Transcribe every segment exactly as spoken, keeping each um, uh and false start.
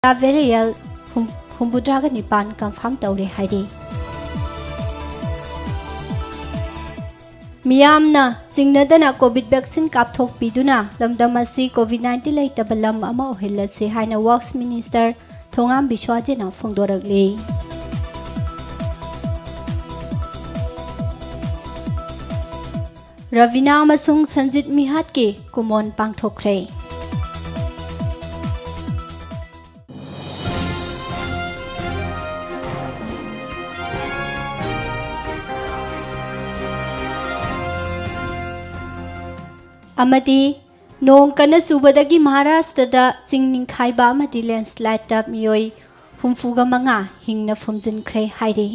Corona ꯚꯦꯔꯤꯌꯦꯟ ꯍꯨꯝ-, ꯍꯨꯝꯐꯨꯇꯔꯥꯒ ꯅꯤꯄꯥꯟ confirm ꯇꯧꯔꯦ ꯍꯥꯏꯔꯤ꯫ ꯃꯤꯌꯥꯝꯅ ꯆꯤꯡꯅꯗꯅ ꯀꯣꯚꯤꯗ ꯚꯦꯛꯁꯤꯟ ꯀꯥꯞꯊꯣꯛꯄꯤꯗꯨꯅ ꯂꯝꯗꯝ ꯑꯁꯤ ꯀꯣꯚꯤꯗ ꯅꯥꯏꯟꯇꯤꯟ ꯂꯩꯇꯕ ꯂꯝ ꯑꯃ ꯑꯣꯏꯍꯜꯂꯁꯤ ꯍꯥꯏꯅ ꯋꯔꯛꯁ ꯃꯤꯅꯤꯁꯇꯔ ꯊꯣꯉꯥꯝ ꯕꯤꯁ꯭ꯋꯥꯖꯤꯠꯅ ꯐꯣꯡꯗꯣꯔꯛꯂꯤ꯫ ꯔꯕꯤꯅꯥ ꯑꯃꯁꯨꯡ ꯁꯟꯖꯤꯠ ꯃꯤꯍꯥꯠꯀꯤ ꯀꯨꯃꯣꯟ ꯄꯥꯡꯊꯣꯛꯈ꯭ꯔꯦ꯫ ꯑꯃꯗꯤ ꯅꯣꯡ ꯀꯟꯅ ꯆꯨꯕꯗꯒꯤ ꯃꯍꯥꯔꯥꯁꯇ꯭ꯔꯗ ꯆꯤꯡ ꯅꯤꯡꯈꯥꯏꯕ ꯑꯃꯗꯤ ꯂꯦꯟꯁꯂꯥꯏꯗꯇ ꯃꯤꯑꯣꯏ ꯍꯨꯝꯐꯨꯒ ꯃꯉꯥ ꯍꯤꯡꯅ ꯐꯨꯝꯖꯤꯟꯈ꯭ꯔꯦ ꯍꯥꯏꯔꯤ꯫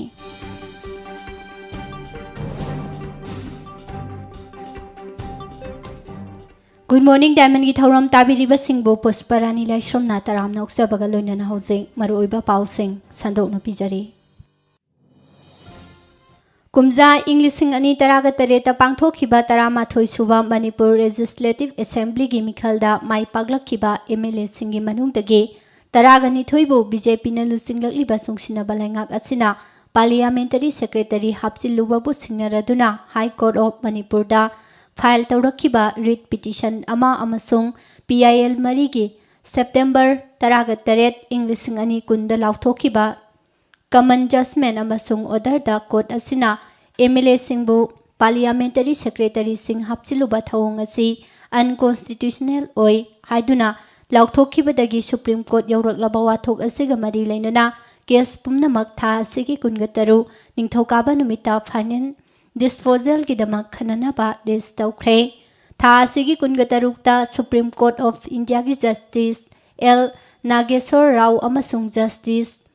ꯒꯨꯗ ꯃꯣꯔꯅꯤꯡ ꯗꯥꯏꯃꯟꯒꯤ ꯊꯧꯔꯝ ꯇꯥꯕꯤꯔꯤꯕꯁꯤꯡꯕꯨ ꯄꯨꯁꯄꯔꯥꯅꯤ ꯂꯥꯏꯁ꯭ꯔꯝꯅ ꯇꯔꯥꯝꯅ ꯑꯣꯛꯆꯕꯒ ꯂꯣꯏꯅꯅ ꯍꯧꯖꯤꯛ ꯃꯔꯨꯑꯣꯏꯕ ꯄꯥꯎꯁꯤꯡ ꯁꯟꯗꯣꯛꯅ ꯄꯤꯖꯔꯤ꯫ ꯀꯨꯝꯖꯥ ꯏꯪ ꯂꯤꯁꯤꯡ ꯑꯅꯤ ꯇꯔꯥꯒ ꯇꯔꯦꯠꯇ ꯄꯥꯡꯊꯣꯛꯈꯤꯕ ꯇꯔꯥꯃꯥꯊꯣꯏ ꯁꯨꯕ ꯃꯅꯤꯄꯨꯔ ꯂꯦꯖꯤꯁꯂꯦꯇꯤꯚ ꯑꯦꯁꯦꯝꯕ꯭ꯂꯤꯒꯤ ꯃꯤꯈꯜꯗ ꯃꯥꯏ ꯄꯥꯛꯂꯛꯈꯤꯕ ꯑꯦꯝ ꯑꯦꯜ ꯑꯦꯁꯤꯡꯒꯤ ꯃꯅꯨꯡꯗꯒꯤ ꯇꯔꯥꯒ ꯅꯤꯊꯣꯏꯕꯨ ꯕꯤ ꯖꯦ ꯄꯤꯅ ꯂꯨꯆꯤꯡꯂꯛꯂꯤꯕ ꯆꯨꯡꯁꯤꯟꯅꯕ ꯂꯩꯉꯥꯛ ꯑꯁꯤꯅ ꯄꯥꯔꯂꯤꯌꯥꯃꯦꯟꯇꯔꯤ ꯁꯦꯀ꯭ꯔꯦꯇꯔꯤ ꯍꯥꯞꯆꯤꯜꯂꯨꯕꯕꯨ ꯁꯤꯡꯅꯔꯗꯨꯅ ꯍꯥꯏ ꯀꯣꯔꯠ ꯑꯣꯐ ꯃꯅꯤꯄꯨꯔꯗ ꯐꯥꯏꯜ ꯇꯧꯔꯛꯈꯤꯕ ꯔꯤꯠ ꯄꯤꯇꯤꯁꯟ ꯑꯃ ꯑꯃꯁꯨꯡ ꯄꯤ ꯑꯥꯏ ꯑꯦꯜ ꯃꯔꯤꯒꯤ ꯁꯦꯞꯇꯦꯝꯕꯔ ꯇꯔꯥꯒ ꯇꯔꯦꯠ ꯏꯪ ꯂꯤꯁꯤꯡ ꯑꯅꯤ ꯀꯨꯟꯗ ꯂꯥꯎꯊꯣꯛꯈꯤꯕ ꯀꯃꯟ ꯖꯖꯃꯦꯟ ꯑꯃꯁꯨꯡ ꯑꯣꯔꯗꯔꯗ ꯀꯣꯔꯠ ꯑꯁꯤꯅ ꯑꯦꯝ ꯑꯦꯜ ꯑꯦꯁꯤꯡꯕꯨ ꯄꯥꯔꯂꯤꯌꯥꯃꯦꯟꯇꯔꯤ ꯁꯦꯀ꯭ꯔꯦꯇꯔꯤꯁꯤꯡ ꯍꯥꯞꯆꯤꯜꯂꯨꯕ ꯊꯧꯑꯣꯡ ꯑꯁꯤ ꯑꯟꯀꯣꯟꯁꯇꯤꯇ꯭ꯌꯨꯁꯅꯦꯜ ꯑꯣꯏ ꯍꯥꯏꯗꯨꯅ ꯂꯥꯎꯊꯣꯛꯈꯤꯕꯗꯒꯤ ꯁꯨꯄ꯭ꯔꯤꯝ ꯀꯣꯔꯠ ꯌꯧꯔꯛꯂꯕ ꯋꯥꯊꯣꯛ ꯑꯁꯤꯒ ꯃꯔꯤ ꯂꯩꯅꯅ ꯀꯦꯁ ꯄꯨꯝꯅꯃꯛ ꯊꯥ ꯑꯁꯤꯒꯤ ꯀꯨꯟꯒ ꯇꯔꯨꯛ ꯅꯤꯡꯊꯧꯀꯥꯕ ꯅꯨꯃꯤꯠꯇ ꯐꯥꯏꯅꯦꯜ ꯗꯤꯁꯄꯣꯖꯦꯜꯒꯤꯗꯃꯛ ꯈꯟꯅꯅꯕ ꯂꯤꯁ ꯇꯧꯈ꯭ꯔꯦ꯫ ꯊꯥ ꯑꯁꯤꯒꯤ ꯀꯨꯟꯒ ꯇꯔꯨꯛꯇ ꯁꯨꯄ꯭ꯔꯤꯝ ꯀꯣꯔꯠ ꯑꯣꯐ ꯏꯟꯗꯤꯌꯥꯒꯤ ꯖꯁꯇꯤꯁ ꯑꯦꯜ ꯅꯥꯒꯦꯁꯣꯔ ꯔꯥꯎ ꯑꯃꯁꯨꯡ ꯖꯁꯇꯤꯁ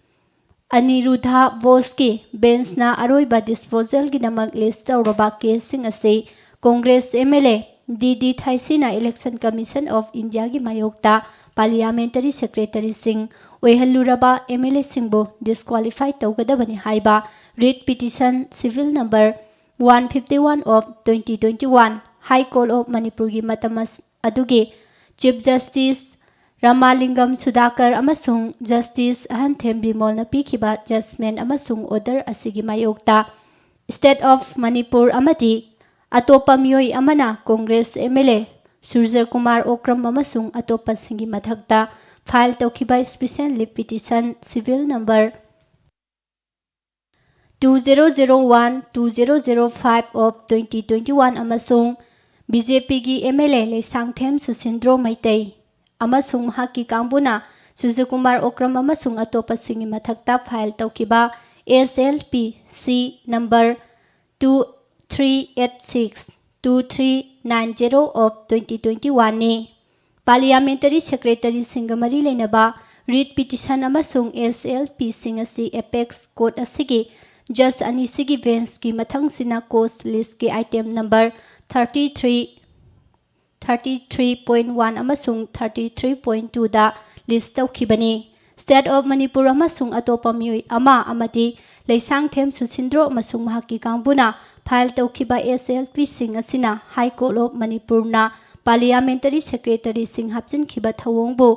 ꯑꯅꯤꯔꯨꯙ ꯕꯣꯁꯀꯤ ꯕꯦꯟꯁꯅ ꯑꯔꯣꯏꯕ ꯗꯤꯁꯄꯣꯖꯦꯜꯒꯤꯗꯃꯛ ꯂꯤꯁ ꯇꯧꯔꯕ ꯀꯦꯁꯁꯤꯡ ꯑꯁꯤ Congress M L A D D ꯊꯥꯏꯁꯤꯅ ꯏꯂꯦꯛꯁꯟ ꯀꯃꯤꯁꯟ ꯑꯣꯐ ꯏꯟꯗꯤꯌꯥꯒꯤ ꯃꯥꯌꯣꯛꯇ ꯄꯥꯔꯂꯤꯌꯥꯃꯦꯟꯇꯔꯤ ꯁꯦꯀ꯭ꯔꯦꯇꯔꯤꯁꯤꯡ ꯑꯣꯏꯍꯜꯂꯨꯔꯕ ꯑꯦꯝ ꯑꯦꯜ ꯑꯦꯁꯤꯡꯕꯨ ꯗꯤꯁꯀ꯭ꯋꯥꯂꯤꯐꯥꯏ ꯇꯧꯒꯗꯕꯅꯤ ꯍꯥꯏꯕ writ petition civil number one fifty one of twenty twenty one high court of ꯃꯅꯤꯄꯨꯔꯒꯤ ꯃꯇꯝ ꯑꯁ-, ꯑꯗꯨꯒꯤ ꯆꯤꯐ ꯖꯁꯇꯤꯁ ꯔꯥꯃꯥꯂꯤꯡꯒꯝ ꯁꯨꯗꯥꯀꯔ ꯑꯃꯁꯨꯡ ꯖꯁꯇꯤꯁ ꯑꯍꯟꯊꯦꯝ ꯕꯤꯃꯣꯜꯅ ꯄꯤꯈꯤꯕ ꯖꯖꯃꯦꯟ ꯑꯃꯁꯨꯡ ꯑꯣꯔꯗꯔ ꯑꯁꯤꯒꯤ ꯃꯥꯌꯣꯛꯇ State of ꯃꯅꯤꯄꯨꯔ ꯑꯃꯗꯤ ꯑꯇꯣꯞꯄ ꯃꯤꯑꯣꯏ ꯑꯃꯅ ꯀꯣꯡꯒ꯭ꯔꯦꯁ MLA ꯁꯨꯔꯖꯀꯨꯃꯥꯔ ꯑꯣꯀ꯭ꯔꯝ ꯑꯃꯁꯨꯡ ꯑꯇꯣꯞꯄꯁꯤꯡꯒꯤ ꯃꯊꯛꯇ ꯐꯥꯏꯜ ꯇꯧꯈꯤꯕ special leave petition civil number two zero zero one two zero zero five of twenty twenty one ꯑꯃꯁꯨꯡ BJPꯒꯤ MLA ꯂꯩꯁꯥꯡꯊꯦꯝ ꯁꯨꯁꯤꯟꯗ꯭ꯔꯣ ꯃꯩꯇꯩ ꯑꯃꯁꯨꯡ ꯃꯍꯥꯛꯀꯤ ꯀꯥꯡꯕꯨꯅ ꯁꯨꯔꯖꯀꯨꯃꯥꯔ ꯑꯣꯀ꯭ꯔꯝ ꯑꯃꯁꯨꯡ ꯑꯇꯣꯞꯄꯁꯤꯡꯒꯤ ꯃꯊꯛꯇ ꯐꯥꯏꯜ ꯇꯧꯈꯤꯕ SLPC number two three eight six two three nine zero of twenty twenty one ꯅꯤ꯫ Parliamentary Secretaryꯁꯤꯡꯒ ꯃꯔꯤ ꯂꯩꯅꯕ writ petition ꯑꯃꯁꯨꯡ SLPꯁꯤꯡ ꯑꯁꯤ Apex Court ꯑꯁꯤꯒꯤ Judge ꯑꯅꯤꯁꯤꯒꯤ benchꯀꯤ ꯃꯊꯪꯁꯤꯅ cause listꯀꯤ item number thirty three thirty three point one ꯑꯃꯁꯨꯡ thirty three point twoꯗ list ꯇꯧꯈꯤꯕꯅꯤ꯫ State of Manipur ꯑꯃꯁꯨꯡ ꯑꯇꯣꯞꯄ ꯃꯤꯑꯣꯏ ꯑꯃ ꯑꯃꯗꯤ ꯂꯩꯁꯥꯡꯊꯦꯝ ꯁꯨꯁꯤꯟꯗ꯭ꯔꯣ ꯑꯃꯁꯨꯡ ꯃꯍꯥꯛꯀꯤ ꯀꯥꯡꯕꯨꯅ file ꯇꯧꯈꯤꯕ SLPꯁꯤꯡ ꯑꯁꯤꯅ High Court of ꯃꯅꯤꯄꯨꯔꯅ Parliamentary Secretaryꯁꯤꯡ ꯍꯥꯞꯆꯤꯟꯈꯤꯕ ꯊꯧꯑꯣꯡꯕꯨ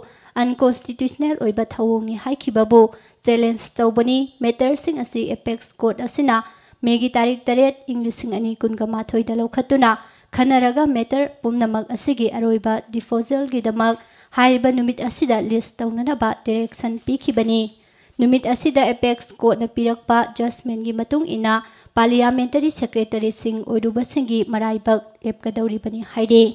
unconstitutional ꯑꯣꯏꯕ ꯊꯧꯑꯣꯡꯅꯤ ꯍꯥꯏꯈꯤꯕꯕꯨ challenge ꯇꯧꯕꯅꯤ꯫ Matterꯁꯤꯡ ꯑꯁꯤ Apex Court ꯑꯁꯤꯅ Mayꯒꯤ ꯇꯥꯔꯤꯛ ꯇꯔꯦꯠ, ꯏꯪ ꯂꯤꯁꯤꯡ ꯑꯅꯤ ꯀꯨꯟꯒ ꯃꯥꯊꯣꯏꯗ ꯂꯧꯈꯠꯇꯨꯅ ꯈꯟꯅꯔꯒ matter ꯄꯨꯝꯅꯃꯛ ꯑꯁꯤꯒꯤ ꯑꯔꯣꯏꯕ disposalꯒꯤꯗꯃꯛ ꯍꯥꯏꯔꯤꯕ ꯅꯨꯃꯤꯠ ꯑꯁꯤꯗ list ꯇꯧꯅꯅꯕ direction ꯄꯤꯈꯤꯕꯅꯤ꯫ ꯅꯨꯃꯤꯠ ꯑꯁꯤꯗ Apex Courtꯅ ꯄꯤꯔꯛꯄ judgmentꯒꯤ ꯃꯇꯨꯡ ꯏꯟꯅ Parliamentary Secretaryꯁꯤꯡ ꯑꯣꯏꯔꯨꯕꯁꯤꯡꯒꯤ ꯃꯔꯥꯏꯕꯛ ꯂꯦꯞꯀꯗꯧꯔꯤꯕꯅꯤ ꯍꯥꯏꯔꯤ꯫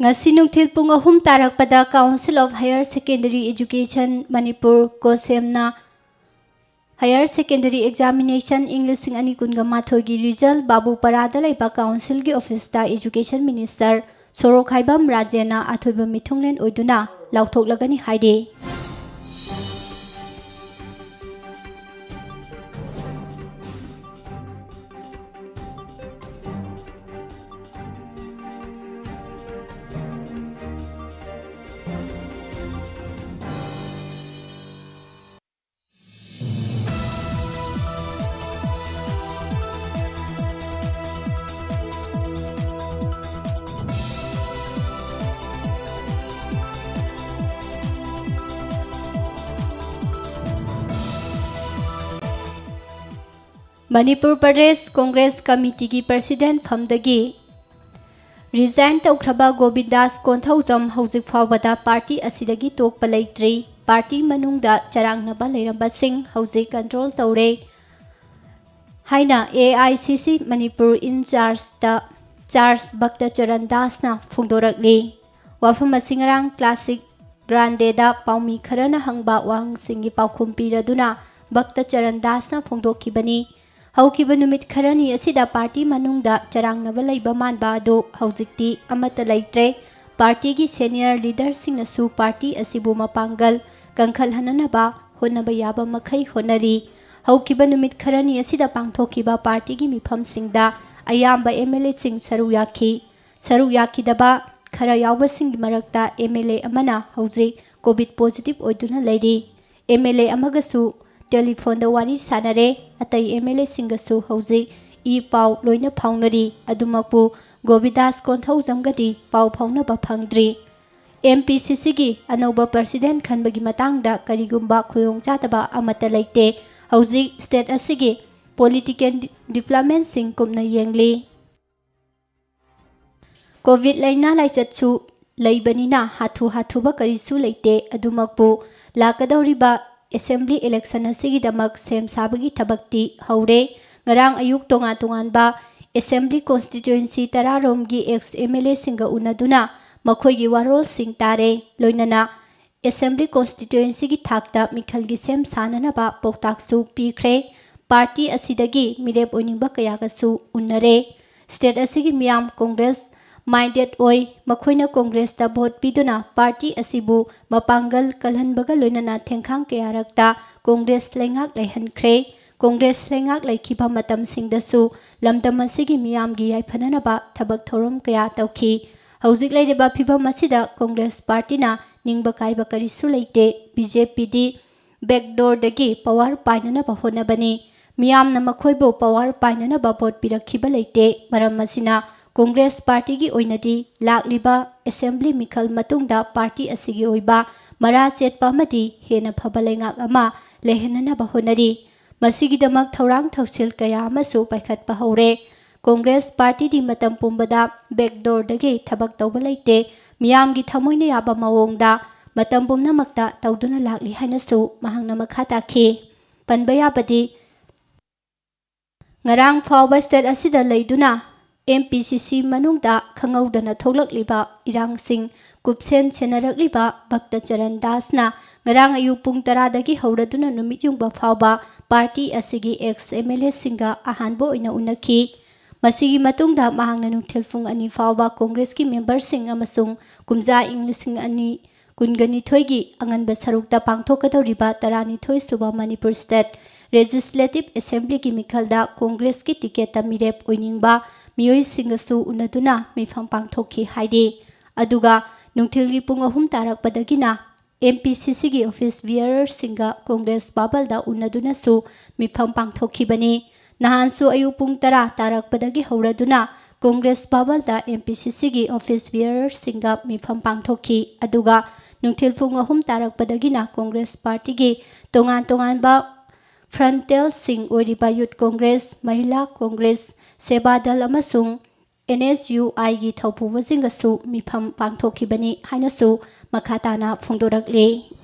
ꯉꯁꯤ ꯅꯨꯡꯊꯤꯜ ꯄꯨꯡ ꯑꯍꯨꯝ ꯇꯥꯔꯛꯄꯗ Council of Higher Secondary Education Manipur, COHSEMꯅ Higher Secondary Examination ꯏꯪ ꯂꯤꯁꯤꯡ ꯑꯅꯤ ꯀꯨꯟꯒ ꯃꯥꯊꯣꯏꯒꯤ result ꯕꯥꯕꯨꯄꯥꯔꯥꯗ ꯂꯩꯕ councilꯒꯤ officeꯇ Education Minister ꯁꯣꯔꯣꯛꯈꯥꯏꯕꯝ ꯔꯥꯖꯦꯟꯅ ꯑꯊꯣꯏꯕ ꯃꯤꯊꯨꯡꯂꯦꯟ ꯑꯣꯏꯗꯨꯅ ꯂꯥꯎꯊꯣꯛꯂꯒꯅꯤ ꯍꯥꯏꯔꯤ꯫ ꯃꯅꯤꯄꯨꯔ ꯄ꯭ꯔꯗꯦꯁ ꯀꯣꯡꯒ꯭ꯔꯦꯁ ꯀꯃꯤꯇꯤꯒꯤ ꯄ꯭ꯔꯁꯤꯗꯦꯟ ꯐꯝꯗꯒꯤ ꯔꯤꯖꯥꯏꯟ ꯇꯧꯈ꯭ꯔꯕ ꯒꯣꯕꯤꯟꯗꯥꯁ ꯀꯣꯟꯊꯧꯖꯝ ꯍꯧꯖꯤꯛ ꯐꯥꯎꯕꯗ ꯄꯥꯔꯇꯤ ꯑꯁꯤꯗꯒꯤ ꯇꯣꯛꯄ ꯂꯩꯇ꯭ꯔꯤ꯫ ꯄꯥꯔꯇꯤ ꯃꯅꯨꯡꯗ ꯆꯔꯥꯡꯅꯕ ꯂꯩꯔꯝꯕꯁꯤꯡ ꯍꯧꯖꯤꯛ ꯀꯟꯇ꯭ꯔꯣꯜ ꯇꯧꯔꯦ ꯍꯥꯏꯅ ꯑꯦ ꯑꯥꯏ ꯁꯤ ꯁꯤ ꯃꯅꯤꯄꯨꯔ ꯏꯟ ꯆꯥꯔꯖꯇ ꯆꯥꯔꯖ ꯚꯛꯇ ꯆꯔꯟ ꯗꯥꯁꯅ ꯐꯣꯡꯗꯣꯔꯛꯂꯤ꯫ ꯋꯥꯐꯝ ꯑꯁꯤ ꯉꯔꯥꯡ ꯀ꯭ꯂꯥꯁꯤꯛ ꯒ꯭ꯔꯥꯟꯗꯦꯗ ꯄꯥꯎꯃꯤ ꯈꯔꯅ ꯍꯪꯕ ꯋꯥꯍꯪꯁꯤꯡꯒꯤ ꯄꯥꯎꯈꯨꯝ ꯄꯤꯔꯗꯨꯅ ꯚꯛꯇ ꯆꯔꯟ ꯗꯥꯁꯅ ꯐꯣꯡꯗꯣꯛꯈꯤꯕꯅꯤ꯫ ꯍꯧꯈꯤꯕ ꯅꯨꯃꯤꯠ ꯈꯔꯅꯤ ꯑꯁꯤꯗ ꯄꯥꯔꯇꯤ ꯃꯅꯨꯡꯗ ꯆꯔꯥꯡꯅꯕ ꯂꯩꯕ ꯃꯥꯟꯕ ꯑꯗꯨ ꯍꯧꯖꯤꯛꯇꯤ ꯑꯃꯠꯇ ꯂꯩꯇ꯭ꯔꯦ꯫ ꯄꯥꯔꯇꯤꯒꯤ ꯁꯦꯅꯤꯌꯔ ꯂꯤꯗꯔꯁꯤꯡꯅꯁꯨ ꯄꯥꯔꯇꯤ ꯑꯁꯤꯕꯨ ꯃꯄꯥꯡꯒꯜ ꯀꯟꯈꯠꯍꯟꯅꯅꯕ ꯍꯣꯠꯅꯕ ꯌꯥꯕ ꯃꯈꯩ ꯍꯣꯠꯅꯔꯤ꯫ ꯍꯧꯈꯤꯕ ꯅꯨꯃꯤꯠ ꯈꯔꯅꯤ ꯑꯁꯤꯗ ꯄꯥꯡꯊꯣꯛꯈꯤꯕ ꯄꯥꯔꯇꯤꯒꯤ ꯃꯤꯐꯝꯁꯤꯡꯗ ꯑꯌꯥꯝꯕ ꯑꯦꯝ ꯑꯦꯜ ꯑꯦꯁꯤꯡ ꯁꯔꯨꯛ ꯌꯥꯈꯤ꯫ ꯁꯔꯨꯛ ꯌꯥꯈꯤꯗꯕ ꯈꯔ ꯌꯥꯎꯕꯁꯤꯡꯒꯤ ꯃꯔꯛꯇ ꯑꯦꯝ ꯑꯦꯜ ꯑꯦ ꯑꯃꯅ ꯍꯧꯖꯤꯛ ꯀꯣꯚꯤꯗ ꯄꯣꯖꯤꯇꯤꯚ ꯑꯣꯏꯗꯨꯅ ꯂꯩꯔꯤ꯫ ꯑꯦꯝ ꯑꯦꯜ ꯑꯦ ꯑꯃꯒꯁꯨ ꯇꯦꯂꯤꯐꯣꯟꯗ ꯋꯥꯔꯤ ꯁꯥꯟꯅꯔꯦ꯫ ꯑꯇꯩ ꯑꯦꯝ ꯑꯦꯜ ꯑꯦꯁꯤꯡꯒꯁꯨ ꯍꯧꯖꯤꯛ ꯏ ꯄꯥꯎ ꯂꯣꯏꯅ ꯐꯥꯎꯅꯔꯤ꯫ ꯑꯗꯨꯃꯛꯄꯨ ꯒꯣꯕꯤꯟꯗꯥꯁ ꯀꯣꯟꯊꯧꯖꯝꯒꯗꯤ ꯄꯥꯎ ꯐꯥꯎꯅꯕ ꯐꯪꯗ꯭ꯔꯤ꯫ ꯑꯦꯝ ꯄꯤ ꯁꯤ ꯁꯤꯒꯤ ꯑꯅꯧꯕ ꯄ꯭ꯔꯁꯤꯗꯦꯟ ꯈꯟꯕꯒꯤ ꯃꯇꯥꯡꯗ ꯀꯔꯤꯒꯨꯝꯕ ꯈꯨꯗꯣꯡꯆꯥꯗꯕ ꯑꯃꯠꯇ ꯂꯩꯇꯦ꯫ ꯍꯧꯖꯤꯛ ꯁ꯭ꯇꯦꯠ ꯑꯁꯤꯒꯤ ꯄꯣꯂꯤꯇꯤꯀꯦꯜ ꯗꯤꯕ꯭ꯂꯞꯃꯦꯟꯠꯁꯤꯡ ꯀꯨꯞꯅ ꯌꯦꯡꯂꯤ꯫ ꯀꯣꯚꯤꯗ ꯂꯥꯏꯅꯥ ꯂꯥꯏꯆꯠꯁꯨ ꯂꯩꯕꯅꯤꯅ ꯍꯥꯊꯨ ꯍꯥꯊꯨꯕ ꯀꯔꯤꯁꯨ ꯂꯩꯇꯦ꯫ ꯑꯗꯨꯃꯛꯄꯨ ꯂꯥꯛꯀꯗꯧꯔꯤꯕ ꯑꯦꯁꯦꯝꯕ꯭ꯂꯤ ꯏꯂꯦꯛꯁꯟ ꯑꯁꯤꯒꯤꯗꯃꯛ ꯁꯦꯝ ꯁꯥꯕꯒꯤ ꯊꯕꯛꯇꯤ ꯍꯧꯔꯦ꯫ ꯉꯔꯥꯡ ꯑꯌꯨꯛ ꯇꯣꯉꯥꯟ ꯇꯣꯉꯥꯟꯕ ꯑꯦꯁꯦꯝꯕ꯭ꯂꯤ ꯀꯣꯟꯁꯇꯤꯇ꯭ꯋꯦꯟꯁꯤ ꯇꯔꯥꯔꯣꯝꯒꯤ ꯑꯦꯛꯁ ꯑꯦꯝ ꯑꯦꯜ ꯑꯦꯁꯤꯡꯒ ꯎꯅꯗꯨꯅ ꯃꯈꯣꯏꯒꯤ ꯋꯥꯔꯣꯜꯁꯤꯡ ꯇꯥꯔꯦ꯫ ꯂꯣꯏꯅꯅ ꯑꯦꯁꯦꯝꯕ꯭ꯂꯤ ꯀꯣꯟꯁꯇꯤꯇ꯭ꯋꯦꯟꯁꯤꯒꯤ ꯊꯥꯛꯇ ꯃꯤꯈꯜꯒꯤ ꯁꯦꯝ ꯁꯥꯅꯅꯕ ꯄꯥꯎꯇꯥꯛꯁꯨ ꯄꯤꯈ꯭ꯔꯦ꯫ ꯄꯥꯔꯇꯤ ꯑꯁꯤꯗꯒꯤ ꯃꯤꯔꯦꯞ ꯑꯣꯏꯅꯤꯡꯕ ꯀꯌꯥꯒꯁꯨ ꯎꯅꯔꯦ꯫ ꯁ꯭ꯇꯦꯠ ꯑꯁꯤꯒꯤ ꯃꯤꯌꯥꯝ ꯀꯣꯡꯒ꯭ꯔꯦꯁ ꯃꯥꯏꯟꯗꯦꯗ ꯑꯣꯏ꯫ ꯃꯈꯣꯏꯅ ꯀꯣꯡꯒ꯭ꯔꯦꯁꯇ ꯚꯣꯠ ꯄꯤꯗꯨꯅ ꯄꯥꯔꯇꯤ ꯑꯁꯤꯕꯨ ꯃꯄꯥꯡꯒꯜ ꯀꯜꯍꯟꯕꯒ ꯂꯣꯏꯅꯅ ꯊꯦꯡꯈꯥꯡ ꯀꯌꯥꯔꯛꯇ ꯀꯣꯡꯒ꯭ꯔꯦꯁ ꯂꯩꯉꯥꯛ ꯂꯩꯍꯟꯈ꯭ꯔꯦ꯫ ꯀꯣꯡꯒ꯭ꯔꯦꯁ ꯂꯩꯉꯥꯛ ꯂꯩꯈꯤꯕ ꯃꯇꯝꯁꯤꯡꯗꯁꯨ ꯂꯝꯗꯝ ꯑꯁꯤꯒꯤ ꯃꯤꯌꯥꯝꯒꯤ ꯌꯥꯏꯐꯅꯅꯕ ꯊꯕꯛ ꯊꯧꯔꯝ ꯀꯌꯥ ꯇꯧꯈꯤ꯫ ꯍꯧꯖꯤꯛ ꯂꯩꯔꯤꯕ ꯐꯤꯚꯝ ꯑꯁꯤꯗ ꯀꯣꯡꯒ꯭ꯔꯦꯁ ꯄꯥꯔꯇꯤꯅ ꯅꯤꯡꯕ ꯀꯥꯏꯕ ꯀꯔꯤꯁꯨ ꯂꯩꯇꯦ꯫ ꯕꯤ ꯖꯦ ꯄꯤꯗꯤ ꯕꯦꯛꯗꯣꯔꯗꯒꯤ ꯄꯋꯥꯔ ꯄꯥꯏꯅꯅꯕ ꯍꯣꯠꯅꯕꯅꯤ꯫ ꯃꯤꯌꯥꯝꯅ ꯃꯈꯣꯏꯕꯨ ꯄꯋꯥꯔ ꯄꯥꯏꯅꯅꯕ ꯚꯣꯠ ꯄꯤꯔꯛꯈꯤꯕ ꯂꯩꯇꯦ꯫ ꯃꯔꯝ ꯑꯁꯤꯅ ꯀꯣꯡꯒ꯭ꯔꯦꯁ ꯄꯥꯔꯇꯤꯒꯤ ꯑꯣꯏꯅꯗꯤ ꯂꯥꯛꯂꯤꯕ ꯑꯦꯁꯦꯝꯕ꯭ꯂꯤ ꯃꯤꯈꯜ ꯃꯇꯨꯡꯗ ꯄꯥꯔꯇꯤ ꯑꯁꯤꯒꯤ ꯑꯣꯏꯕ ꯃꯔꯥ ꯆꯦꯠꯄ ꯑꯃꯗꯤ ꯍꯦꯟꯅ ꯐꯕ ꯂꯩꯉꯥꯛ ꯑꯃ ꯂꯩꯍꯟꯅꯅꯕ ꯍꯣꯠꯅꯔꯤ꯫ ꯃꯁꯤꯒꯤꯗꯃꯛ ꯊꯧꯔꯥꯡ ꯊꯧꯁꯤꯜ ꯀꯌꯥ ꯑꯃꯁꯨ ꯄꯥꯏꯈꯠꯄ ꯍꯧꯔꯦ꯫ ꯀꯣꯡꯒ꯭ꯔꯦꯁ ꯄꯥꯔꯇꯤꯗꯤ ꯃꯇꯝ ꯄꯨꯝꯕꯗ backdoorꯗꯒꯤ ꯊꯕꯛ ꯇꯧꯕ ꯂꯩꯇꯦ꯫ ꯃꯤꯌꯥꯝꯒꯤ ꯊꯃꯣꯏꯅ ꯌꯥꯕ ꯃꯑꯣꯡꯗ ꯃꯇꯝ ꯄꯨꯝꯅꯃꯛꯇ ꯇꯧꯗꯨꯅ ꯂꯥꯛꯂꯤ ꯍꯥꯏꯅꯁꯨ ꯃꯍꯥꯛꯅ ꯃꯈꯥ ꯇꯥꯈꯤ꯫ ꯄꯟꯕ ꯌꯥꯕꯗꯤ, ꯉꯔꯥꯡ ꯐꯥꯎꯕ state ꯑꯁꯤꯗ ꯂꯩꯗꯨꯅ M P C C ꯃꯅꯨꯡꯗ ꯈꯪꯍꯧꯗꯅ ꯊꯣꯛꯂꯛꯂꯤꯕ ꯏꯔꯥꯡꯁꯤꯡ ꯀꯨꯞꯁꯦꯟ ꯁꯦꯟꯅꯔꯛꯂꯤꯕ ꯚꯛꯇ ꯆꯔꯟ ꯗꯥꯁꯅ ꯉꯔꯥꯡ ꯑꯌꯨꯛ ꯄꯨꯡ ꯇꯔꯥꯗꯒꯤ ꯍꯧꯔꯗꯨꯅ ꯅꯨꯃꯤꯠ ꯌꯨꯡꯕ ꯐꯥꯎꯕ ꯄꯥꯔꯇꯤ ꯑꯁꯤꯒꯤ ex M L Aꯁꯤꯡꯒ ꯑꯍꯥꯟꯕ ꯑꯣꯏꯅ ꯎꯅꯈꯤ꯫ ꯃꯁꯤꯒꯤ ꯃꯇꯨꯡꯗ ꯃꯍꯥꯛꯅ ꯅꯨꯡꯊꯤꯜ ꯄꯨꯡ ꯑꯅꯤ ꯐꯥꯎꯕ ꯀꯣꯡꯒ꯭ꯔꯦꯁꯀꯤ memberꯁꯤꯡ ꯑꯃꯁꯨꯡ ꯀꯨꯝꯖꯥ ꯏꯪ ꯂꯤꯁꯤꯡ ꯑꯅꯤ ꯀꯨꯟꯒ ꯅꯤꯊꯣꯏꯒꯤ ꯑꯉꯟꯕ ꯁꯔꯨꯛꯇ ꯄꯥꯡꯊꯣꯛꯀꯗꯧꯔꯤꯕ ꯇꯔꯥꯅꯤꯊꯣꯏ ꯁꯨꯕ ꯃꯅꯤꯄꯨꯔ State Legislative Assemblyꯒꯤ ꯃꯤꯈꯜꯗ ꯀꯣꯡꯒ꯭ꯔꯦꯁꯀꯤ ticketꯇ ꯃꯤꯔꯦꯞ ꯑꯣꯏꯅꯤꯡꯕ ꯃꯤꯑꯣꯏꯁꯤꯡꯒꯁꯨ ꯎꯅꯗꯨꯅ ꯃꯤꯐꯝ ꯄꯥꯡꯊꯣꯛꯈꯤ ꯍꯥꯏꯔꯤ꯫ ꯑꯗꯨꯒ ꯅꯨꯡꯊꯤꯜꯒꯤ ꯄꯨꯡ ꯑꯍꯨꯝ ꯇꯥꯔꯛꯄꯗꯒꯤꯅ M P C Cꯒꯤ office bearerꯁꯤꯡꯒ Congress ꯚꯕꯟꯗ ꯎꯅꯗꯨꯅꯁꯨ ꯃꯤꯐꯝ ꯄꯥꯡꯊꯣꯛꯈꯤꯕꯅꯤ꯫ ꯅꯍꯥꯟꯁꯨ ꯑꯌꯨꯛ ꯄꯨꯡ ꯇꯔꯥ ꯇꯥꯔꯛꯄꯗꯒꯤ ꯍꯧꯔꯗꯨꯅ Congress ꯚꯕꯟꯗ M P C Cꯒꯤ office bearerꯁꯤꯡꯒ ꯃꯤꯐꯝ ꯄꯥꯡꯊꯣꯛꯈꯤ꯫ ꯑꯗꯨꯒ ꯅꯨꯡꯊꯤꯜ ꯄꯨꯡ ꯑꯍꯨꯝ ꯇꯥꯔꯛꯄꯗꯒꯤꯅ ꯀꯣꯡꯒ꯭ꯔꯦꯁ ꯄꯥꯔꯇꯤꯒꯤ ꯇꯣꯉꯥꯟ ꯇꯣꯉꯥꯟꯕ frontalꯁꯤꯡ ꯑꯣꯏꯔꯤꯕ Youth Congress, ꯃꯍꯤꯂꯥ ꯀꯣꯡꯒ꯭ꯔꯦꯁ, ꯁꯦꯕꯥ ꯗꯜ ꯑꯃꯁꯨꯡ N S U Iꯒꯤ ꯊꯧꯄꯨꯕꯁꯤꯡꯒꯁꯨ ꯃꯤꯐꯝ ꯄꯥꯡꯊꯣꯛꯈꯤꯕꯅꯤ ꯍꯥꯏꯅꯁꯨ ꯃꯈꯥ ꯇꯥꯅ ꯐꯣꯡꯗꯣꯔꯛꯂꯤ꯫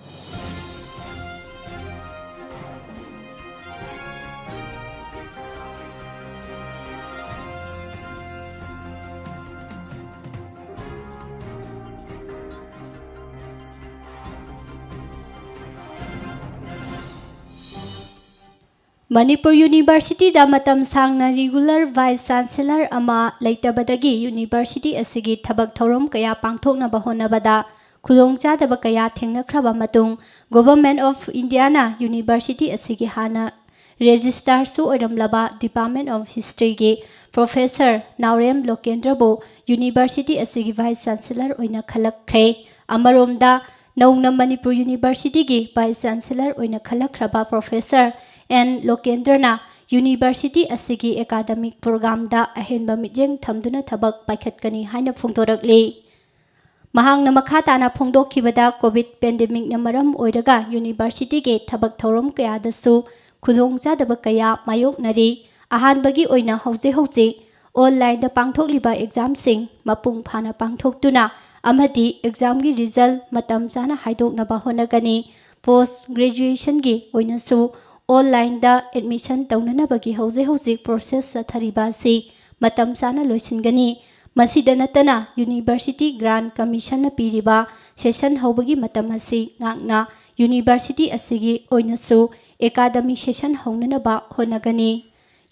ꯃꯅꯤꯄꯨꯔ Universityꯗ ꯃꯇꯝ ꯁꯥꯡꯅ regular Vice Chancellor ꯑꯃ ꯂꯩꯇꯕꯗꯒꯤ university ꯑꯁꯤꯒꯤ ꯊꯕꯛ ꯊꯧꯔꯝ ꯀꯌꯥ ꯄꯥꯡꯊꯣꯛꯅꯕ ꯍꯣꯠꯅꯕꯗ ꯈꯨꯗꯣꯡꯆꯥꯗꯕ ꯀꯌꯥ ꯊꯦꯡꯅꯈ꯭ꯔꯕ ꯃꯇꯨꯡ, Government of Indiaꯅ university ꯑꯁꯤꯒꯤ ꯍꯥꯟꯅ Registrarꯁꯨ ꯑꯣꯏꯔꯝꯂꯕ Department of Historyꯒꯤ Professor Naorem ꯂꯣꯀꯦꯟꯗ꯭ꯔꯕꯨ university ꯑꯁꯤꯒꯤ Vice Chancellor ꯑꯣꯏꯅ ꯈꯜꯂꯛꯈ꯭ꯔꯦ꯫ ꯑꯃꯔꯣꯝꯗ, ꯅꯧꯅ ꯃꯅꯤꯄꯨꯔ Universityꯒꯤ Vice Chancellor ꯑꯣꯏꯅ ꯈꯜꯂꯛꯈ꯭ꯔꯕ Professor N ꯂꯣꯀꯦꯟꯗ꯭ꯔꯅ university ꯑꯁꯤꯒꯤ academic programꯗ ꯑꯍꯦꯟꯕ ꯃꯤꯠꯌꯦꯡ ꯊꯝꯗꯨꯅ ꯊꯕꯛ ꯄꯥꯏꯈꯠꯀꯅꯤ ꯍꯥꯏꯅ ꯐꯣꯡꯗꯣꯔꯛꯂꯤ꯫ ꯃꯍꯥꯛꯅ ꯃꯈꯥ ꯇꯥꯅ ꯐꯣꯡꯗꯣꯛꯈꯤꯕꯗ, COVID pandemicꯅ ꯃꯔꯝ ꯑꯣꯏꯔꯒ universityꯒꯤ ꯊꯕꯛ ꯊꯧꯔꯝ ꯀꯌꯥꯗꯁꯨ ꯈꯨꯗꯣꯡꯆꯥꯗꯕ ꯀꯌꯥ ꯃꯥꯌꯣꯛꯅꯔꯤ꯫ ꯑꯍꯥꯟꯕꯒꯤ ꯑꯣꯏꯅ ꯍꯧꯖꯤꯛ ꯍꯧꯖꯤꯛ ꯑꯣꯟꯂꯥꯏꯟꯗ ꯄꯥꯡꯊꯣꯛꯂꯤꯕ ꯑꯦꯛꯖꯥꯝꯁꯤꯡ ꯃꯄꯨꯡ ꯐꯥꯅ ꯄꯥꯡꯊꯣꯛꯇꯨꯅ ꯑꯃꯗꯤ ꯑꯦꯛꯖꯥꯝꯒꯤ ꯔꯤꯖꯜ ꯃꯇꯝ ꯆꯥꯅ ꯍꯥꯏꯗꯣꯛꯅꯕ ꯍꯣꯠꯅꯒꯅꯤ꯫ ꯄꯣꯁ ꯒ꯭ꯔꯦꯖꯨꯑꯦꯁꯟꯒꯤ ꯑꯣꯏꯅꯁꯨ ꯑꯣꯟꯂꯥꯏꯟꯗ ꯑꯦꯗꯃꯤꯁꯟ ꯇꯧꯅꯅꯕꯒꯤ ꯍꯧꯖꯤꯛ ꯍꯧꯖꯤꯛ ꯄ꯭ꯔꯣꯁꯦꯁ ꯆꯠꯊꯔꯤꯕ ꯑꯁꯤ ꯃꯇꯝ ꯆꯥꯅ ꯂꯣꯏꯁꯤꯟꯒꯅꯤ꯫ ꯃꯁꯤꯗ ꯅꯠꯇꯅ ꯌꯨꯅꯤꯚꯔꯁꯤꯇꯤ ꯒ꯭ꯔꯥꯟ ꯀꯃꯤꯁꯟꯅ ꯄꯤꯔꯤꯕ ꯁꯦꯁꯟ ꯍꯧꯕꯒꯤ ꯃꯇꯝ ꯑꯁꯤ ꯉꯥꯛꯅ ꯌꯨꯅꯤꯚꯔꯁꯤꯇꯤ ꯑꯁꯤꯒꯤ ꯑꯣꯏꯅꯁꯨ ꯑꯦꯀꯥꯗꯃꯤꯛ ꯁꯦꯁꯟ ꯍꯧꯅꯅꯕ ꯍꯣꯠꯅꯒꯅꯤ꯫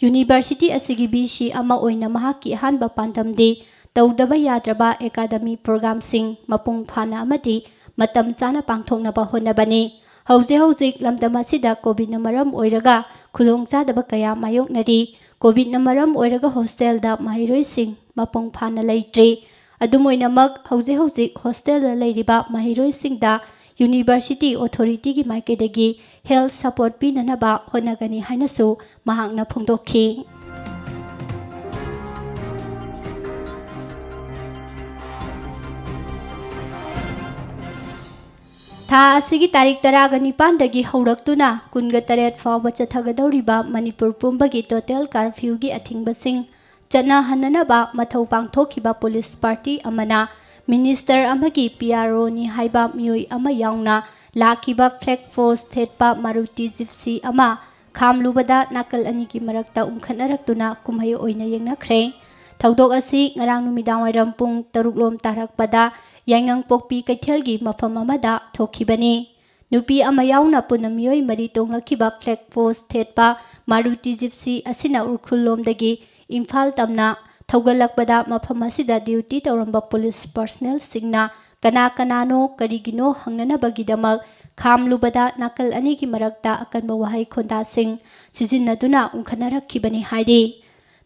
ꯌꯨꯅꯤꯚꯔꯁꯤꯇꯤ ꯑꯁꯤꯒꯤ ꯚꯤ ꯁꯤ ꯑꯃ ꯑꯣꯏꯅ ꯃꯍꯥꯛꯀꯤ ꯑꯍꯥꯟꯕ ꯄꯥꯟꯗꯝꯗꯤ ꯇꯧꯗꯕ ꯌꯥꯗ꯭ꯔꯕ ꯑꯦꯀꯥꯗꯃꯤ ꯄ꯭ꯔꯣꯒ꯭ꯔꯥꯝꯁꯤꯡ ꯃꯄꯨꯡ ꯐꯥꯅ ꯑꯃꯗꯤ ꯃꯇꯝ ꯆꯥꯅ ꯄꯥꯡꯊꯣꯛꯅꯕ ꯍꯣꯠꯅꯕꯅꯤ꯫ ꯍꯧꯖꯤꯛ ꯍꯧꯖꯤꯛ ꯂꯝꯗꯝ ꯑꯁꯤꯗ ꯀꯣꯚꯤꯗꯅ ꯃꯔꯝ ꯑꯣꯏꯔꯒ ꯈꯨꯗꯣꯡꯆꯥꯗꯕ ꯀꯌꯥ ꯃꯥꯌꯣꯛꯅꯔꯤ꯫ ꯀꯣꯚꯤꯗꯅ ꯃꯔꯝ ꯑꯣꯏꯔꯒ ꯍꯣꯁꯇꯦꯜꯗ ꯃꯍꯩꯔꯣꯏꯁꯤꯡ ꯃꯄꯨꯡ ꯐꯥꯅ ꯂꯩꯇ꯭ꯔꯤ꯫ ꯑꯗꯨꯝ ꯑꯣꯏꯅꯃꯛ, ꯍꯧꯖꯤꯛ ꯍꯧꯖꯤꯛ ꯍꯣꯁꯇꯦꯜꯗ ꯂꯩꯔꯤꯕ ꯃꯍꯩꯔꯣꯏꯁꯤꯡꯗ ꯌꯨꯅꯤꯚꯔꯁꯤꯇꯤ ꯑꯣꯊꯣꯔꯤꯇꯤꯒꯤ ꯃꯥꯏꯀꯩꯗꯒꯤ ꯍꯦꯜꯊ ꯁꯄꯣꯔꯠ ꯄꯤꯅꯅꯕ ꯍꯣꯠꯅꯒꯅꯤ ꯍꯥꯏꯅꯁꯨ ꯃꯍꯥꯛꯅ ꯐꯣꯡꯗꯣꯛꯈꯤ꯫ ꯊꯥ ꯑꯁꯤꯒꯤ ꯇꯥꯔꯤꯛ ꯇꯔꯥꯒ ꯅꯤꯄꯥꯟꯗꯒꯤ ꯍꯧꯔꯛꯇꯨꯅ ꯀꯨꯟꯒ ꯇꯔꯦꯠ ꯐꯥꯎꯕ ꯆꯠꯊꯒꯗꯧꯔꯤꯕ ꯃꯅꯤꯄꯨꯔ ꯄꯨꯝꯕꯒꯤ ꯇꯣꯇꯦꯜ ꯀꯥꯔꯐ꯭ꯌꯨꯒꯤ ꯑꯊꯤꯡꯕꯁꯤꯡ ꯆꯠꯅꯍꯟꯅꯅꯕ ꯃꯊꯧ ꯄꯥꯡꯊꯣꯛꯈꯤꯕ ꯄꯨꯂꯤꯁ ꯄꯥꯔꯇꯤ ꯑꯃꯅ ꯃꯤꯅꯤꯁꯇꯔ ꯑꯃꯒꯤ ꯄꯤ ꯑꯥꯔ ꯑꯣꯅꯤ ꯍꯥꯏꯕ ꯃꯤꯑꯣꯏ ꯑꯃ ꯌꯥꯎꯅ ꯂꯥꯛꯈꯤꯕ ꯐ꯭ꯂꯦꯒ ꯄꯣꯁ ꯊꯦꯠꯄ ꯃꯥꯔꯨꯇꯤ ꯖꯤꯞꯁꯤ ꯑꯃ ꯈꯥꯝꯂꯨꯕꯗ ꯅꯥꯀꯜ ꯑꯅꯤꯒꯤ ꯃꯔꯛꯇ ꯎꯪꯈꯠꯅꯔꯛꯇꯨꯅ ꯀꯨꯝꯍꯩ ꯑꯣꯏꯅ ꯌꯦꯡꯅꯈ꯭ꯔꯦ꯫ ꯊꯧꯗꯣꯛ ꯑꯁꯤ ꯉꯔꯥꯡ ꯅꯨꯃꯤꯗꯥꯡꯋꯥꯏꯔꯝ ꯄꯨꯡ ꯇꯔꯨꯛ ꯂꯣꯝ ꯇꯥꯔꯛꯄꯗ ꯌꯥꯏꯉꯪꯄꯣꯛꯄꯤ ꯀꯩꯊꯦꯜꯒꯤ ꯃꯐꯝ ꯑꯃꯗ ꯊꯣꯛꯈꯤꯕꯅꯤ꯫ ꯅꯨꯄꯤ ꯑꯃ ꯌꯥꯎꯅ ꯄꯨꯟꯅ ꯃꯤꯑꯣꯏ ꯃꯔꯤ ꯇꯣꯡꯂꯛꯈꯤꯕ ꯐ꯭ꯂꯦꯒ ꯄꯣꯁ ꯊꯦꯠꯄ ꯃꯥꯔꯨꯇꯤ ꯖꯤꯞꯁꯤ ꯑꯁꯤꯅ ꯎꯈ꯭ꯔꯨꯜ ꯂꯣꯝꯗꯒꯤ ꯏꯝꯐꯥꯜ ꯇꯝꯅ ꯊꯧꯒꯠꯂꯛꯄꯗ ꯃꯐꯝ ꯑꯁꯤꯗ ꯗ꯭ꯌꯨꯇꯤ ꯇꯧꯔꯝꯕ ꯄꯨꯂꯤꯁ ꯄꯔꯁꯅꯦꯜꯁꯤꯡꯅ ꯀꯅꯥ ꯀꯅꯥꯅꯣ, ꯀꯔꯤꯒꯤꯅꯣ ꯍꯪꯅꯅꯕꯒꯤꯗꯃꯛ ꯈꯥꯝꯂꯨꯕꯗ ꯅꯥꯀꯜ ꯑꯅꯤꯒꯤ ꯃꯔꯛꯇ ꯑꯀꯟꯕ ꯋꯥꯍꯩ ꯈꯣꯟꯗꯥꯁꯤꯡ ꯁꯤꯖꯤꯟꯅꯗꯨꯅ ꯎꯪꯈꯠꯅꯔꯛꯈꯤꯕꯅꯤ ꯍꯥꯏꯔꯤ꯫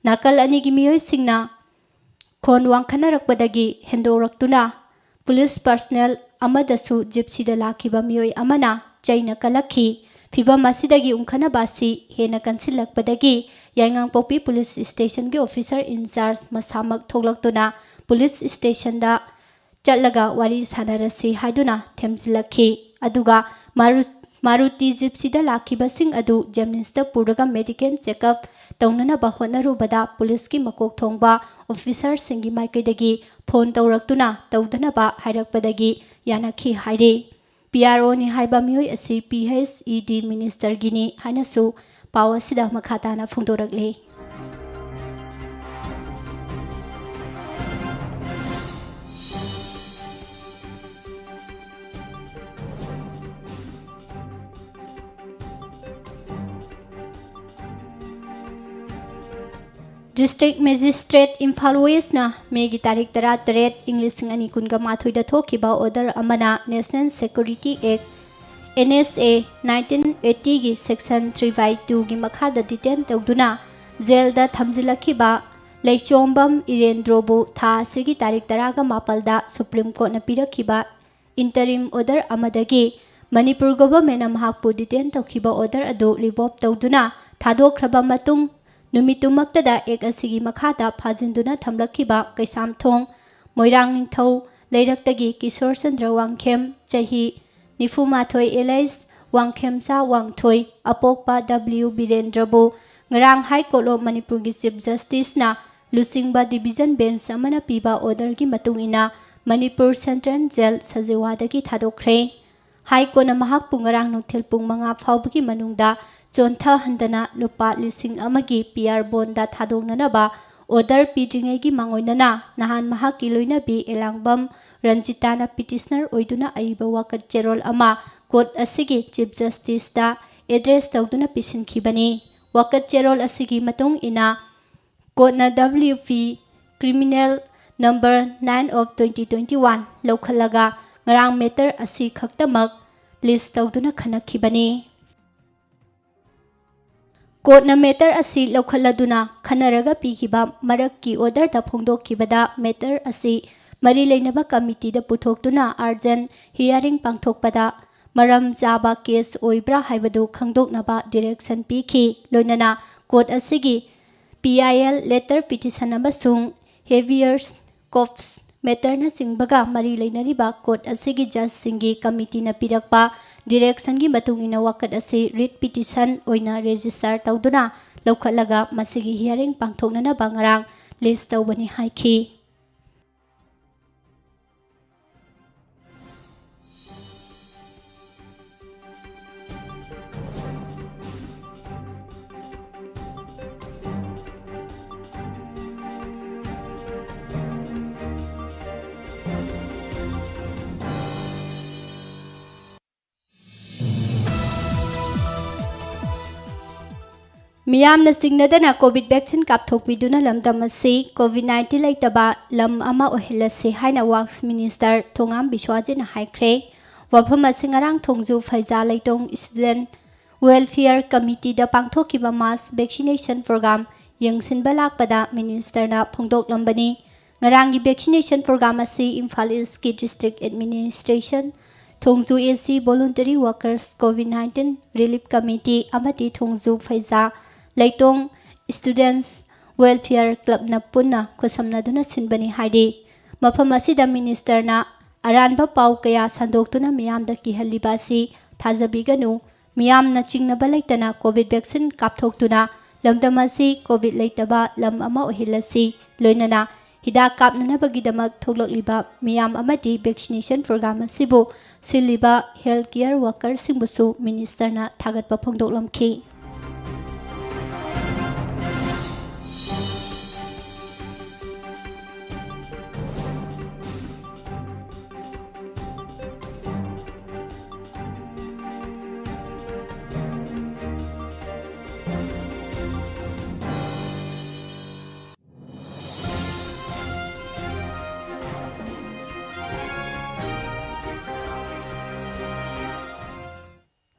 ꯅꯥꯀꯜ ꯑꯅꯤꯒꯤ ꯃꯤꯑꯣꯏꯁꯤꯡꯅ ꯈꯣꯟ ꯋꯥꯡꯈꯠꯅꯔꯛꯄꯗꯒꯤ ꯍꯦꯟꯗꯣꯔꯛꯇꯨꯅ ꯄꯨꯂꯤꯁ ꯄꯔꯁꯅꯦꯜ ꯑꯃꯗꯁꯨ ꯖꯤꯞꯁꯤꯗ ꯂꯥꯛꯈꯤꯕ ꯃꯤꯑꯣꯏ ꯑꯃꯅ ꯆꯩꯅ ꯀꯜꯂꯛꯈꯤ꯫ ꯐꯤꯚꯝ ꯑꯁꯤꯗꯒꯤ ꯎꯪꯈꯠꯅꯕ ꯑꯁꯤ ꯍꯦꯟꯅ ꯀꯟꯁꯤꯜꯂꯛꯄꯗꯒꯤ ꯌꯥꯏꯉꯪꯄꯣꯛꯄꯤ ꯄꯨꯂꯤꯁ ꯁ꯭ꯇꯦꯁꯟꯒꯤ ꯑꯣꯐꯤꯁꯔ ꯏꯟꯆꯥꯔꯖ ꯃꯁꯥꯃꯛ ꯊꯣꯛꯂꯛꯇꯨꯅ ꯄꯨꯂꯤꯁ ꯁ꯭ꯇꯦꯁꯟꯗ ꯆꯠꯂꯒ ꯋꯥꯔꯤ ꯁꯥꯟꯅꯔꯁꯤ ꯍꯥꯏꯗꯨꯅ ꯊꯦꯝꯖꯤꯜꯂꯛꯈꯤ꯫ ꯑꯗꯨꯒ ꯃꯥꯔꯨ-, ꯃꯥꯔꯨꯇꯤ ꯖꯤꯞꯁꯤꯗ ꯂꯥꯛꯈꯤꯕꯁꯤꯡ ꯑꯗꯨ ꯖꯦꯅꯤꯝꯁꯇ ꯄꯨꯔꯒ ꯃꯦꯗꯤꯀꯦꯜ ꯆꯦꯛꯑꯞ ꯇꯧꯅꯅꯕ ꯍꯣꯠꯅꯔꯨꯕꯗ ꯄꯨꯂꯤꯁꯀꯤ ꯃꯀꯣꯛ ꯊꯣꯡꯕ ꯑꯣꯐꯤꯁꯥꯔꯁꯤꯡꯒꯤ ꯃꯥꯏꯀꯩꯗꯒꯤ ꯐꯣꯟ ꯇꯧꯔꯛꯇꯨꯅ ꯇꯧꯗꯅꯕ ꯍꯥꯏꯔꯛꯄꯗꯒꯤ ꯌꯥꯅꯈꯤ ꯍꯥꯏꯔꯤ꯫ ꯄꯤ ꯑꯥꯔ ꯑꯣꯅꯤ ꯍꯥꯏꯕ ꯃꯤꯑꯣꯏ ꯑꯁꯤ ꯄꯤ ꯑꯩꯆ ꯏ ꯗꯤ ꯃꯤꯅꯤꯁꯇꯔꯒꯤꯅꯤ ꯍꯥꯏꯅꯁꯨ ꯄꯥꯎ ꯑꯁꯤꯗ ꯃꯈꯥ ꯇꯥꯅ ꯐꯣꯡꯗꯣꯔꯛꯂꯤ꯫ ꯗꯤꯁꯇ꯭ꯔꯤꯛ ꯃꯦꯖꯤꯁꯇ꯭ꯔꯦꯠ ꯏꯝꯐꯥꯜ ꯋꯦꯁꯅ ꯃꯦꯒꯤ ꯇꯥꯔꯤꯛ ꯇꯔꯥꯇꯔꯦꯠ, ꯏꯪ ꯂꯤꯁꯤꯡ ꯑꯅꯤ ꯀꯨꯟꯒ ꯃꯥꯊꯣꯏꯗ ꯊꯣꯛꯈꯤꯕ ꯑꯣꯔꯗꯔ ꯑꯃꯅ national security act, N S A, nineteen ꯑꯩꯠꯇꯤꯒꯤ ꯁꯦꯛꯁꯟ ꯊ꯭ꯔꯤ ꯕꯥꯏ ꯇꯨꯒꯤ ꯃꯈꯥꯗ ꯗꯤꯇꯦꯟ ꯇꯧꯗꯨꯅ ꯖꯦꯜꯗ ꯊꯝꯖꯤꯜꯂꯛꯈꯤꯕ ꯂꯩꯆꯣꯝꯕꯝ ꯏꯔꯦꯟꯗ꯭ꯔꯣꯕꯨ ꯊꯥ ꯑꯁꯤꯒꯤ ꯇꯥꯔꯤꯛ ꯇꯔꯥꯒ ꯃꯥꯄꯜꯗ ꯁꯨꯄ꯭ꯔꯤꯝ ꯀꯣꯔꯠꯅ ꯄꯤꯔꯛꯈꯤꯕ ꯏꯟꯇꯔꯤꯝ ꯑꯣꯔꯗꯔ ꯑꯃꯗꯒꯤ ꯃꯅꯤꯄꯨꯔ ꯒꯣꯚꯔꯟꯃꯦꯟꯠꯅ ꯃꯍꯥꯛꯄꯨ ꯗꯤꯇꯦꯟ ꯇꯧꯈꯤꯕ ꯑꯣꯔꯗꯔ ꯑꯗꯨ ꯔꯤꯚꯣꯛ ꯇꯧꯗꯨꯅ ꯊꯥꯗꯣꯛꯈ꯭ꯔꯕ ꯃꯇꯨꯡ, ꯅꯨꯃꯤꯠꯇꯨꯃꯛꯇꯗ ꯑꯦꯛ ꯑꯁꯤꯒꯤ ꯃꯈꯥꯗ ꯐꯥꯖꯤꯟꯗꯨꯅ ꯊꯝꯂꯛꯈꯤꯕ ꯀꯩꯁꯥꯝꯊꯣꯡ, ꯃꯣꯏꯔꯥꯡ ꯅꯤꯡꯊꯧ ꯂꯩꯔꯛꯇꯒꯤ ꯀꯤꯁꯣꯔ ꯆꯟꯗ꯭ꯔ ꯋꯥꯡꯈꯦꯝ, ꯆꯍꯤ ꯅꯤꯐꯨꯃꯥꯊꯣꯏ, alias ꯋꯥꯡꯈꯦꯝꯆꯥ ꯋꯥꯡꯊꯣꯏ, ꯑꯄꯣꯛꯄ ꯗꯕ꯭ꯂꯤꯎ ꯕꯤꯔꯦꯟꯗ꯭ꯔꯕꯨ ꯉꯔꯥꯡ High Court of ꯃꯅꯤꯄꯨꯔꯒꯤ ꯆꯤꯐ ꯖꯁꯇꯤꯁꯅ ꯂꯨꯆꯤꯡꯕ ꯗꯤꯚꯤꯖꯟ ꯕꯦꯟꯆ ꯑꯃꯅ ꯄꯤꯕ ꯑꯣꯔꯗꯔꯒꯤ ꯃꯇꯨꯡ ꯏꯟꯅ ꯃꯅꯤꯄꯨꯔ ꯁꯦꯟꯇ꯭ꯔꯦꯜ ꯖꯦꯜ ꯁꯖꯤꯋꯥꯗꯒꯤ ꯊꯥꯗꯣꯛꯈ꯭ꯔꯦ꯫ ꯍꯥꯏ ꯀꯣꯔꯠꯅ ꯃꯍꯥꯛꯄꯨ ꯉꯔꯥꯡ ꯅꯨꯡꯊꯤꯜ ꯄꯨꯡ ꯃꯉꯥ ꯐꯥꯎꯕꯒꯤ ꯃꯅꯨꯡꯗ ꯆꯣꯟꯊꯍꯟꯗꯅ ꯂꯨꯄꯥ ꯂꯤꯁꯤꯡ ꯑꯃꯒꯤ ꯄꯤ ꯑꯥꯔ ꯕꯣꯟꯗ ꯊꯥꯗꯣꯛꯅꯅꯕ ꯑꯣꯔꯗꯔ ꯄꯤꯗ꯭ꯔꯤꯉꯩꯒꯤ ꯃꯥꯡꯑꯣꯏꯅꯅ ꯅꯍꯥꯟ ꯃꯍꯥꯛꯀꯤ ꯂꯣꯏꯅꯕꯤ ꯑꯦꯂꯥꯡꯕꯝ ꯔꯟꯖꯤꯇꯥꯅ ꯄꯤꯇꯤꯁꯅꯔ ꯑꯣꯏꯗꯨꯅ ꯑꯏꯕ ꯋꯥꯀꯠ ꯆꯦꯔꯣꯜ ꯑꯃ ꯀꯣꯔꯠ ꯑꯁꯤꯒꯤ ꯆꯤꯐ ꯖꯁꯇꯤꯁꯇ ꯑꯦꯗ꯭ꯔꯦꯁ ꯇꯧꯗꯨꯅ ꯄꯤꯁꯤꯟꯈꯤꯕꯅꯤ꯫ ꯋꯥꯀꯠ ꯆꯦꯔꯣꯜ ꯑꯁꯤꯒꯤ ꯃꯇꯨꯡ ꯏꯟꯅ ꯀꯣꯔꯠꯅ W P criminal number nine of twenty twenty one ꯂꯧꯈꯠꯂꯒ ꯉꯔꯥꯡ ꯃꯦꯇꯔ ꯑꯁꯤ ꯈꯛꯇꯃꯛ ꯂꯤꯁ ꯇꯧꯗꯨꯅ ꯈꯟꯅꯈꯤꯕꯅꯤ꯫ ꯀꯣꯔꯠꯅ ꯃꯦꯇꯔ ꯑꯁꯤ ꯂꯧꯈꯠꯂꯗꯨꯅ ꯈꯟꯅꯔꯒ ꯄꯤꯈꯤꯕ ꯃꯔꯛꯀꯤ ꯑꯣꯔꯗꯔꯗ ꯐꯣꯡꯗꯣꯛꯈꯤꯕꯗ ꯃꯦꯇꯔ ꯑꯁꯤ ꯃꯔꯤ ꯂꯩꯅꯕ ꯀꯃꯤꯇꯤꯗ ꯄꯨꯊꯣꯛꯇꯨꯅ urgent hearing ꯄꯥꯡꯊꯣꯛꯄꯗ ꯃꯔꯝ ꯆꯥꯕ ꯀꯦꯁ ꯑꯣꯏꯕ꯭ꯔꯥ ꯍꯥꯏꯕꯗꯨ ꯈꯪꯗꯣꯛꯅꯕ ꯗꯤꯔꯦꯛꯁꯟ ꯄꯤꯈꯤ꯫ ꯂꯣꯏꯅꯅ ꯀꯣꯔꯠ ꯑꯁꯤꯒꯤ P I L letter petition ꯑꯃꯁꯨꯡ habeas corpus ꯃꯦꯇꯔꯅꯆꯤꯡꯕꯒ ꯃꯔꯤ ꯂꯩꯅꯔꯤꯕ ꯀꯣꯔꯠ ꯑꯁꯤꯒꯤ ꯖꯖꯁꯤꯡꯒꯤ ꯀꯃꯤꯇꯤꯅ ꯄꯤꯔꯛꯄ directionꯒꯤ ꯃꯇꯨꯡ ꯏꯟꯅ ꯋꯥꯀꯠ ꯑꯁꯤ writ petition ꯑꯣꯏꯅ register ꯇꯧꯗꯨꯅ ꯂꯧꯈꯠꯂꯒ ꯃꯁꯤꯒꯤ hearing ꯄꯥꯡꯊꯣꯛꯅꯅꯕ ꯉꯔꯥꯡ list ꯇꯧꯕꯅꯤ ꯍꯥꯏꯈꯤ꯫ ꯃꯤꯌꯥꯝꯅ ꯆꯤꯡꯅꯗꯅ COVID vaccine ꯀꯥꯞꯊꯣꯛꯄꯤꯗꯨꯅ ꯂꯝꯗꯝ ꯑꯁꯤ COVID nineteen ꯂꯩꯇꯕ ꯂꯝ ꯑꯃ ꯑꯣꯏꯍꯜꯂꯁꯤ ꯍꯥꯏꯅ Works Minister ꯊꯣꯉꯥꯝ ꯕꯤꯁ꯭ꯋꯥꯖꯤꯠꯅ ꯍꯥꯏꯈ꯭ꯔꯦ꯫ ꯋꯥꯐꯝ ꯑꯁꯤ ꯉꯔꯥꯡ ꯊꯣꯡꯖꯨ ꯐꯩꯖꯥ ꯂꯩꯇꯣꯡ Student Welfare Committeeꯗ ꯄꯥꯡꯊꯣꯛꯈꯤꯕ mass vaccination program ꯌꯦꯡꯁꯤꯟꯕ ꯂꯥꯛꯄꯗ ministerꯅ ꯐꯣꯡꯗꯣꯛꯂꯝꯕꯅꯤ꯫ ꯉꯔꯥꯡꯒꯤ vaccination program ꯑꯁꯤ ꯏꯝꯐꯥꯜ Eastꯀꯤ District Administration, ꯊꯣꯡꯖꯨ AC Voluntary Workers, COVID nineteen Relief Committee ꯑꯃꯗꯤ ꯊꯣꯡꯖꯨ ꯐꯩꯖꯥ ꯂꯩꯇꯣꯡ Students Welfare Clubꯅ ꯄꯨꯟꯅ ꯈꯨꯠꯁꯝꯅꯗꯨꯅ ꯁꯤꯟꯕꯅꯤ ꯍꯥꯏꯔꯤ꯫ ꯃꯐꯝ ꯑꯁꯤꯗ ministerꯅ ꯑꯔꯥꯟꯕ ꯄꯥꯎ ꯀꯌꯥ ꯁꯟꯗꯣꯛꯇꯨꯅ ꯃꯤꯌꯥꯝꯗ ꯀꯤꯍꯜꯂꯤꯕ ꯑꯁꯤ ꯊꯥꯖꯕꯤꯒꯅꯨ, ꯃꯤꯌꯥꯝꯅ ꯆꯤꯡꯅꯕ ꯂꯩꯇꯅ COVID vaccine ꯀꯥꯞꯊꯣꯛꯇꯨꯅ ꯂꯝꯗꯝ ꯑꯁꯤ COVID ꯂꯩꯇꯕ ꯂꯝ ꯑꯃ ꯑꯣꯏꯍꯜꯂꯁꯤ꯫ ꯂꯣꯏꯅꯅ ꯍꯤꯗꯥꯛ ꯀꯥꯞꯅꯅꯕꯒꯤꯗꯃꯛ ꯊꯣꯛꯂꯛꯂꯤꯕ ꯃꯤꯌꯥꯝ ꯑꯃꯗꯤ vaccination program ꯑꯁꯤꯕꯨ ꯁꯤꯜꯂꯤꯕ health care workerꯁꯤꯡꯕꯨꯁꯨ ministerꯅ ꯊꯥꯒꯠꯄ ꯐꯣꯡꯗꯣꯛꯂꯝꯈꯤ꯫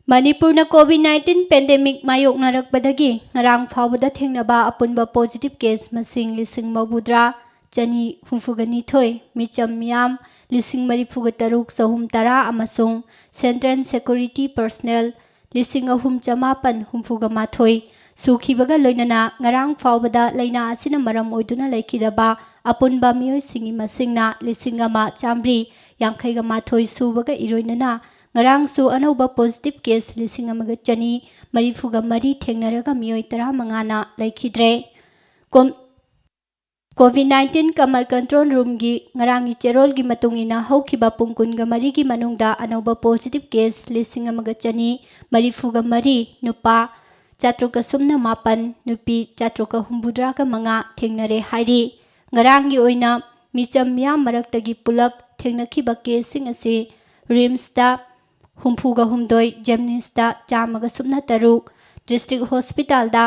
ꯃꯅꯤꯄꯨꯔꯅ COVID nineteen pandemic ꯃꯥꯌꯣꯛꯅꯔꯛꯄꯗꯒꯤ ꯉꯔꯥꯡ ꯐꯥꯎꯕꯗ ꯊꯦꯡꯅꯕ ꯑꯄꯨꯟꯕ positive case ꯃꯁꯤꯡ ꯂꯤꯁꯤꯡ ꯃꯧꯗ꯭ꯔꯥ ꯆꯅꯤ ꯍꯨꯝꯐꯨꯒ ꯅꯤꯊꯣꯏ, ꯃꯤꯆꯝ ꯃꯤꯌꯥꯝ ꯂꯤꯁꯤꯡ ꯃꯔꯤꯐꯨꯒ ꯇꯔꯨꯛ ꯆꯍꯨꯝ ꯇꯔꯥ ꯑꯃꯁꯨꯡ central security personnel ꯂꯤꯁꯤꯡ ꯑꯍꯨꯝ ꯆꯃꯥꯄꯟ ꯍꯨꯝꯐꯨꯒ ꯃꯥꯊꯣꯏ ꯁꯨꯈꯤꯕꯒ ꯂꯣꯏꯅꯅ ꯉꯔꯥꯡ ꯐꯥꯎꯕꯗ ꯂꯥꯏꯅꯥ ꯑꯁꯤꯅ ꯃꯔꯝ ꯑꯣꯏꯗꯨꯅ ꯂꯩꯈꯤꯗꯕ ꯑꯄꯨꯟꯕ ꯃꯤꯑꯣꯏꯁꯤꯡꯒꯤ ꯃꯁꯤꯡꯅ ꯂꯤꯁꯤꯡ ꯑꯃ ꯆꯥꯃꯔꯤ ꯌꯥꯡꯈꯩꯒ ꯃꯥꯊꯣꯏ ꯁꯨꯕꯒ ꯏꯔꯣꯏꯅꯅ ꯉꯔꯥꯡꯁꯨ ꯑꯅꯧꯕ positive case ꯂꯤꯁꯤꯡ ꯑꯃꯒ ꯆꯅꯤ ꯃꯔꯤꯐꯨꯒ ꯃꯔꯤ ꯊꯦꯡꯅꯔꯒ ꯃꯤꯑꯣꯏ ꯇꯔꯥꯃꯉꯥꯅ ꯂꯩꯈꯤꯗ꯭ꯔꯦ꯫ ꯀꯣꯝ-, COVID nineteen ꯀꯃꯜ control roomꯒꯤ ꯉꯔꯥꯡꯒꯤ ꯆꯦꯔꯣꯜꯒꯤ ꯃꯇꯨꯡ ꯏꯟꯅ, ꯍꯧꯈꯤꯕ ꯄꯨꯡ ꯀꯨꯟꯒ ꯃꯔꯤꯒꯤ ꯃꯅꯨꯡꯗ ꯑꯅꯧꯕ positive case ꯂꯤꯁꯤꯡ ꯑꯃꯒ ꯆꯅꯤ ꯃꯔꯤꯐꯨꯒ ꯃꯔꯤ, ꯅꯨꯄꯥ ꯆꯥꯇ꯭ꯔꯨꯛꯀ ꯁꯨꯞꯅ ꯃꯥꯄꯟ, ꯅꯨꯄꯤ ꯆꯥꯇ꯭ꯔꯨꯛꯀ ꯍꯨꯝꯐꯨꯇꯔꯥꯒ ꯃꯉꯥ ꯊꯦꯡꯅꯔꯦ ꯍꯥꯏꯔꯤ꯫ ꯉꯔꯥꯡꯒꯤ ꯑꯣꯏꯅ ꯃꯤꯆꯝ ꯃꯤꯌꯥꯝ ꯃꯔꯛꯇꯒꯤ ꯄꯨꯂꯞ ꯊꯦꯡꯅꯈꯤꯕ caseꯁꯤꯡ ꯑꯁꯤ RIMSꯇ ꯍꯨꯝꯐꯨꯒ ꯍꯨꯝꯗꯣꯏ, JNIMSꯇ ꯆꯥꯝꯃꯒ ꯁꯨꯞꯅ ꯇꯔꯨꯛ, district hospitalꯗ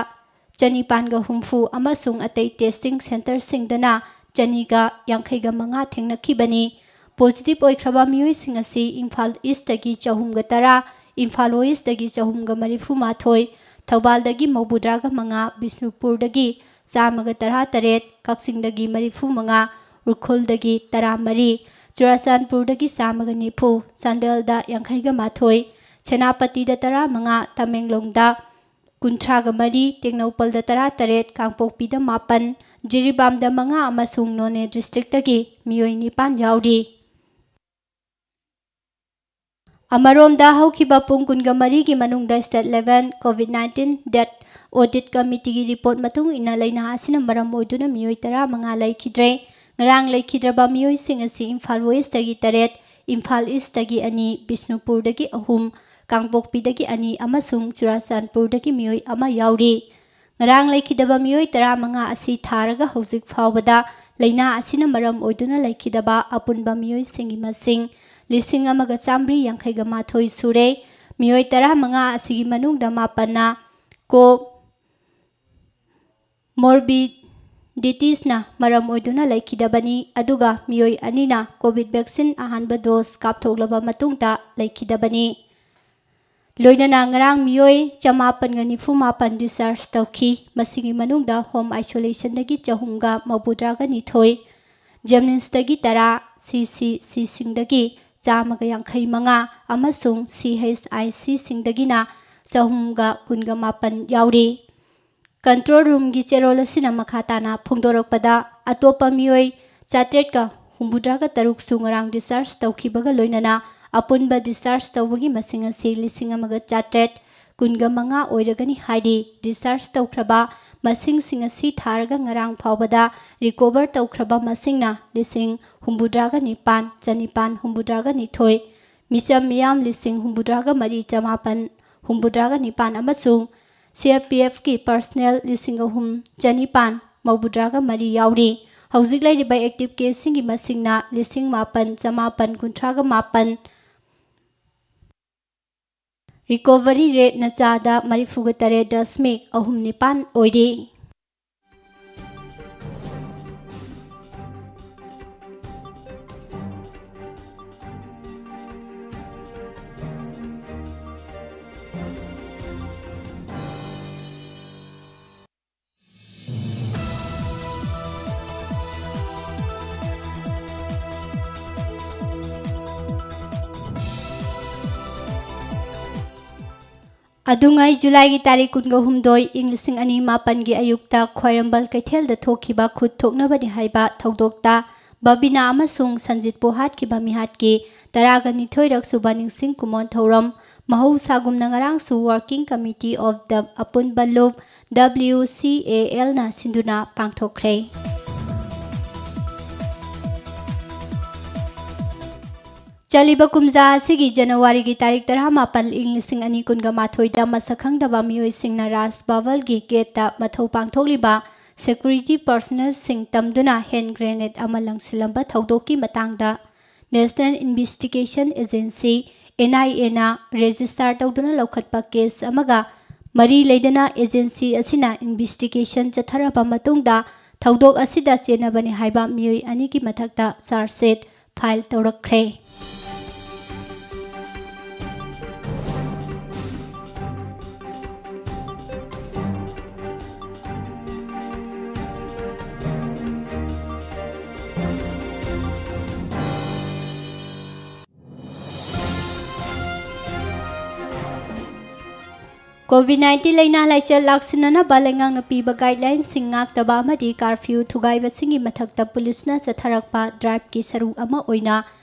ꯆꯅꯤꯄꯥꯟꯒ ꯍꯨꯝꯐꯨ ꯑꯃꯁꯨꯡ ꯑꯇꯩ testing centreꯁꯤꯡꯗꯅ ꯆꯅꯤꯒ ꯌꯥꯡꯈꯩꯒ ꯃꯉꯥ ꯊꯦꯡꯅꯈꯤꯕꯅꯤ꯫ Positive ꯑꯣꯏꯈ꯭ꯔꯕ ꯃꯤꯑꯣꯏꯁꯤꯡ ꯑꯁꯤ ꯏꯝꯐꯥꯜ Eastꯇꯒꯤ ꯆꯍꯨꯝꯒ ꯇꯔꯥ, ꯏꯝꯐꯥꯜ Westꯇꯒꯤ ꯆꯍꯨꯝꯒ ꯃꯔꯤꯐꯨ ꯃꯥꯊꯣꯏ, ꯊꯧꯕꯥꯜꯗꯒꯤ ꯃꯧꯕꯨꯗ꯭ꯔꯥꯒ ꯃꯉꯥ, ꯕꯤꯁꯅꯨꯄꯨꯔꯗꯒꯤ ꯆꯥꯝꯃꯒ ꯇꯔꯥ ꯇꯔꯦꯠ, ꯀꯛꯆꯤꯡꯗꯒꯤ ꯃꯔꯤꯐꯨ ꯃꯉꯥ, ꯎꯈ꯭ꯔꯨꯜꯗꯒꯤ ꯇꯔꯥ ꯃꯔꯤ, ꯆꯨꯔꯥꯆꯥꯟꯄꯨꯔꯗꯒꯤ ꯆꯥꯝꯃꯒ ꯅꯤꯐꯨ, ꯆꯥꯟꯗꯦꯜꯗ ꯌꯥꯡꯈꯩꯒ ꯃꯥꯊꯣꯏ, ꯁꯦꯅꯥꯄꯇꯤꯗ ꯇꯔꯥ ꯃꯉꯥ, ꯇꯃꯦꯡꯂꯣꯡꯗ ꯀꯨꯟꯊ꯭ꯔꯥꯒ ꯃꯔꯤ, ꯇꯦꯡꯅꯧꯄꯜꯗ ꯇꯔꯥ ꯇꯔꯦꯠ, ꯀꯥꯡꯄꯣꯛꯄꯤꯗ ꯃꯥꯄꯟ, ꯖꯤꯔꯤꯕꯥꯝꯗ ꯃꯉꯥ ꯑꯃꯁꯨꯡꯅꯣꯅꯦ districtꯇꯒꯤ ꯃꯤꯑꯣꯏ ꯅꯤꯄꯥꯟ ꯌꯥꯎꯔꯤ꯫ ꯑꯃꯔꯣꯝꯗ, ꯍꯧꯈꯤꯕ ꯄꯨꯡ ꯀꯨꯟꯒ ꯃꯔꯤꯒꯤ ꯃꯅꯨꯡꯗ state level COVID nineteen death audit committeeꯒꯤ report ꯃꯇꯨꯡ ꯏꯟꯅ, ꯂꯥꯏꯅꯥ ꯑꯁꯤꯅ ꯃꯔꯝ ꯑꯣꯏꯗꯨꯅ ꯃꯤꯑꯣꯏ ꯇꯔꯥꯃꯉꯥ ꯂꯩꯈꯤꯗ꯭ꯔꯦ꯫ ꯉꯔꯥꯡ ꯂꯩꯈꯤꯗ꯭ꯔꯕ ꯃꯤꯑꯣꯏꯁꯤꯡ ꯑꯁꯤ ꯏꯝꯐꯥꯜ Westꯇꯒꯤ ꯇꯔꯦꯠ, ꯏꯝꯐꯥꯜ Eastꯇꯒꯤ ꯑꯅꯤ, ꯕꯤꯁꯅꯨꯄꯨꯔꯗꯒꯤ ꯑꯍꯨꯝ, ꯀꯥꯡꯄꯣꯛꯄꯤꯗꯒꯤ ꯑꯅꯤ ꯑꯃꯁꯨꯡ ꯆꯨꯔꯥꯆꯥꯟꯄꯨꯔꯗꯒꯤ ꯃꯤꯑꯣꯏ ꯑꯃ ꯌꯥꯎꯔꯤ꯫ ꯉꯔꯥꯡ ꯂꯩꯈꯤꯗꯕ ꯃꯤꯑꯣꯏ ꯇꯔꯥꯃꯉꯥ ꯑꯁꯤ ꯊꯥꯔꯒ ꯍꯧꯖꯤꯛ ꯐꯥꯎꯕꯗ ꯂꯥꯏꯅꯥ ꯑꯁꯤꯅ ꯃꯔꯝ ꯑꯣꯏꯗꯨꯅ ꯂꯩꯈꯤꯗꯕ ꯑꯄꯨꯟꯕ ꯃꯤꯑꯣꯏꯁꯤꯡꯒꯤ ꯃꯁꯤꯡ ꯂꯤꯁꯤꯡ ꯑꯃꯒ ꯆꯥꯃꯔꯤ ꯌꯥꯡꯈꯩꯒ ꯃꯥꯊꯣꯏ ꯁꯨꯔꯦ꯫ ꯃꯤꯑꯣꯏ ꯇꯔꯥꯃꯉꯥ ꯑꯁꯤꯒꯤ ꯃꯅꯨꯡꯗ ꯃꯥꯄꯟꯅ comorbidities ꯃꯔꯝ ꯑꯣꯏꯗꯨꯅ ꯂꯩꯈꯤꯗꯕꯅꯤ, ꯑꯗꯨꯒ ꯃꯤꯑꯣꯏ ꯑꯅꯤꯅ COVID vaccine ꯑꯍꯥꯟꯕ dose ꯀꯥꯞꯊꯣꯛꯂꯕ ꯃꯇꯨꯡꯗ ꯂꯩꯈꯤꯗꯕꯅꯤ꯫ ꯂꯣꯏꯅꯅ ꯉꯔꯥꯡ ꯃꯤꯑꯣꯏ ꯆꯃꯥꯄꯟꯒ ꯅꯤꯐꯨ ꯃꯥꯄꯟ discharge ꯇꯧꯈꯤ꯫ ꯃꯁꯤꯒꯤ ꯃꯅꯨꯡꯗ home isolationꯗꯒꯤ ꯆꯍꯨꯝꯒ ꯃꯧꯕꯨꯗ꯭ꯔꯥꯒ ꯅꯤꯊꯣꯏ, JNIMSꯇꯒꯤ ꯇꯔꯥ, CCCꯁꯤꯡꯗꯒꯤ ꯆꯥꯝꯃꯒ ꯌꯥꯡꯈꯩ ꯃꯉꯥ ꯑꯃꯁꯨꯡ CHICꯁꯤꯡꯗꯒꯤꯅ ꯆꯍꯨꯝꯒ ꯀꯨꯟꯒ ꯃꯥꯄꯟ ꯌꯥꯎꯔꯤ꯫ Control roomꯒꯤ ꯆꯦꯔꯣꯜ ꯑꯁꯤꯅ ꯃꯈꯥ ꯇꯥꯅ ꯐꯣꯡꯗꯣꯔꯛꯄꯗ, ꯑꯇꯣꯞꯄ ꯃꯤꯑꯣꯏ ꯆꯥꯇ꯭ꯔꯦꯠꯀ ꯍꯨꯝꯐꯨꯇꯔꯥꯒ ꯇꯔꯨꯛꯁꯨ ꯉꯔꯥꯡ discharge ꯇꯧꯈꯤꯕꯒ ꯂꯣꯏꯅꯅ ꯑꯄꯨꯟꯕ discharge ꯇꯧꯕꯒꯤ ꯃꯁꯤꯡ ꯑꯁꯤ ꯂꯤꯁꯤꯡ ꯑꯃꯒ ꯆꯥꯇ꯭ꯔꯦꯠ ꯀꯨꯟꯒ ꯃꯉꯥ ꯑꯣꯏꯔꯒꯅꯤ ꯍꯥꯏꯔꯤ꯫ Discharge ꯇꯧꯈ꯭ꯔꯕ ꯃꯁꯤꯡꯁꯤꯡ ꯑꯁꯤ ꯊꯥꯔꯒ ꯉꯔꯥꯡ ꯐꯥꯎꯕꯗ recover ꯇꯧꯈ꯭ꯔꯕ ꯃꯁꯤꯡꯅ ꯂꯤꯁꯤꯡ ꯍꯨꯝꯐꯨꯇꯔꯥꯒ ꯅꯤꯄꯥꯟ ꯆꯅꯤꯄꯥꯟ ꯍꯨꯝꯐꯨꯇꯔꯥꯒ ꯅꯤꯊꯣꯏ, ꯃꯤꯆꯝ ꯃꯤꯌꯥꯝ ꯂꯤꯁꯤꯡ ꯍꯨꯝꯐꯨꯇꯔꯥꯒ ꯃꯔꯤ ꯆꯃꯥꯄꯟ ꯍꯨꯝꯐꯨꯇꯔꯥꯒ ꯅꯤꯄꯥꯟ ꯑꯃꯁꯨꯡ CRPFꯀꯤ personnel ꯂꯤꯁꯤꯡ ꯑꯍꯨꯝ ꯆꯅꯤꯄꯥꯟ ꯃꯧꯗ꯭ꯔꯥꯒ ꯃꯔꯤ ꯌꯥꯎꯔꯤ꯫ ꯍꯧꯖꯤꯛ ꯂꯩꯔꯤꯕ active caseꯁꯤꯡꯒꯤ ꯃꯁꯤꯡꯅ ꯂꯤꯁꯤꯡ ꯃꯥꯄꯟ ꯆꯃꯥꯄꯟ ꯀꯨꯟꯊ꯭ꯔꯥꯒ ꯃꯥꯄꯟ, recovery rateꯅ ꯆꯥꯗ ꯃꯔꯤꯐꯨꯒ ꯇꯔꯦꯠ ꯗꯁꯃꯤꯛ ꯑꯍꯨꯝ ꯅꯤꯄꯥꯟ ꯑꯣꯏꯔꯤ꯫ ꯑꯗꯨꯉꯩ ꯖꯨꯂꯥꯏꯒꯤ ꯇꯥꯔꯤꯛ ꯀꯨꯟꯒ ꯍꯨꯝꯗꯣꯏ, ꯏꯪ ꯂꯤꯁꯤꯡ ꯑꯅꯤ ꯃꯥꯄꯟꯒꯤ ꯑꯌꯨꯛꯇ ꯈ꯭ꯋꯥꯏꯔꯝꯕꯟ ꯀꯩꯊꯦꯜꯗ ꯊꯣꯛꯈꯤꯕ ꯈꯨꯠ ꯊꯣꯛꯅꯕꯅꯤ ꯍꯥꯏꯕ ꯊꯧꯗꯣꯛꯇ ꯕꯕꯤꯅꯥ ꯑꯃꯁꯨꯡ ꯁꯟꯖꯤꯠꯄꯨ ꯍꯥꯠꯈꯤꯕ ꯃꯤꯍꯥꯠꯀꯤ ꯇꯔꯥꯒ ꯅꯤꯊꯣꯏꯔꯛ ꯁꯨꯕ ꯅꯤꯡꯁꯤꯡ ꯀꯨꯃꯣꯟ ꯊꯧꯔꯝ ꯃꯍꯧꯁꯥꯒꯨꯝꯅ ꯉꯔꯥꯡꯁꯨ Working Committee of the ꯑꯄꯨꯟꯕ ꯂꯨꯞ, WCALꯅ ꯁꯤꯟꯗꯨꯅ ꯄꯥꯡꯊꯣꯛꯈ꯭ꯔꯦ꯫ ꯆꯠꯂꯤꯕ ꯀꯨꯝꯖꯥ ꯑꯁꯤꯒꯤ ꯖꯅꯋꯥꯔꯤꯒꯤ ꯇꯥꯔꯤꯛ ꯇꯔꯥꯃꯥꯄꯟ, ꯏꯪ ꯂꯤꯁꯤꯡ ꯑꯅꯤ ꯀꯨꯟꯒ ꯃꯥꯊꯣꯏꯗ ꯃꯁꯛ ꯈꯪꯗꯕ ꯃꯤꯑꯣꯏꯁꯤꯡꯅ ꯔꯥꯖ ꯚꯕꯟꯒꯤ gateꯇ ꯃꯊꯧ ꯄꯥꯡꯊꯣꯛꯂꯤꯕ security personnelꯁꯤꯡ ꯇꯝꯗꯨꯅ hand grenade ꯑꯃ ꯂꯪꯁꯤꯜꯂꯝꯕ ꯊꯧꯗꯣꯛꯀꯤ ꯃꯇꯥꯡꯗ National Investigation Agency, NIAꯅ register ꯇꯧꯗꯨꯅ ꯂꯧꯈꯠꯄ case ꯑꯃꯒ ꯃꯔꯤ ꯂꯩꯅꯅ agency ꯑꯁꯤꯅ investigation ꯆꯠꯊꯔꯕ ꯃꯇꯨꯡꯗ ꯊꯧꯗꯣꯛ ꯑꯁꯤꯗ ꯆꯦꯟꯅꯕꯅꯤ ꯍꯥꯏꯕ ꯃꯤꯑꯣꯏ ꯑꯅꯤꯒꯤ ꯃꯊꯛꯇ charge sheet file ꯇꯧꯔꯛꯈ꯭ꯔꯦ꯫ COVID nineteen ꯂꯥꯏꯅꯥ ꯂꯥꯏꯆꯠ ꯂꯥꯛꯁꯤꯟꯅꯅꯕ ꯂꯩꯉꯥꯛꯅ ꯄꯤꯕ guidelineꯁꯤꯡ ꯉꯥꯛꯇꯕ ꯑꯃꯗꯤ curfew ꯊꯨꯒꯥꯏꯕꯁꯤꯡꯒꯤ ꯃꯊꯛꯇ ꯄꯨꯂꯤꯁꯅ ꯆꯠꯊꯔꯛꯄ driveꯀꯤ ꯁꯔꯨꯛ ꯑꯃ ꯑꯣꯏꯅ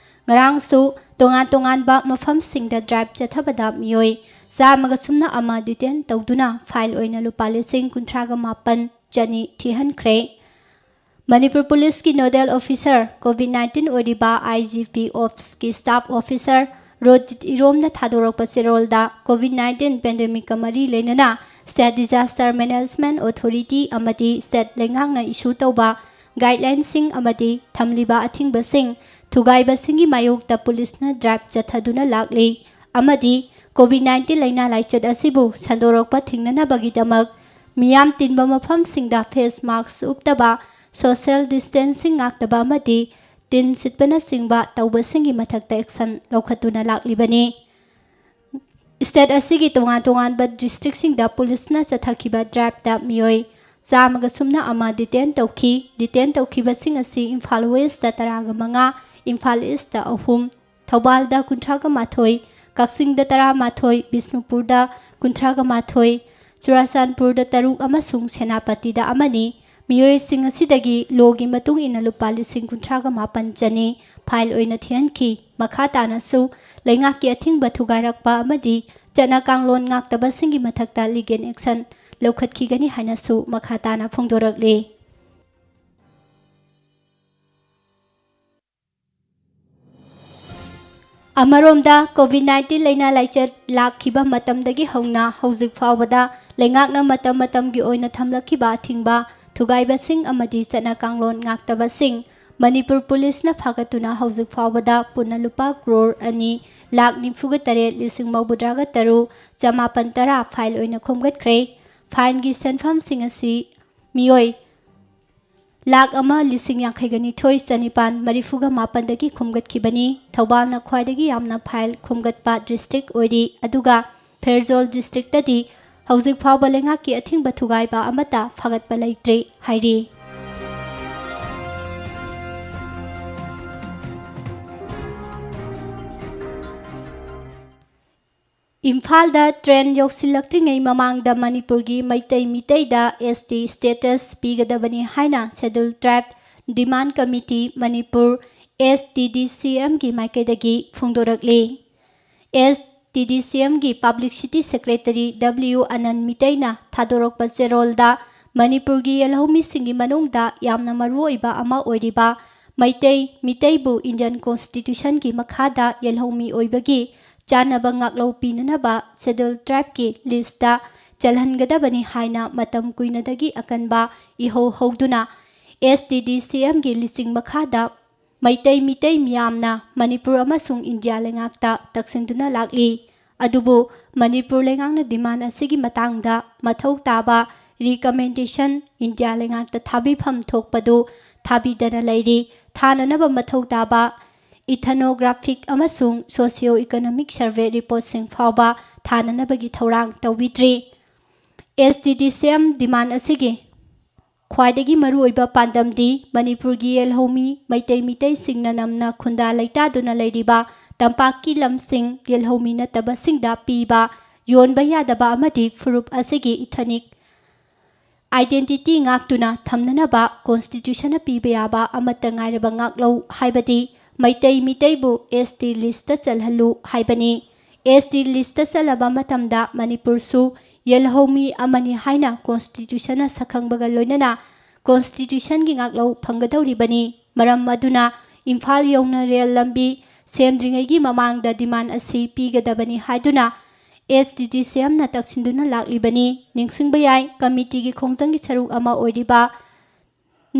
ꯉꯔꯥꯡꯁꯨ ꯇꯣꯉꯥꯟ ꯇꯣꯉꯥꯟꯕ ꯃꯐꯝꯁꯤꯡꯗ ꯗ꯭ꯔꯥꯏꯚ ꯆꯠꯊꯕꯗ ꯃꯤꯑꯣꯏ ꯆꯥꯝꯃꯒ ꯁꯨꯞꯅ ꯑꯃ ꯗꯤꯇꯦꯟ ꯇꯧꯗꯨꯅ ꯐꯥꯏꯟ ꯑꯣꯏꯅ ꯂꯨꯄꯥ ꯂꯤꯁꯤꯡ ꯀꯨꯟꯊ꯭ꯔꯥꯒ ꯃꯥꯄꯟ ꯆꯅꯤ ꯊꯤꯍꯟꯈ꯭ꯔꯦ꯫ ꯃꯅꯤꯄꯨꯔ ꯄꯨꯂꯤꯁꯀꯤ ꯅꯣꯗꯦꯜ ꯑꯣꯐꯤꯁꯥꯔ ꯀꯣꯚꯤꯗ ꯅꯥꯏꯟꯇꯤꯟ ꯑꯣꯏꯔꯤꯕ ꯑꯥꯏ ꯖꯤ ꯄꯤ ꯑꯣꯞꯁꯀꯤ ꯁ꯭ꯇꯥꯐ ꯑꯣꯐꯤꯁꯥꯔ ꯔꯣꯖꯤꯠ ꯏꯔꯣꯝꯅ ꯊꯥꯗꯣꯔꯛꯄ ꯆꯦꯔꯣꯜꯗ, ꯀꯣꯚꯤꯗ ꯅꯥꯏꯟꯇꯤꯟ ꯄꯦꯟꯗꯦꯃꯤꯛꯀ ꯃꯔꯤ ꯂꯩꯅꯅ ꯁ꯭ꯇꯦꯠ ꯗꯤꯖꯥꯁꯇꯔ ꯃꯦꯅꯦꯖꯃꯦꯟꯠ ꯑꯣꯊꯣꯔꯤꯇꯤ ꯑꯃꯗꯤ ꯁ꯭ꯇꯦꯠ ꯂꯩꯉꯥꯛꯅ ꯏꯁꯨ ꯇꯧꯕ ꯒꯥꯏꯗꯂꯥꯏꯟꯁꯤꯡ ꯑꯃꯗꯤ ꯊꯝꯂꯤꯕ ꯑꯊꯤꯡꯕꯁꯤꯡ ꯊꯨꯒꯥꯏꯕꯁꯤꯡꯒꯤ ꯃꯥꯌꯣꯛꯇ ꯄꯨꯂꯤꯁꯅ ꯗ꯭ꯔꯥꯏꯚ ꯆꯠꯊꯗꯨꯅ ꯂꯥꯛꯂꯤ ꯑꯃꯗꯤ ꯀꯣꯚꯤꯗ ꯅꯥꯏꯟꯇꯤꯟ ꯂꯥꯏꯅꯥ ꯂꯥꯏꯆꯠ ꯑꯁꯤꯕꯨ ꯁꯟꯗꯣꯔꯛꯄ ꯊꯤꯡꯅꯅꯕꯒꯤꯗꯃꯛ ꯃꯤꯌꯥꯝ ꯇꯤꯟꯕ ꯃꯐꯝꯁꯤꯡꯗ ꯐꯦꯁ ꯃꯥꯁꯛ ꯎꯞꯇꯕ, ꯁꯣꯁꯤꯌꯦꯜ ꯗꯤꯁꯇꯦꯟꯁꯤꯡ ꯉꯥꯛꯇꯕ ꯑꯃꯗꯤ ꯇꯤꯟ ꯁꯤꯠꯄꯅꯆꯤꯡꯕ ꯇꯧꯕꯁꯤꯡꯒꯤ ꯃꯊꯛꯇ ꯑꯦꯛꯁꯟ ꯂꯧꯈꯠꯇꯨꯅ ꯂꯥꯛꯂꯤꯕꯅꯤ꯫ ꯁ꯭ꯇꯦꯠ ꯑꯁꯤꯒꯤ ꯇꯣꯉꯥꯟ ꯇꯣꯉꯥꯟꯕ ꯗꯤꯁꯇ꯭ꯔꯤꯛꯁꯤꯡꯗ ꯄꯨꯂꯤꯁꯅ ꯆꯠꯊꯈꯤꯕ ꯗ꯭ꯔꯥꯏꯚꯇ ꯃꯤꯑꯣꯏ ꯆꯥꯝꯃꯒ ꯁꯨꯞꯅ ꯑꯃ ꯗꯤꯇꯦꯟ ꯇꯧꯈꯤ꯫ ꯗꯤꯇꯦꯟ ꯇꯧꯈꯤꯕꯁꯤꯡ ꯑꯁꯤ ꯏꯝꯐꯥꯜ ꯋꯦꯁꯇ ꯇꯔꯥꯒ ꯃꯉꯥ, ꯏꯝꯐꯥꯜ ꯏꯁꯇ ꯑꯍꯨꯝ, ꯊꯧꯕꯥꯜꯗ ꯀꯨꯟꯊ꯭ꯔꯥꯒ ꯃꯥꯊꯣꯏ, ꯀꯛꯆꯤꯡꯗ ꯇꯔꯥꯃꯥꯊꯣꯏ, ꯕꯤꯁꯅꯨꯄꯨꯔꯗ ꯀꯨꯟꯊ꯭ꯔꯥꯒ ꯃꯥꯊꯣꯏ, ꯆꯨꯔꯥꯆꯥꯟꯄꯨꯔꯗ ꯇꯔꯨꯛ ꯑꯃꯁꯨꯡ ꯁꯦꯅꯥꯄꯇꯤꯗ ꯑꯃꯅꯤ꯫ ꯃꯤꯑꯣꯏꯁꯤꯡ ꯑꯁꯤꯗꯒꯤ ꯂꯣꯒꯤ ꯃꯇꯨꯡ ꯏꯟꯅ ꯂꯨꯄꯥ ꯂꯤꯁꯤꯡ ꯀꯨꯟꯊ꯭ꯔꯥꯒ ꯃꯥꯄꯟ ꯆꯅꯤ ꯐꯥꯏꯟ ꯑꯣꯏꯅ ꯊꯤꯍꯟꯈꯤ꯫ ꯃꯈꯥ ꯇꯥꯅꯁꯨ ꯂꯩꯉꯥꯛꯀꯤ ꯑꯊꯤꯡꯕ ꯊꯨꯒꯥꯏꯔꯛꯄ ꯑꯃꯗꯤ ꯆꯠꯅ ꯀꯥꯡꯂꯣꯟ ꯉꯥꯛꯇꯕꯁꯤꯡꯒꯤ ꯃꯊꯛꯇ ꯂꯤꯒꯦꯜ ꯑꯦꯛꯁꯟ ꯂꯧꯈꯠꯈꯤꯒꯅꯤ ꯍꯥꯏꯅꯁꯨ ꯃꯈꯥ ꯇꯥꯅ ꯐꯣꯡꯗꯣꯔꯛꯂꯤ꯫ ꯑꯃꯔꯣꯝꯗ, ꯀꯣꯚꯤꯗ ꯅꯥꯏꯟꯇꯤꯟ ꯂꯥꯏꯅꯥ ꯂꯥꯏꯆꯠ ꯂꯥꯛꯈꯤꯕ ꯃꯇꯝꯗꯒꯤ ꯍꯧꯅ ꯍꯧꯖꯤꯛ ꯐꯥꯎꯕꯗ ꯂꯩꯉꯥꯛꯅ ꯃꯇꯝ ꯃꯇꯝꯒꯤ ꯑꯣꯏꯅ ꯊꯝꯂꯛꯈꯤꯕ ꯑꯊꯤꯡꯕ ꯊꯨꯒꯥꯏꯕꯁꯤꯡ ꯑꯃꯗꯤ ꯆꯠꯅ ꯀꯥꯡꯂꯣꯟ ꯉꯥꯛꯇꯕꯁꯤꯡ ꯃꯅꯤꯄꯨꯔ ꯄꯨꯂꯤꯁꯅ ꯐꯥꯒꯠꯇꯨꯅ ꯍꯧꯖꯤꯛ ꯐꯥꯎꯕꯗ ꯄꯨꯟꯅ ꯂꯨꯄꯥ ꯀ꯭ꯔꯣꯔ ꯑꯅꯤ ꯂꯥꯈ ꯅꯤꯐꯨꯒ ꯇꯔꯦꯠ ꯂꯤꯁꯤꯡ ꯃꯧꯗ꯭ꯔꯥꯒ ꯇꯔꯨꯛ ꯆꯃꯥꯄꯟ ꯇꯔꯥ ꯐꯥꯏꯟ ꯑꯣꯏꯅ ꯈꯣꯝꯒꯠꯈ꯭ꯔꯦ꯫ ꯐꯥꯏꯟꯒꯤ ꯁꯦꯟꯐꯝꯁꯤꯡ ꯑꯁꯤ ꯃꯤꯑꯣꯏ ꯂꯥꯈ ꯑꯃ ꯂꯤꯁꯤꯡ ꯌꯥꯡꯈꯩꯒ ꯅꯤꯊꯣꯏ ꯆꯅꯤꯄꯥꯟ ꯃꯔꯤꯐꯨꯒ ꯃꯥꯄꯟꯗꯒꯤ ꯈꯣꯝꯒꯠꯈꯤꯕꯅꯤ꯫ ꯊꯧꯕꯥꯜꯅ ꯈ꯭ꯋꯥꯏꯗꯒꯤ ꯌꯥꯝꯅ ꯐꯥꯏꯜ ꯈꯣꯝꯒꯠꯄ ꯗꯤꯁꯇ꯭ꯔꯤꯛ ꯑꯣꯏꯔꯤ, ꯑꯗꯨꯒ ꯐꯦꯔꯖꯣꯜ ꯗꯤꯁꯇ꯭ꯔꯤꯛꯇꯗꯤ ꯍꯧꯖꯤꯛ ꯐꯥꯎꯕ ꯂꯩꯉꯥꯛꯀꯤ ꯑꯊꯤꯡꯕ ꯊꯨꯒꯥꯏꯕ ꯑꯃꯠꯇ ꯐꯥꯒꯠꯄ ꯂꯩꯇ꯭ꯔꯤ ꯍꯥꯏꯔꯤ꯫ ꯏꯝꯐꯥꯜꯗ ꯇ꯭ꯔꯦꯟ ꯌꯧꯁꯤꯜꯂꯛꯇ꯭ꯔꯤꯉꯩ ꯃꯃꯥꯡꯗ ꯃꯅꯤꯄꯨꯔꯒꯤ ꯃꯩꯇꯩ ꯃꯤꯇꯩꯗ ꯑꯦꯁ ꯇꯤ ꯁ꯭ꯇꯦꯇꯁ ꯄꯤꯒꯗꯕꯅꯤ ꯍꯥꯏꯅ ꯁꯦꯗ꯭ꯌꯨꯜ ꯇ꯭ꯔꯥꯏꯕ ꯗꯤꯃꯥꯟ ꯀꯃꯤꯇꯤ ꯃꯅꯤꯄꯨꯔ, ꯑꯦꯁ ꯇꯤ ꯗꯤ ꯁꯤ ꯑꯦꯝꯒꯤ ꯃꯥꯏꯀꯩꯗꯒꯤ ꯐꯣꯡꯗꯣꯔꯛꯂꯤ꯫ ꯑꯦꯁ ꯇꯤ ꯗꯤ ꯁꯤ ꯑꯦꯝꯒꯤ Publicity Secretary ꯗꯕ꯭ꯂꯤꯎ ꯑꯅꯟ ꯃꯤꯇꯩꯅ ꯊꯥꯗꯣꯔꯛꯄ ꯆꯦꯔꯣꯜꯗ ꯃꯅꯤꯄꯨꯔꯒꯤ ꯌꯦꯜꯍꯧꯃꯤꯁꯤꯡꯒꯤ ꯃꯅꯨꯡꯗ ꯌꯥꯝꯅ ꯃꯔꯨꯑꯣꯏꯕ ꯑꯃ ꯑꯣꯏꯔꯤꯕ ꯃꯩꯇꯩ ꯃꯤꯇꯩꯕꯨ Indian Constitutionꯒꯤ ꯃꯈꯥꯗ ꯌꯦꯜꯍꯧꯃꯤ ꯑꯣꯏꯕꯒꯤ ꯆꯥꯟꯅꯕ ꯉꯥꯛꯂꯧ ꯄꯤꯅꯅꯕ Scheduled Tribeꯀꯤ listꯇ ꯆꯜꯍꯟꯒꯗꯕꯅꯤ ꯍꯥꯏꯅ ꯃꯇꯝ ꯀꯨꯏꯅꯗꯒꯤ ꯑꯀꯟꯕ ꯏꯍꯧ ꯍꯧꯗꯨꯅ ꯑꯦꯁ ꯇꯤ ꯗꯤ ꯁꯤ ꯑꯦꯝꯒꯤ ꯂꯤꯆꯤꯡ ꯃꯈꯥꯗ ꯃꯩꯇꯩ ꯃꯤꯇꯩ ꯃꯤꯌꯥꯝꯅ ꯃꯅꯤꯄꯨꯔ ꯑꯃꯁꯨꯡ ꯏꯟꯗꯤꯌꯥ ꯂꯩꯉꯥꯛꯇ ꯇꯛꯁꯤꯟꯗꯨꯅ ꯂꯥꯛꯂꯤ꯫ ꯑꯗꯨꯕꯨ ꯃꯅꯤꯄꯨꯔ ꯂꯩꯉꯥꯛꯅ demand ꯑꯁꯤꯒꯤ ꯃꯇꯥꯡꯗ ꯃꯊꯧ ꯇꯥꯕ recommendation ꯏꯟꯗꯤꯌꯥ ꯂꯩꯉꯥꯛꯇ ꯊꯥꯕꯤꯐꯝ ꯊꯣꯛꯄꯗꯨ ꯊꯥꯕꯤꯗꯅ ꯂꯩꯔꯤ꯫ ꯊꯥꯅꯅꯕ ꯃꯊꯧ ꯇꯥꯕ ethnographic ꯑꯃꯁꯨꯡ socio-economic survey reportꯁꯤꯡ ꯐꯥꯎꯕ ꯊꯥꯅꯅꯕꯒꯤ ꯊꯧꯔꯥꯡ ꯇꯧꯕꯤꯗ꯭ꯔꯤ꯫ ꯑꯦꯁ ꯇꯤ ꯗꯤ ꯁꯤ ꯑꯦꯝ demand ꯑꯁꯤꯒꯤ ꯈ꯭ꯋꯥꯏꯗꯒꯤ ꯃꯔꯨꯑꯣꯏꯕ ꯄꯥꯟꯗꯝꯗꯤ ꯃꯅꯤꯄꯨꯔꯒꯤ ꯌꯦꯜꯍꯧꯃꯤ ꯃꯩꯇꯩ ꯃꯤꯇꯩꯁꯤꯡꯅ ꯅꯝꯅ ꯈꯨꯟꯗꯥ ꯂꯩꯇꯥꯗꯨꯅ ꯂꯩꯔꯤꯕ ꯇꯝꯄꯥꯛꯀꯤ ꯂꯝꯁꯤꯡ ꯌꯦꯜꯍꯧꯃꯤ ꯅꯠꯇꯕꯁꯤꯡꯗ ꯄꯤꯕ, ꯌꯣꯟꯕ ꯌꯥꯗꯕ ꯑꯃꯗꯤ ꯐꯨꯔꯨꯞ ꯑꯁꯤꯒꯤ ethnic identity ꯉꯥꯛꯇꯨꯅ ꯊꯝꯅꯅꯕ Constitutionꯅ ꯄꯤꯕ ꯌꯥꯕ ꯑꯃꯠꯇ ꯉꯥꯏꯔꯕ ꯉꯥꯛꯂꯧ ꯍꯥꯏꯕꯗꯤ ꯃꯩꯇꯩ ꯃꯤꯇꯩꯕꯨ ꯑꯦꯁ ꯇꯤ listꯇ ꯆꯜꯍꯜꯂꯨ ꯍꯥꯏꯕꯅꯤ꯫ ꯑꯦꯁ ꯇꯤ listꯇ ꯆꯜꯂꯕ ꯃꯇꯝꯗ ꯃꯅꯤꯄꯨꯔꯁꯨ ꯌꯦꯜꯍꯧꯃꯤ ꯑꯃꯅꯤ ꯍꯥꯏꯅ Constitutionꯅ ꯁꯛꯈꯪꯕꯒ ꯂꯣꯏꯅꯅ Constitutionꯒꯤ ꯉꯥꯛꯂꯧ ꯐꯪꯒꯗꯧꯔꯤꯕꯅꯤ꯫ ꯃꯔꯝ ꯑꯗꯨꯅ ꯏꯝꯐꯥꯜ ꯌꯧꯅ ꯔꯦꯜ ꯂꯝꯕꯤ ꯁꯦꯝꯗ꯭ꯔꯤꯉꯩꯒꯤ ꯃꯃꯥꯡꯗ demand ꯑꯁꯤ ꯄꯤꯒꯗꯕꯅꯤ ꯍꯥꯏꯗꯨꯅ ꯑꯦꯁ ꯇꯤ ꯗꯤ ꯁꯤ ꯑꯦꯝꯅ ꯇꯛꯁꯤꯟꯗꯨꯅ ꯂꯥꯛꯂꯤꯕꯅꯤ꯫ ꯅꯤꯡꯁꯤꯡꯕ ꯌꯥꯏ, committeeꯒꯤ ꯈꯣꯡꯖꯪꯒꯤ ꯁꯔꯨꯛ ꯑꯃ ꯑꯣꯏꯔꯤꯕ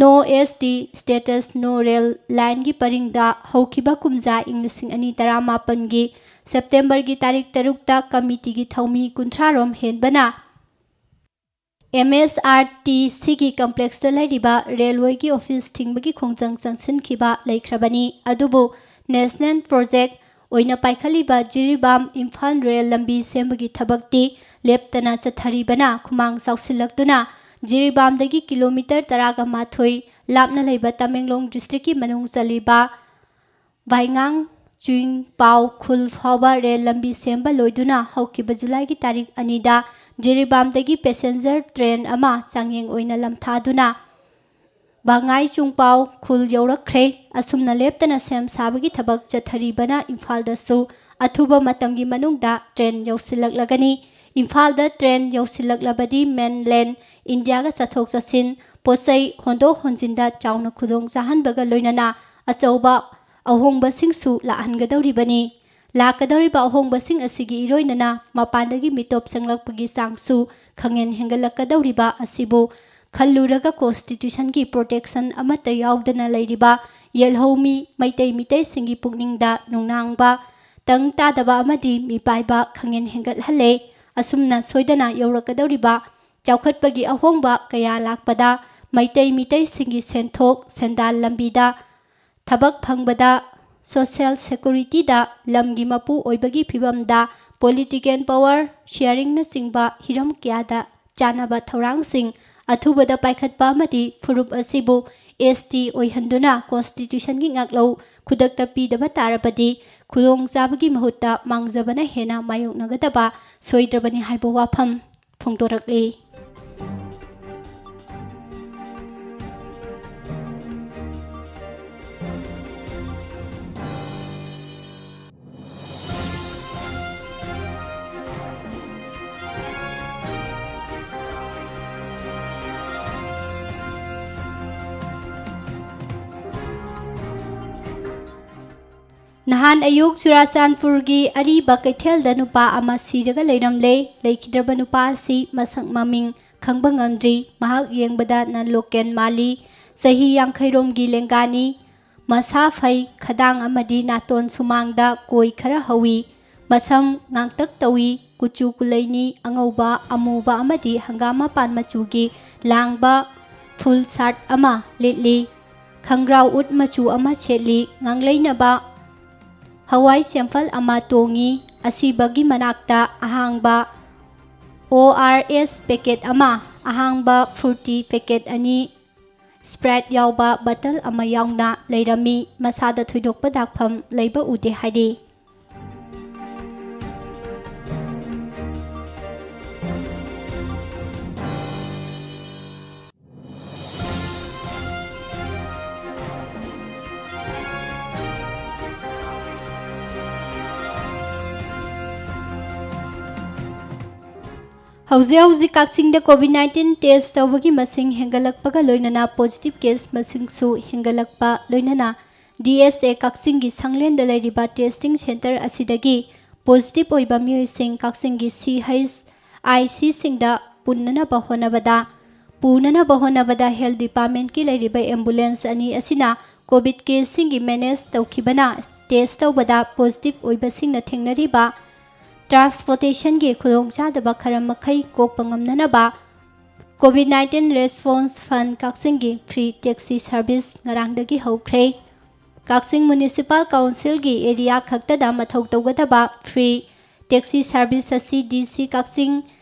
No S T Status No Rail Lineꯒꯤ ꯄꯔꯤꯡꯗ ꯍꯧꯈꯤꯕ ꯀꯨꯝꯖꯥ ꯏꯪ ꯂꯤꯁꯤꯡ ꯑꯅꯤ ꯇꯔꯥꯃꯥꯄꯟꯒꯤ Septemberꯒꯤ ꯇꯥꯔꯤꯛ ꯇꯔꯨꯛꯇ committeeꯒꯤ ꯊꯧꯃꯤ ꯀꯨꯟꯊ꯭ꯔꯥ ꯔꯣꯝ ꯍꯦꯟꯕꯅ M S R T Cꯒꯤ complexꯇ ꯂꯩꯔꯤꯕ railwayꯒꯤ office ꯊꯤꯡꯕꯒꯤ ꯈꯣꯡꯖꯪ ꯆꯪꯁꯤꯟꯈꯤꯕ ꯂꯩꯈ꯭ꯔꯕꯅꯤ꯫ ꯑꯗꯨꯕꯨ national project ꯑꯣꯏꯅ ꯄꯥꯏꯈꯠꯂꯤꯕ ꯖꯤꯔꯤꯕꯥꯝ ꯏꯝꯐꯥꯜ ꯔꯦꯜ ꯂꯝꯕꯤ ꯁꯦꯝꯕꯒꯤ ꯊꯕꯛꯇꯤ ꯂꯦꯞꯇꯅ ꯆꯠꯊꯔꯤꯕꯅ ꯈꯨꯃꯥꯡ ꯆꯥꯎꯁꯤꯜꯂꯛꯇꯨꯅ ꯖꯤꯔꯤꯕꯥꯝꯗꯒꯤ ꯀꯤꯂꯣꯃꯤꯇꯔ ꯇꯔꯥꯒ ꯃꯥꯊꯣꯏ ꯂꯥꯞꯅ ꯂꯩꯕ ꯇꯃꯦꯡꯂꯣꯡ districtꯀꯤ ꯃꯅꯨꯡ ꯆꯜꯂꯤꯕ ꯚꯥꯏꯉꯥꯡ ꯆꯨꯏꯡ ꯄꯥꯎ ꯈꯨꯜ ꯐꯥꯎꯕ ꯔꯦꯜ ꯂꯝꯕꯤ ꯁꯦꯝꯕ ꯂꯣꯏꯗꯨꯅ ꯍꯧꯈꯤꯕ ꯖꯨꯂꯥꯏꯒꯤ ꯇꯥꯔꯤꯛ ꯑꯅꯤꯗ ꯖꯤꯔꯤꯕꯥꯝꯗꯒꯤ passenger train ꯑꯃ ꯆꯥꯡꯌꯦꯡ ꯑꯣꯏꯅ ꯂꯝꯊꯥꯗꯨꯅ ꯕꯉꯥꯏ ꯆꯨꯡꯄꯥꯎ ꯈꯨꯜ ꯌꯧꯔꯛꯈ꯭ꯔꯦ꯫ ꯑꯁꯨꯝꯅ ꯂꯦꯞꯇꯅ ꯁꯦꯝ ꯁꯥꯕꯒꯤ ꯊꯕꯛ ꯆꯠꯊꯔꯤꯕꯅ ꯏꯝꯐꯥꯜꯗꯁꯨ ꯑꯊꯨꯕ ꯃꯇꯝꯒꯤ ꯃꯅꯨꯡꯗ ꯇ꯭ꯔꯦꯟ ꯌꯧꯁꯤꯜꯂꯛꯂꯒꯅꯤ꯫ ꯏꯝꯐꯥꯜꯗ ꯇ꯭ꯔꯦꯟ ꯌꯧꯁꯤꯜꯂꯛꯂꯕꯗꯤ ꯃꯦꯟꯂꯦꯟ ꯏꯟꯗꯤꯌꯥꯒ ꯆꯠꯊꯣꯛ ꯆꯠꯁꯤꯟ, ꯄꯣꯠꯆꯩ ꯍꯣꯟꯗꯣꯛ ꯍꯣꯟꯖꯤꯟꯗ ꯆꯥꯎꯅ ꯈꯨꯗꯣꯡ ꯆꯥꯍꯟꯕꯒ ꯂꯣꯏꯅꯅ ꯑꯆꯧꯕ ꯑꯍꯣꯡꯕꯁꯤꯡꯁꯨ ꯂꯥꯛꯍꯟꯒꯗꯧꯔꯤꯕꯅꯤ꯫ ꯂꯥꯛꯀꯗꯧꯔꯤꯕ ꯑꯍꯣꯡꯕꯁꯤꯡ ꯑꯁꯤꯒꯤ ꯏꯔꯣꯏꯅꯅ ꯃꯄꯥꯟꯗꯒꯤ ꯃꯤꯇꯣꯞ ꯆꯪꯂꯛꯄꯒꯤ ꯆꯥꯡꯁꯨ ꯈꯪꯍꯦꯟ ꯍꯦꯟꯒꯠꯂꯛꯀꯗꯧꯔꯤꯕ ꯑꯁꯤꯕꯨ ꯈꯜꯂꯨꯔꯒ ꯀꯣꯟꯁꯇꯤꯇ꯭ꯌꯨꯁꯟꯒꯤ ꯄ꯭ꯔꯣꯇꯦꯛꯁꯟ ꯑꯃꯠꯇ ꯌꯥꯎꯗꯅ ꯂꯩꯔꯤꯕ ꯌꯦꯜꯍꯧꯃꯤ ꯃꯩꯇꯩ ꯃꯤꯇꯩꯁꯤꯡꯒꯤ ꯄꯨꯛꯅꯤꯡꯗ ꯅꯨꯡꯅꯥꯡꯕ, ꯇꯪ ꯇꯥꯗꯕ ꯑꯃꯗꯤ ꯃꯤꯄꯥꯏꯕ ꯈꯪꯍꯦꯟ ꯍꯦꯟꯒꯠꯍꯜꯂꯦ꯫ ꯑꯁꯨꯝꯅ ꯁꯣꯏꯗꯅ ꯌꯧꯔꯛꯀꯗꯧꯔꯤꯕ ꯆꯥꯎꯈꯠꯄꯒꯤ ꯑꯍꯣꯡꯕ ꯀꯌꯥ ꯂꯥꯛꯄꯗ ꯃꯩꯇꯩ ꯃꯤꯇꯩꯁꯤꯡꯒꯤ ꯁꯦꯟꯊꯣꯛ ꯁꯦꯟꯗꯥꯟ ꯂꯝꯕꯤꯗ, ꯊꯕꯛ ꯐꯪꯕꯗ, ꯁꯣꯁꯤꯌꯦꯜ ꯁꯦꯀꯨꯔꯤꯇꯤꯗ, ꯂꯝꯒꯤ ꯃꯄꯨ ꯑꯣꯏꯕꯒꯤ ꯐꯤꯕꯝꯗ, ꯄꯣꯂꯤꯇꯤꯀꯦꯜ ꯄꯋꯥꯔ ꯁꯤꯌꯥꯔꯤꯡꯅꯆꯤꯡꯕ ꯍꯤꯔꯝ ꯀꯌꯥꯗ ꯆꯥꯟꯅꯕ ꯊꯧꯔꯥꯡꯁꯤꯡ ꯑꯊꯨꯕꯗ ꯄꯥꯏꯈꯠꯄ ꯑꯃꯗꯤ ꯐꯨꯔꯨꯞ ꯑꯁꯤꯕꯨ ꯑꯦꯁ ꯇꯤ ꯑꯣꯏꯍꯟꯗꯨꯅ ꯀꯣꯟꯁꯇꯤꯇ꯭ꯌꯨꯁꯟꯒꯤ ꯉꯥꯛꯂꯧ ꯈꯨꯗꯛꯇ ꯄꯤꯗꯕ ꯇꯥꯔꯕꯗꯤ ꯈꯨꯗꯣꯡꯆꯥꯕꯒꯤ ꯃꯍꯨꯠꯇ ꯃꯥꯡꯖꯕꯅ ꯍꯦꯟꯅ ꯃꯥꯌꯣꯛꯅꯒꯗꯕ ꯁꯣꯏꯗ꯭ꯔꯕꯅꯤ ꯍꯥꯏꯕ ꯋꯥꯐꯝ ꯐꯣꯡꯗꯣꯔꯛꯂꯤ꯫ ꯅꯍꯥꯟ ꯑꯌꯨꯛ ꯆꯨꯔꯥꯆꯥꯟꯄꯨꯔꯒꯤ ꯑꯔꯤꯕ ꯀꯩꯊꯦꯜꯗ ꯅꯨꯄꯥ ꯑꯃ ꯁꯤꯔꯒ ꯂꯩꯔꯝꯂꯦ꯫ ꯂꯩꯈꯤꯗ꯭ꯔꯕ ꯅꯨꯄꯥ ꯑꯁꯤ ꯃꯁꯛ ꯃꯃꯤꯡ ꯈꯪꯕ ꯉꯝꯗ꯭ꯔꯤ꯫ ꯃꯍꯥꯛ ꯌꯦꯡꯕꯗ ꯅꯟ ꯂꯣꯀꯦꯜ ꯃꯥꯜꯂꯤ꯫ ꯆꯍꯤ ꯌꯥꯡꯈꯩ ꯔꯣꯝꯒꯤ ꯂꯦꯡꯒꯥꯅꯤ꯫ ꯃꯁꯥ ꯐꯩ, ꯈꯗꯥꯡ ꯑꯃꯗꯤ ꯅꯥꯇꯣꯟ ꯁꯨꯃꯥꯡꯗ ꯀꯣꯏ ꯈꯔ ꯍꯧꯏ꯫ ꯃꯁꯝ ꯉꯥꯡꯇꯛ ꯇꯧꯏ꯫ ꯀꯨꯆꯨ ꯀꯨꯂꯩꯅꯤ ꯑꯉꯧꯕ, ꯑꯃꯨꯕ ꯑꯃꯗꯤ ꯍꯪꯒꯥꯝ ꯃꯄꯥꯟ ꯃꯆꯨꯒꯤ ꯂꯥꯡꯕ ꯐꯨꯜ ꯁꯥꯔꯠ ꯑꯃ ꯂꯤꯠꯂꯤ꯫ ꯈꯪꯒ꯭ꯔꯥꯎ ꯎꯠ ꯃꯆꯨ ꯑꯃ ꯁꯦꯠꯂꯤ꯫ ꯉꯥꯡꯂꯩꯅꯕ ꯍꯋꯥꯏ ꯆꯦꯝꯐꯜ ꯑꯃ ꯇꯣꯡꯉꯤ꯫ ꯑꯁꯤꯕꯒꯤ ꯃꯅꯥꯛꯇ ꯑꯍꯥꯡꯕ ꯑꯣ ꯑꯥꯔ ꯑꯦꯁ ꯄꯦꯀꯦꯠ ꯑꯃ, ꯑꯍꯥꯡꯕ ꯐ꯭ꯔꯨꯇꯤ ꯄꯦꯀꯦꯠ ꯑꯅꯤ, ꯁ꯭ꯄ꯭ꯔꯥꯏꯠ ꯌꯥꯎꯕ ꯕꯇꯜ ꯑꯃ ꯌꯥꯎꯅ ꯂꯩꯔꯝꯃꯤ꯫ ꯃꯁꯥꯗ ꯊꯣꯏꯗꯣꯛꯄ ꯗꯥꯛꯐꯝ ꯂꯩꯕ ꯎꯗꯦ ꯍꯥꯏꯔꯤ꯫ ꯍꯧꯖꯤꯛ ꯍꯧꯖꯤꯛ ꯀꯛꯆꯤꯡꯗ COVID nineteen test ꯇꯧꯕꯒꯤ ꯃꯁꯤꯡ ꯍꯦꯟꯒꯠꯂꯛꯄꯒ ꯂꯣꯏꯅꯅ positive case ꯃꯁꯤꯡꯁꯨ ꯍꯦꯟꯒꯠꯂꯛꯄ ꯂꯣꯏꯅꯅ D S A ꯀꯛꯆꯤꯡꯒꯤ ꯁꯪꯂꯦꯟꯗ ꯂꯩꯔꯤꯕ testing center ꯑꯁꯤꯗꯒꯤ positive ꯑꯣꯏꯕ ꯃꯤꯑꯣꯏꯁꯤꯡ ꯀꯛꯆꯤꯡꯒꯤ C H I Cꯁꯤꯡꯗ ꯄꯨꯟꯅꯅꯕ ꯍꯣꯠꯅꯕꯗ, ꯄꯨꯅꯅꯕ ꯍꯣꯠꯅꯕꯗ health departmentꯀꯤ ꯂꯩꯔꯤꯕ ambulance ꯑꯅꯤ ꯑꯁꯤꯅ COVID caseꯁꯤꯡꯒꯤ manage ꯇꯧꯈꯤꯕꯅ test ꯇꯧꯕꯗ positive ꯑꯣꯏꯕꯁꯤꯡꯅ ꯊꯦꯡꯅꯔꯤꯕ transportationꯒꯤ ꯈꯨꯗꯣꯡꯆꯥꯗꯕ ꯈꯔ ꯃꯈꯩ ꯀꯣꯛꯄ ꯉꯝꯅꯅꯕ COVID nineteen Response Fund ꯀꯛꯆꯤꯡꯒꯤ free taxi service ꯉꯔꯥꯡꯗꯒꯤ ꯍꯧꯈ꯭ꯔꯦ꯫ ꯀꯛꯆꯤꯡ Municipal Councilꯒꯤ area ꯈꯛꯇꯗ ꯃꯊꯧ ꯇꯧꯒꯗꯕ free taxi service ꯑꯁꯤ D C ꯀꯛꯆꯤꯡ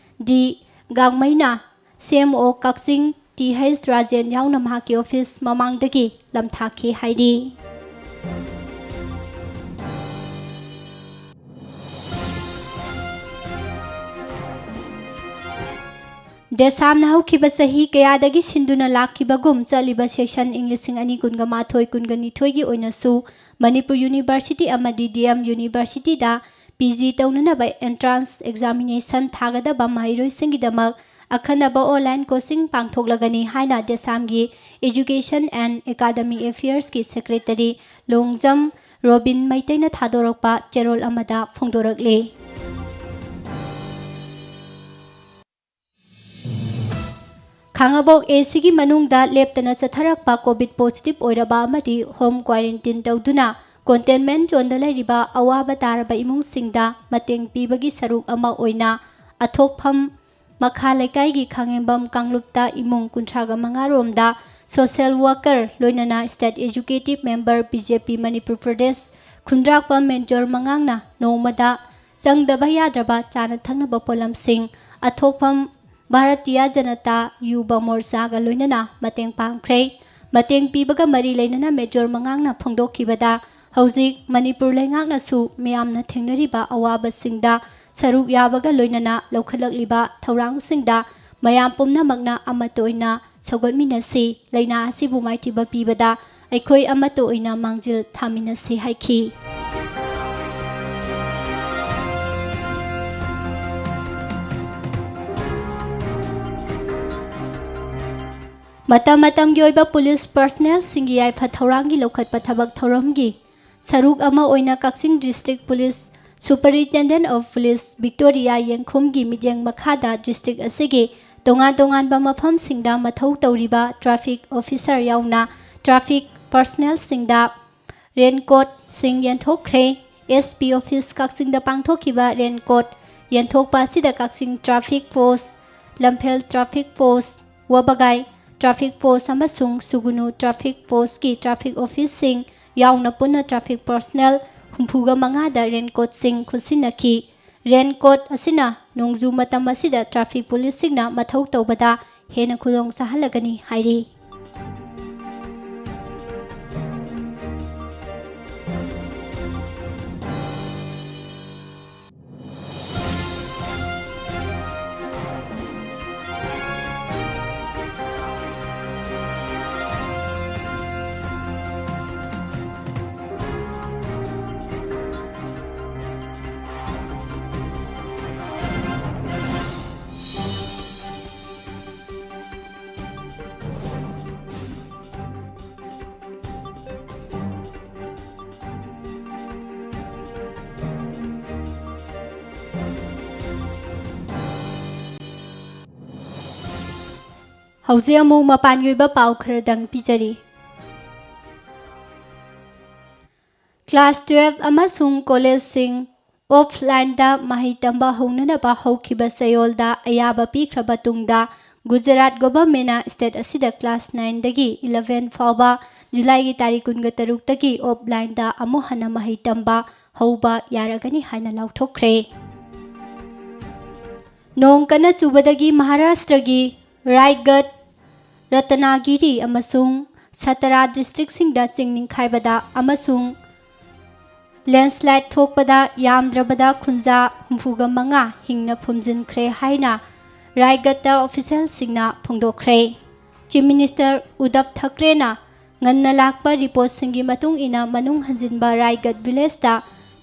D ꯒꯥꯡꯃꯩꯅ, C M O ꯀꯛꯆꯤꯡ T H ꯔꯥꯖꯦꯟ ꯌꯥꯎꯅ ꯃꯍꯥꯛꯀꯤ office ꯃꯃꯥꯡꯗꯒꯤ ꯂꯝꯊꯥꯈꯤ ꯍꯥꯏꯔꯤ꯫ ꯗꯦꯁꯥꯝꯅ ꯍꯧꯈꯤꯕ ꯆꯍꯤ ꯀꯌꯥꯗꯒꯤ ꯁꯤꯟꯗꯨꯅ ꯂꯥꯛꯈꯤꯕꯒꯨꯝ ꯆꯠꯂꯤꯕ session ꯏꯪ ꯂꯤꯁꯤꯡ ꯑꯅꯤ ꯀꯨꯟꯒ ꯃꯥꯊꯣꯏ ꯀꯨꯟꯒ ꯅꯤꯊꯣꯏꯒꯤ ꯑꯣꯏꯅꯁꯨ ꯃꯅꯤꯄꯨꯔ University ꯑꯃꯗꯤ D M Universityꯗ P G ꯇꯧꯅꯅꯕ entrance examination ꯊꯥꯒꯗꯕ ꯃꯍꯩꯔꯣꯏꯁꯤꯡꯒꯤꯗꯃꯛ ꯑꯈꯟꯅꯕ online coaching ꯄꯥꯡꯊꯣꯛꯂꯒꯅꯤ ꯍꯥꯏꯅ ꯗꯦꯁꯥꯝꯒꯤ Education and Academy Affairsꯀꯤ Secretary ꯂꯣꯡꯖꯝ ꯔꯣꯕꯤꯟ ꯃꯩꯇꯩꯅ ꯊꯥꯗꯣꯔꯛꯄ ꯆꯦꯔꯣꯜ ꯑꯃꯗ ꯐꯣꯡꯗꯣꯔꯛꯂꯤ꯫ ꯈꯥꯉꯕꯣꯛ A Cꯒꯤ ꯃꯅꯨꯡꯗ ꯂꯦꯞꯇꯅ ꯆꯠꯊꯔꯛꯄ COVID positive ꯑꯣꯏꯔꯕ ꯑꯃꯗꯤ home quarantine ꯇꯧꯗꯨꯅ containment zoneꯗ ꯂꯩꯔꯤꯕ ꯑꯋꯥꯕ ꯇꯥꯔꯕ ꯏꯃꯨꯡꯁꯤꯡꯗ ꯃꯇꯦꯡ ꯄꯤꯕꯒꯤ ꯁꯔꯨꯛ ꯑꯃ ꯑꯣꯏꯅ ꯑꯊꯣꯛꯐꯝ ꯃꯈꯥ ꯂꯩꯀꯥꯏꯒꯤ ꯈꯥꯉꯦꯝꯕꯝ ꯀꯥꯡꯂꯨꯞꯇ ꯏꯃꯨꯡ ꯀꯨꯟꯊ꯭ꯔꯥꯒ ꯃꯉꯥ ꯔꯣꯝꯗ social worker ꯂꯣꯏꯅꯅ state executive member B J P Manipur Pradesh ꯈꯨꯟꯗ꯭ꯔꯥꯛꯄꯝ ꯃꯦꯟꯖꯣꯔ ꯃꯉꯥꯡꯅ ꯅꯣꯡꯃꯗ ꯆꯪꯗꯕ ꯌꯥꯗ꯭ꯔꯕ ꯆꯥꯅ ꯊꯛꯅꯕ ꯄꯣꯠꯂꯝꯁꯤꯡ ꯑꯊꯣꯛꯐꯝ ꯚꯥꯔꯇꯤꯌꯥ ꯖꯅꯇꯥ ꯌꯨꯕ ꯃꯣꯔꯆꯥꯒ ꯂꯣꯏꯅꯅ ꯃꯇꯦꯡ ꯄꯥꯡꯈ꯭ꯔꯦ꯫ ꯃꯇꯦꯡ ꯄꯤꯕꯒ ꯃꯔꯤ ꯂꯩꯅꯅ ꯃꯦꯖꯣꯔ ꯃꯉꯥꯡꯅ ꯐꯣꯡꯗꯣꯛꯈꯤꯕꯗ, ꯍꯧꯖꯤꯛ ꯃꯅꯤꯄꯨꯔ ꯂꯩꯉꯥꯛꯅꯁꯨ ꯃꯤꯌꯥꯝꯅ ꯊꯦꯡꯅꯔꯤꯕ ꯑꯋꯥꯕꯁꯤꯡꯗ ꯁꯔꯨꯛ ꯌꯥꯕꯒ ꯂꯣꯏꯅꯅ ꯂꯧꯈꯠꯂꯛꯂꯤꯕ ꯊꯧꯔꯥꯡꯁꯤꯡꯗ ꯃꯌꯥꯝ ꯄꯨꯝꯅꯃꯛꯅ ꯑꯃꯠꯇ ꯑꯣꯏꯅ ꯁꯧꯒꯠꯃꯤꯟꯅꯁꯤ, ꯂꯩꯅꯥ ꯑꯁꯤꯕꯨ ꯃꯥꯏꯊꯤꯕ ꯄꯤꯕꯗ ꯑꯩꯈꯣꯏ ꯑꯃꯠꯇ ꯑꯣꯏꯅ ꯃꯥꯡꯖꯤꯜ ꯊꯥꯃꯤꯟꯅꯁꯤ ꯍꯥꯏꯈꯤ꯫ ꯃꯇꯝ ꯃꯇꯝꯒꯤ ꯑꯣꯏꯕ ꯄꯨꯂꯤꯁ ꯄꯔꯁꯅꯦꯜꯁꯤꯡꯒꯤ ꯌꯥꯏꯐ ꯊꯧꯔꯥꯡꯒꯤ ꯂꯧꯈꯠꯄ ꯊꯕꯛ ꯊꯧꯔꯝꯒꯤ ꯁꯔꯨꯛ ꯑꯃ ꯑꯣꯏꯅ Kakching district police superintendent of police Victoria ꯌꯦꯡꯈꯨꯝꯒꯤ ꯃꯤꯠꯌꯦꯡ ꯃꯈꯥꯗ ꯗꯤꯁꯇ꯭ꯔꯤꯛ ꯑꯁꯤꯒꯤ ꯇꯣꯉꯥꯟ ꯇꯣꯉꯥꯟꯕ ꯃꯐꯝꯁꯤꯡꯗ ꯃꯊꯧ ꯇꯧꯔꯤꯕ ꯇ꯭ꯔꯥꯐꯤꯛ ꯑꯣꯐꯤꯁꯔ ꯌꯥꯎꯅ ꯇ꯭ꯔꯥꯐꯤꯛ ꯄꯔꯁꯅꯦꯜꯁꯤꯡꯗ ꯔꯦꯟꯀꯣꯠꯁꯤꯡ ꯌꯦꯟꯊꯣꯛꯈ꯭ꯔꯦ꯫ ꯑꯦꯁ ꯄꯤ ꯑꯣꯐꯤꯁ ꯀꯛꯆꯤꯡꯗ ꯄꯥꯡꯊꯣꯛꯈꯤꯕ ꯔꯦꯟꯀꯣꯠ ꯌꯦꯟꯊꯣꯛꯄ ꯑꯁꯤꯗ ꯀꯛꯆꯤꯡ ꯇ꯭ꯔꯥꯐꯤꯛ ꯄꯣꯁ, ꯂꯝꯐꯦꯜ ꯇ꯭ꯔꯥꯐꯤꯛ ꯄꯣꯁ, ꯋꯥꯕꯒꯥꯏ ꯇ꯭ꯔꯥꯐꯤꯛ ꯄꯣꯁ ꯑꯃꯁꯨꯡ ꯁꯨꯒꯨꯅꯨ ꯇ꯭ꯔꯥꯐꯤꯛ ꯄꯣꯁꯀꯤ ꯇ꯭ꯔꯥꯐꯤꯛ ꯑꯣꯐꯤꯁꯁꯤꯡ ꯌꯥꯎꯅ ꯄꯨꯟꯅ ꯇ꯭ꯔꯥꯐꯤꯛ ꯄꯔꯁꯅꯦꯜ ꯍꯨꯝꯐꯨꯒ ꯃꯉꯥꯗ ꯔꯦꯟꯀꯣꯠꯁꯤꯡ ꯈꯨꯠꯁꯤꯟꯅꯈꯤ꯫ ꯔꯦꯟꯀꯣꯠ ꯑꯁꯤꯅ ꯅꯣꯡꯖꯨ ꯃꯇꯝ ꯑꯁꯤꯗ ꯇ꯭ꯔꯥꯐꯤꯛ ꯄꯨꯂꯤꯁꯁꯤꯡꯅ ꯃꯊꯧ ꯇꯧꯕꯗ ꯍꯦꯟꯅ ꯈꯨꯗꯣꯡ ꯆꯥꯍꯜꯂꯒꯅꯤ ꯍꯥꯏꯔꯤ꯫ ꯍꯧꯖꯤꯛ ꯑꯃꯨꯛ ꯃꯄꯥꯟꯒꯤ ꯑꯣꯏꯕ ꯄꯥꯎ ꯈꯔꯗꯪ ꯄꯤꯖꯔꯤ꯫ ꯀ꯭ꯂꯥꯁ ꯇꯨꯌꯦꯜꯐ ꯑꯃꯁꯨꯡ ꯀꯣꯂꯦꯖꯁꯤꯡ ꯑꯣꯐꯂꯥꯏꯟꯗ ꯃꯍꯩ ꯇꯝꯕ ꯍꯧꯅꯅꯕ ꯍꯧꯈꯤꯕ ꯆꯌꯣꯜꯗ ꯑꯌꯥꯕ ꯄꯤꯈ꯭ꯔꯕ ꯇꯨꯡꯗ, ꯒꯨꯖꯔꯥꯠ ꯒꯣꯚꯔꯟꯃꯦꯟꯠꯅ ꯁ꯭ꯇꯦꯠ ꯑꯁꯤꯗ ꯀ꯭ꯂꯥꯁ ꯅꯥꯏꯟꯗꯒꯤ ꯏꯂꯚꯦꯟ ꯐꯥꯎꯕ ꯖꯨꯂꯥꯏꯒꯤ ꯇꯥꯔꯤꯛ ꯀꯨꯟꯒ ꯇꯔꯨꯛꯇꯒꯤ ꯑꯣꯐꯂꯥꯏꯟꯗ ꯑꯃꯨꯛ ꯍꯟꯅ ꯃꯍꯩ ꯇꯝꯕ ꯍꯧꯕ ꯌꯥꯔꯒꯅꯤ ꯍꯥꯏꯅ ꯂꯥꯎꯊꯣꯛꯈ꯭ꯔꯦ꯫ ꯅꯣꯡ ꯀꯟꯅ ꯆꯨꯕꯗꯒꯤ ꯃꯍꯥꯔꯥꯁꯇ꯭ꯔꯒꯤ ꯔꯥꯏꯒꯗ, ꯔꯇꯅꯥꯒꯤꯔꯤ ꯑꯃꯁꯨꯡ ꯁꯇꯔꯥ ꯗꯤꯁꯇ꯭ꯔꯤꯛꯁꯤꯡꯗ ꯆꯤꯡ ꯅꯤꯡꯈꯥꯏꯕꯗ ꯑꯃꯁꯨꯡ ꯂꯦꯟꯁꯂꯥꯏꯗ ꯊꯣꯛꯄꯗ ꯌꯥꯝꯗ꯭ꯔꯕꯗ ꯈꯨꯟꯖꯥ ꯍꯨꯝꯐꯨꯒ ꯃꯉꯥ ꯍꯤꯡꯅ ꯐꯨꯝꯖꯤꯟꯈ꯭ꯔꯦ ꯍꯥꯏꯅ ꯔꯥꯏꯒꯗꯇ ꯑꯣꯐꯤꯁꯤꯌꯦꯜꯁꯤꯡꯅ ꯐꯣꯡꯗꯣꯛꯈ꯭ꯔꯦ꯫ ꯆꯤꯐ ꯃꯤꯅꯤꯁꯇꯔ ꯎꯗꯕ ꯊꯥꯀ꯭ꯔꯦꯅ ꯉꯟꯅ ꯂꯥꯛꯄ ꯔꯤꯄꯣꯔꯠꯁꯤꯡꯒꯤ ꯃꯇꯨꯡ ꯏꯟꯅ, ꯃꯅꯨꯡ ꯍꯟꯖꯤꯟꯕ ꯔꯥꯏꯒꯗ ꯚꯤꯂꯦꯖꯇ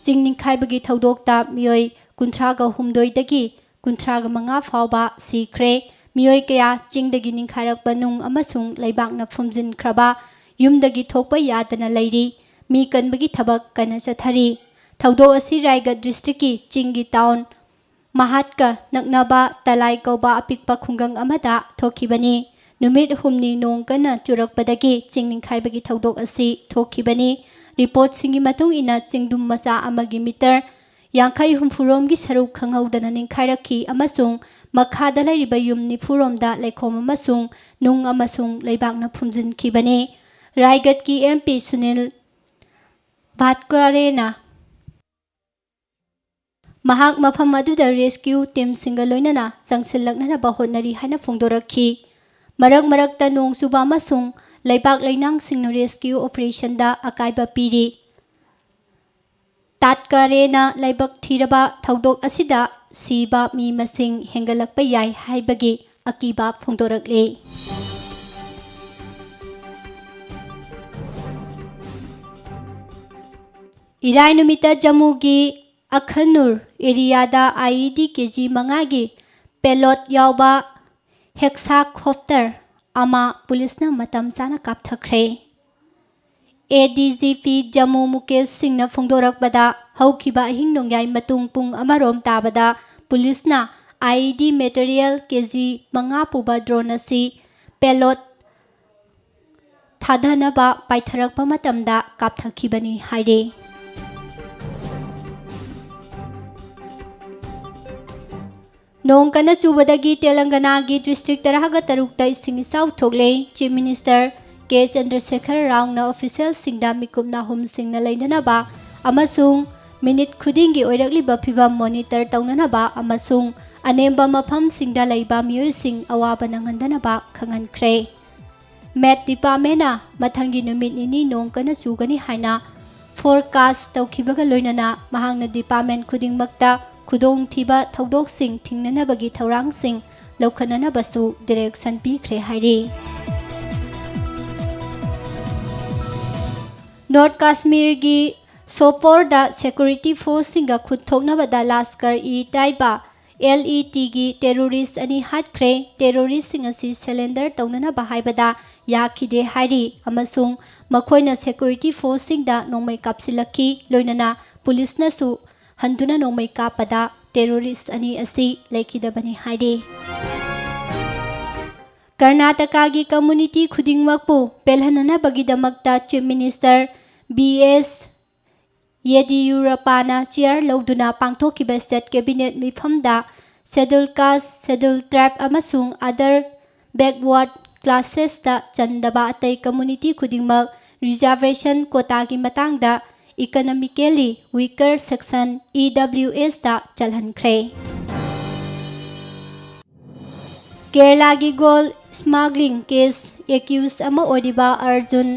ꯆꯤꯡ ꯅꯤꯡꯈꯥꯏꯕꯒꯤ ꯊꯧꯗꯣꯛꯇ ꯃꯤꯑꯣꯏ ꯀꯨꯟꯊ꯭ꯔꯥꯒ ꯍꯨꯝꯗꯣꯏꯗꯒꯤ ꯀꯨꯟꯊ꯭ꯔꯥꯒ ꯃꯉꯥ ꯐꯥꯎꯕ ꯁꯤꯈ꯭ꯔꯦ꯫ ꯃꯤꯑꯣꯏ ꯀꯌꯥ ꯆꯤꯡꯗꯒꯤ ꯅꯤꯡꯈꯥꯏꯔꯛꯄ ꯅꯨꯡ ꯑꯃꯁꯨꯡ ꯂꯩꯕꯥꯛꯅ ꯐꯨꯝꯖꯤꯟꯈ꯭ꯔꯕ ꯌꯨꯝꯗꯒꯤ ꯊꯣꯛꯄ ꯌꯥꯗꯅ ꯂꯩꯔꯤ꯫ ꯃꯤ ꯀꯟꯕꯒꯤ ꯊꯕꯛ ꯀꯟꯅ ꯆꯠꯊꯔꯤ꯫ ꯊꯧꯗꯣꯛ ꯑꯁꯤ ꯔꯥꯏꯒꯗ ꯗꯤꯁꯇ꯭ꯔꯤꯛꯀꯤ ꯆꯤꯡꯒꯤ ꯇꯥꯎꯟ ꯃꯍꯥꯠꯀ ꯅꯛꯅꯕ ꯇꯂꯥꯏ ꯀꯧꯕ ꯑꯄꯤꯛꯄ ꯈꯨꯡꯒꯪ ꯑꯃꯗ ꯊꯣꯛꯈꯤꯕꯅꯤ꯫ ꯅꯨꯃꯤꯠ ꯍꯨꯝꯅꯤ ꯅꯣꯡ ꯀꯟꯅ ꯆꯨꯔꯛꯄꯗꯒꯤ ꯆꯤꯡ ꯅꯤꯡꯈꯥꯏꯕꯒꯤ ꯊꯧꯗꯣꯛ ꯑꯁꯤ ꯊꯣꯛꯈꯤꯕꯅꯤ꯫ ꯔꯤꯄꯣꯔꯠꯁꯤꯡꯒꯤ ꯃꯇꯨꯡ ꯏꯟꯅ, ꯆꯤꯡꯗꯨꯝ ꯃꯆꯥ ꯑꯃꯒꯤ ꯃꯤꯇꯔ ꯌꯥꯡꯈꯩ ꯍꯨꯝꯐꯨꯔꯣꯝꯒꯤ ꯁꯔꯨꯛ ꯈꯪꯍꯧꯗꯅ ꯅꯤꯡꯈꯥꯏꯔꯛꯈꯤ ꯑꯃꯁꯨꯡ ꯃꯈꯥꯗ ꯂꯩꯔꯤꯕ ꯌꯨꯝ ꯅꯤꯐꯨꯔꯣꯝꯗ ꯂꯩꯈꯣꯝ ꯑꯃꯁꯨꯡ ꯅꯨꯡ ꯑꯃꯁꯨꯡ ꯂꯩꯕꯥꯛꯅ ꯐꯨꯝꯖꯤꯟꯈꯤꯕꯅꯤ꯫ ꯔꯥꯏꯒꯠꯀꯤ ꯑꯦꯝ ꯄꯤ ꯁꯨꯅꯤꯜ ꯚꯥꯠꯀꯥꯔꯦꯅ ꯃꯍꯥꯛ ꯃꯐꯝ ꯑꯗꯨꯗ ꯔꯦꯁꯀ꯭ꯌꯨ ꯇꯤꯝꯁꯤꯡꯒ ꯂꯣꯏꯅꯅ ꯆꯪꯁꯤꯜꯂꯛꯅꯅꯕ ꯍꯣꯠꯅꯔꯤ ꯍꯥꯏꯅ ꯐꯣꯡꯗꯣꯔꯛꯈꯤ꯫ ꯃꯔꯛ ꯃꯔꯛꯇ ꯅꯣꯡ ꯆꯨꯕ ꯑꯃꯁꯨꯡ ꯂꯩꯕꯥꯛ ꯂꯩꯅꯥꯡꯁꯤꯡꯅ ꯔꯦꯁꯀ꯭ꯌꯨ ꯑꯣꯄꯔꯦꯁꯟꯗ ꯑꯀꯥꯏꯕ ꯄꯤꯔꯤ꯫ ꯇꯥꯠꯀꯥꯔꯦꯅ ꯂꯥꯏꯕꯛ ꯊꯤꯔꯕ ꯊꯧꯗꯣꯛ ꯑꯁꯤꯗ ꯁꯤꯕ ꯃꯤ ꯃꯁꯤꯡ ꯍꯦꯟꯒꯠꯂꯛꯄ ꯌꯥꯏ ꯍꯥꯏꯕꯒꯤ ꯑꯀꯤꯕ ꯐꯣꯡꯗꯣꯔꯛꯂꯤ꯫ ꯏꯔꯥꯏ ꯅꯨꯃꯤꯠꯇ ꯖꯝꯃꯨꯒꯤ ꯑꯈꯅꯨꯔ ꯑꯦꯔꯤꯌꯥꯗ ꯑꯥꯏ ꯏ ꯗꯤ ꯀꯦ ꯖꯤ ꯃꯉꯥꯒꯤ ꯄꯦꯂꯣꯠ ꯌꯥꯎꯕ ꯍꯦꯛꯁꯥꯀꯣꯞꯇꯔ ꯑꯃ ꯄꯨꯂꯤꯁꯅ ꯃꯇꯝ ꯆꯥꯅ ꯀꯥꯞꯊꯈ꯭ꯔꯦ꯫ ꯑꯦ D G P Jammu Mukesh ꯁꯤꯡꯅ ꯐꯣꯡꯗꯣꯔꯛꯄꯗ, ꯍꯧꯈꯤꯕ ꯑꯍꯤꯡ ꯅꯣꯡꯌꯥꯏ ꯃꯇꯨꯡ ꯄꯨꯡ ꯑꯃꯔꯣꯝ ꯇꯥꯕꯗ ꯄꯨꯂꯤꯁꯅ ꯑꯥꯏ ꯏ ꯗꯤ ꯃꯦꯇꯔꯤꯌꯦꯜ ꯀꯦ ꯖꯤ ꯃꯉꯥ ꯄꯨꯕ ꯗ꯭ꯔꯣꯟ ꯑꯁꯤ ꯄꯦꯂꯣꯠ ꯊꯥꯗꯅꯕ ꯄꯥꯏꯊꯔꯛꯄ ꯃꯇꯝꯗ ꯀꯥꯞꯊꯈꯤꯕꯅꯤ ꯍꯥꯏꯔꯤ꯫ ꯅꯣꯡ ꯀꯟꯅ ꯆꯨꯕꯗꯒꯤ ꯇꯦꯂꯪꯒꯅꯥꯒꯤ ꯗꯤꯁꯇ꯭ꯔꯤꯛ ꯇꯔꯥꯒ ꯇꯔꯨꯛꯇ ꯏꯁꯤꯡ ꯏꯆꯥꯎ ꯊꯣꯛꯂꯦ꯫ ꯆꯤꯐ ꯃꯤꯅꯤꯁꯇꯔ ꯀꯦ ꯆꯟꯗ꯭ꯔꯁꯦꯈꯔ ꯔꯥꯎꯅ ꯑꯣꯐꯤꯁꯤꯌꯦꯜꯁꯤꯡꯗ ꯃꯤꯀꯨꯞ ꯅꯥꯍꯨꯝꯁꯤꯡꯅ ꯂꯩꯅꯅꯕ ꯑꯃꯁꯨꯡ ꯃꯤꯅꯤꯠ ꯈꯨꯗꯤꯡꯒꯤ ꯑꯣꯏꯔꯛꯂꯤꯕ ꯐꯤꯚꯝ ꯃꯣꯅꯤꯇꯔ ꯇꯧꯅꯅꯕ ꯑꯃꯁꯨꯡ ꯑꯅꯦꯝꯕ ꯃꯐꯝꯁꯤꯡꯗ ꯂꯩꯕ ꯃꯤꯑꯣꯏꯁꯤꯡ ꯑꯋꯥꯕ ꯅꯪꯍꯟꯗꯅꯕ ꯈꯪꯍꯟꯈ꯭ꯔꯦ꯫ ꯃꯦꯠ ꯗꯤꯄꯥꯔꯠꯃꯦꯟꯅ ꯃꯊꯪꯒꯤ ꯅꯨꯃꯤꯠ ꯅꯤꯅꯤ ꯅꯣꯡ ꯀꯟꯅ ꯆꯨꯒꯅꯤ ꯍꯥꯏꯅ ꯐꯣꯔꯀꯥꯁ ꯇꯧꯈꯤꯕꯒ ꯂꯣꯏꯅꯅ, ꯃꯍꯥꯛꯅ ꯗꯤꯄꯥꯔꯠꯃꯦꯟ ꯈꯨꯗꯤꯡꯃꯛꯇ ꯈꯨꯗꯣꯡꯊꯤꯕ ꯊꯧꯗꯣꯛꯁꯤꯡ ꯊꯤꯡꯅꯅꯕꯒꯤ ꯊꯧꯔꯥꯡꯁꯤꯡ ꯂꯧꯈꯠꯅꯅꯕꯁꯨ ꯗꯤꯔꯦꯛꯁꯟ ꯄꯤꯈ꯭ꯔꯦ ꯍꯥꯏꯔꯤ꯫ ꯅꯣꯔꯠ ꯀꯥꯁꯃꯤꯔꯒꯤ ꯁꯣꯄꯣꯔꯗ ꯁꯦꯀ꯭ꯌꯨꯔꯤꯇꯤ ꯐꯣꯔꯁꯁꯤꯡꯒ ꯈꯨꯠ ꯊꯣꯛꯅꯕꯗ ꯂꯥꯁꯀꯔ ꯏ ꯇꯥꯏꯕꯥ, ꯑꯦꯜ ꯏ ꯇꯤꯒꯤ ꯇꯦꯔꯣꯔꯤꯁ ꯑꯅꯤ ꯍꯥꯠꯈ꯭ꯔꯦ꯫ ꯇꯦꯔꯣꯔꯤꯁꯁꯤꯡ ꯑꯁꯤ ꯁꯔꯦꯟꯗꯔ ꯇꯧꯅꯅꯕ ꯍꯥꯏꯕꯗ ꯌꯥꯈꯤꯗꯦ ꯍꯥꯏꯔꯤ ꯑꯃꯁꯨꯡ ꯃꯈꯣꯏꯅ ꯁꯦꯀ꯭ꯌꯨꯔꯤꯇꯤ ꯐꯣꯔꯁꯁꯤꯡꯗ ꯅꯣꯡꯃꯩ ꯀꯥꯞꯁꯤꯜꯂꯛꯈꯤ, ꯂꯣꯏꯅꯅ ꯄꯨꯂꯤꯁꯅꯁꯨ ꯍꯟꯗꯨꯅ ꯅꯣꯡꯃꯩ ꯀꯥꯞꯄꯗ ꯇꯦꯔꯣꯔꯤꯁ ꯑꯅꯤ ꯑꯁꯤ ꯂꯩꯈꯤꯗꯕꯅꯤ ꯍꯥꯏꯔꯤ꯫ ꯀꯔꯅꯥꯇꯀꯥꯒꯤ ꯀꯝꯃ꯭ꯌꯨꯅꯤꯇꯤ ꯈꯨꯗꯤꯡꯃꯛꯄꯨ ꯄꯦꯜꯍꯟꯅꯅꯕꯒꯤꯗꯃꯛꯇ ꯆꯤꯐ ꯃꯤꯅꯤꯁꯇꯔ ꯕꯤ ꯑꯦꯁ ꯌꯦꯗꯤꯌꯨꯔꯞꯄꯥꯅ ꯆꯤꯌꯥꯔ ꯂꯧꯗꯨꯅ ꯄꯥꯡꯊꯣꯛꯈꯤꯕ ꯁ꯭ꯇꯦꯠ ꯀꯦꯕꯤꯅꯦꯠ ꯃꯤꯐꯝꯗ ꯁꯦꯗꯨꯜ ꯀꯥꯁ, ꯁꯦꯗꯨꯜ ꯇ꯭ꯔꯥꯏꯕ ꯑꯃꯁꯨꯡ ꯑꯗꯔ ꯕꯦꯛꯋꯥꯔꯗ ꯀ꯭ꯂꯥꯁꯦꯁꯇ ꯆꯟꯗꯕ ꯑꯇꯩ ꯀꯝꯃ꯭ꯌꯨꯅꯤꯇꯤ ꯈꯨꯗꯤꯡꯃꯛ ꯔꯤꯖꯥꯔꯕꯦꯁꯟ ꯀꯣꯇꯥꯒꯤ ꯃꯇꯥꯡꯗ ꯏꯀꯅꯃꯤꯀꯦꯜꯂꯤ ꯋꯤꯀꯔ ꯁꯦꯛꯁꯟ, ꯏ ꯗꯕ꯭ꯂꯤꯎ ꯑꯦꯁꯇ ꯆꯜꯍꯟꯈ꯭ꯔꯦ꯫ ꯀꯦꯔꯂꯥꯒꯤ ꯒꯣꯜ ꯁ꯭ꯃꯒ꯭ꯂꯤꯡ ꯀꯦꯁ ꯑꯦꯀ꯭ꯌꯨꯁ ꯑꯃ ꯑꯣꯏꯔꯤꯕ ꯑꯔꯖꯨꯟ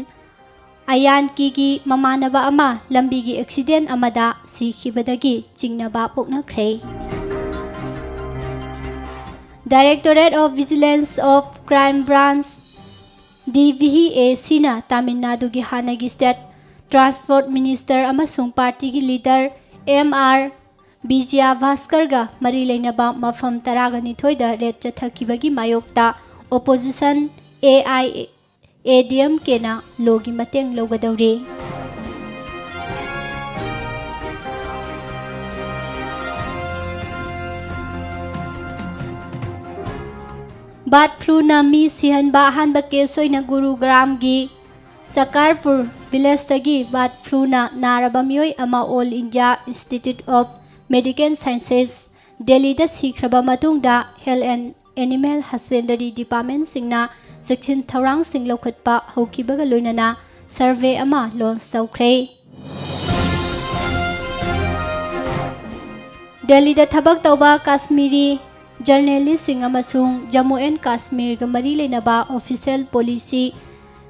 ꯑꯌꯥꯟꯀꯤꯒꯤ ꯃꯃꯥꯟꯅꯕ ꯑꯃ ꯂꯝꯕꯤꯒꯤ ꯑꯦꯛꯁꯤꯗꯦꯟ ꯑꯃꯗ ꯁꯤꯈꯤꯕꯗꯒꯤ ꯆꯤꯡꯅꯕ ꯄꯣꯛꯅꯈ꯭ꯔꯦ꯫ Directorate of Vigilance of Crime Branch, D V A ꯁꯤꯅ ꯇꯥꯃꯤꯜ ꯅꯥꯗꯨꯒꯤ ꯍꯥꯟꯅꯒꯤ ꯁ꯭ꯇꯦꯠ ꯇ꯭ꯔꯥꯟꯁꯄꯣꯔꯠ ꯃꯤꯅꯤꯁꯇꯔ ꯑꯃꯁꯨꯡ ꯄꯥꯔꯇꯤꯒꯤ ꯂꯤꯗꯔ ꯑꯦꯝ ꯑꯥꯔ ꯕꯤꯖꯌ ꯚꯥꯁꯀꯔꯒ ꯃꯔꯤ ꯂꯩꯅꯕ ꯃꯐꯝ ꯇꯔꯥꯒ ꯅꯤꯊꯣꯏꯗ ꯔꯦꯗ ꯆꯠꯊꯈꯤꯕꯒꯤ ꯃꯥꯌꯣꯛꯇ opposition A I A D M ꯀꯦꯅ ꯂꯣꯒꯤ ꯃꯇꯦꯡ ꯂꯧꯒꯗꯧꯔꯤ꯫ ꯕꯥꯔꯗ ꯐ꯭ꯂꯨꯅ ꯃꯤ ꯁꯤꯍꯟꯕ ꯑꯍꯥꯟꯕ ꯀꯦꯁ ꯑꯣꯏꯅ ꯒꯨꯔꯨꯒ꯭ꯔꯥꯝꯒꯤ ꯆꯀꯥꯔꯄꯨꯔ ꯚꯤꯂꯦꯖꯇꯒꯤ ꯕꯥꯔꯗ ꯐ꯭ꯂꯨꯅ ꯅꯥꯔꯕ ꯃꯤꯑꯣꯏ ꯑꯃ all India institute of medical sciences ꯗꯦꯜꯂꯤꯗ ꯁꯤꯈ꯭ꯔꯕ ꯃꯇꯨꯡꯗ ꯍꯦꯜꯊ ꯑꯦꯟ ꯑꯦꯅꯤꯃꯦꯜ ꯍꯁꯕꯦꯟꯗꯔꯤ ꯗꯤꯄꯥꯔꯠꯃꯦꯟꯠꯁꯤꯡꯅ ꯆꯦꯛꯁꯤꯟ ꯊꯧꯔꯥꯡꯁꯤꯡ ꯂꯧꯈꯠꯄ ꯍꯧꯈꯤꯕꯒ ꯂꯣꯏꯅꯅ ꯁꯔꯚꯦ ꯑꯃ ꯂꯣꯟꯆ ꯇꯧꯈ꯭ꯔꯦ꯫ ꯗꯦꯜꯂꯤꯗ ꯊꯕꯛ ꯇꯧꯕ ꯀꯥꯁꯃꯤꯔꯤ ꯖꯔꯅꯦꯂꯤꯁꯁꯤꯡ ꯑꯃꯁꯨꯡ ꯖꯝꯃꯨ ꯑꯦꯟ ꯀꯥꯁꯃꯤꯔꯒ ꯃꯔꯤ ꯂꯩꯅꯕ ꯑꯣꯐꯤꯁꯤꯌꯦꯜ ꯄꯣꯂꯤꯁꯤ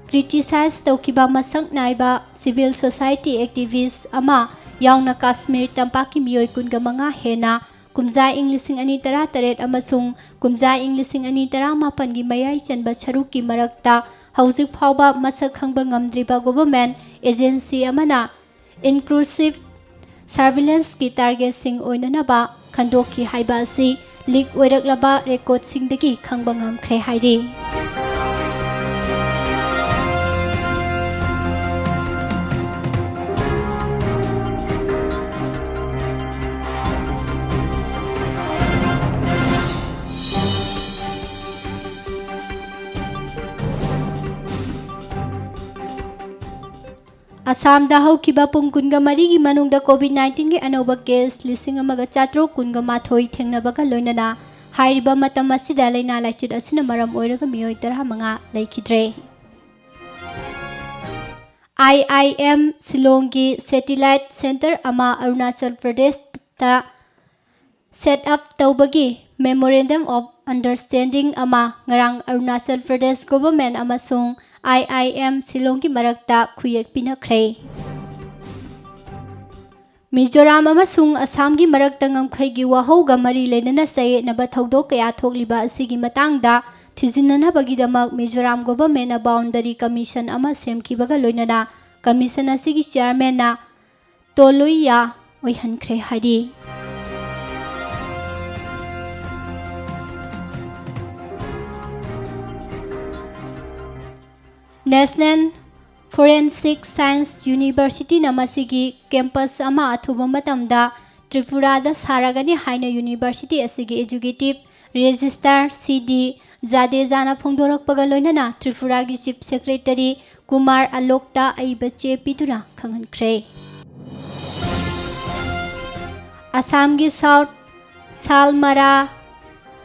ꯀ꯭ꯔꯤꯇꯤꯁꯥꯏꯖ ꯇꯧꯈꯤꯕ ꯃꯁꯛ ꯅꯥꯏꯕ ꯁꯤꯚꯤꯜ ꯁꯣꯁꯥꯏꯇꯤ ꯑꯦꯛꯇꯤꯚꯤꯁ ꯑꯃ ꯌꯥꯎꯅ ꯀꯥꯁꯃꯤꯔ ꯇꯝꯄꯥꯛꯀꯤ ꯃꯤꯑꯣꯏ ꯀꯨꯟꯒ ꯃꯉꯥ ꯍꯦꯟꯅ ꯀꯨꯝꯖꯥ ꯏꯪ ꯂꯤꯁꯤꯡ ꯑꯅꯤ ꯇꯔꯥꯇꯔꯦꯠ ꯑꯃꯁꯨꯡ ꯀꯨꯝꯖꯥ ꯏꯪ ꯂꯤꯁꯤꯡ ꯑꯅꯤ ꯇꯔꯥꯃꯥꯄꯟꯒꯤ ꯃꯌꯥꯏ ꯆꯟꯕ ꯁꯔꯨꯛꯀꯤ ꯃꯔꯛꯇ ꯍꯧꯖꯤꯛ ꯐꯥꯎꯕ ꯃꯁꯛ ꯈꯪꯕ ꯉꯝꯗ꯭ꯔꯤꯕ ꯒꯣꯚꯔꯟꯃꯦꯟꯠ ꯑꯦꯖꯦꯟꯁꯤ ꯑꯃꯅ ꯏꯟꯀ꯭ꯂꯨꯁꯤꯚ ꯁꯔꯚꯤꯂꯦꯟꯁꯀꯤ ꯇꯥꯔꯒꯦꯠꯁꯤꯡ ꯑꯣꯏꯅꯅꯕ ꯈꯟꯗꯣꯛꯈꯤ ꯍꯥꯏꯕ ꯑꯁꯤ ꯂꯤꯛ ꯑꯣꯏꯔꯛꯂꯕ ꯔꯦꯀꯣꯔꯗꯁꯤꯡꯗꯒꯤ ꯈꯪꯕ ꯉꯝꯈ꯭ꯔꯦ ꯍꯥꯏꯔꯤ꯫ ꯑꯁꯥꯝꯗ ꯍꯧꯈꯤꯕ ꯄꯨꯡ ꯀꯨꯟꯒ ꯃꯔꯤꯒꯤ ꯃꯅꯨꯡꯗ COVID nineteenꯒꯤ ꯑꯅꯧꯕ ꯀꯦꯁ ꯂꯤꯁꯤꯡ ꯑꯃꯒ ꯆꯥꯇ꯭ꯔꯨꯛ ꯀꯨꯟꯒ ꯃꯥꯊꯣꯏ ꯊꯦꯡꯅꯕꯒ ꯂꯣꯏꯅꯅ ꯍꯥꯏꯔꯤꯕ ꯃꯇꯝ ꯑꯁꯤꯗ ꯂꯥꯏꯅꯥ ꯂꯥꯏꯆꯠ ꯑꯁꯤꯅ ꯃꯔꯝ ꯑꯣꯏꯔꯒ ꯃꯤꯑꯣꯏ ꯇꯔꯥꯃꯉꯥ ꯂꯩꯈꯤꯗ꯭ꯔꯦ꯫ IIM ꯁꯤꯂꯣꯡꯒꯤ ꯁꯦꯇꯤꯂꯥꯏꯠ ꯁꯦꯟꯇꯔ ꯑꯃ ꯑꯔꯨꯅꯥꯆꯜ ꯄ꯭ꯔꯗꯦꯁꯇ ꯁꯦꯠ ꯑꯞ ꯇꯧꯕꯒꯤ Memorandum of Understanding ꯑꯃ ꯉꯔꯥꯡ ꯑꯔꯨꯅꯥꯆꯜ ꯄ꯭ꯔꯗꯦꯁ ꯒꯣꯚꯔꯟꯃꯦꯟꯠ ꯑꯃꯁꯨꯡ IIM ꯁꯤꯂꯣꯡꯒꯤ ꯃꯔꯛꯇ ꯈꯨꯌꯦꯛ ꯄꯤꯅꯈ꯭ꯔꯦ꯫ ꯃꯤꯖꯣꯔꯥꯝ ꯑꯃꯁꯨꯡ ꯑꯁꯥꯝꯒꯤ ꯃꯔꯛꯇ ꯉꯝꯈꯩꯒꯤ ꯋꯥꯍꯧꯒ ꯃꯔꯤ ꯂꯩꯅꯅ ꯆꯌꯦꯠꯅꯕ ꯊꯧꯗꯣꯛ ꯀꯌꯥ ꯊꯣꯛꯂꯤꯕ ꯑꯁꯤꯒꯤ ꯃꯇꯥꯡꯗ ꯊꯤꯖꯤꯟꯅꯅꯕꯒꯤꯗꯃꯛ ꯃꯤꯖꯣꯔꯥꯝ ꯒꯣꯚꯔꯟꯃꯦꯟꯠꯅ ꯕꯥꯎꯟꯗꯔꯤ ꯀꯃꯤꯁꯟ ꯑꯃ ꯁꯦꯝꯈꯤꯕꯒ ꯂꯣꯏꯅꯅ ꯀꯃꯤꯁꯟ ꯑꯁꯤꯒꯤ ꯆꯤꯌꯥꯔꯃꯦꯟꯅ ꯇꯣꯂꯨꯏꯌꯥ ꯑꯣꯏꯍꯟꯈ꯭ꯔꯦ ꯍꯥꯏꯔꯤ꯫ National Forensic Science Universityꯅ ꯃꯁꯤꯒꯤ ꯀꯦꯝꯄꯁ ꯑꯃ ꯑꯊꯨꯕ ꯃꯇꯝꯗ ꯇ꯭ꯔꯤꯄꯨꯔꯥꯗ ꯁꯥꯔꯒꯅꯤ ꯍꯥꯏꯅ ꯌꯨꯅꯤꯚꯔꯁꯤꯇꯤ ꯑꯁꯤꯒꯤ ꯑꯦꯖꯨꯀꯦꯇꯤꯚ ꯔꯦꯖꯤꯁꯇ꯭ꯔꯥꯔ ꯁꯤ ꯗꯤ ꯖꯥꯗꯦꯖꯥꯅ ꯐꯣꯡꯗꯣꯔꯛꯄꯒ ꯂꯣꯏꯅꯅ ꯇ꯭ꯔꯤꯄꯨꯔꯥꯒꯤ ꯆꯤꯐ ꯁꯦꯀ꯭ꯔꯦꯇꯔꯤ ꯀꯨꯃꯥꯔ ꯑꯂꯣꯛꯇ ꯑꯏꯕ ꯆꯦ ꯄꯤꯗꯨꯅ ꯈꯪꯍꯟꯈ꯭ꯔꯦ꯫ ꯑꯁꯥꯝꯒꯤ ꯁꯥꯎꯠ ꯁꯥꯜꯃꯔꯥ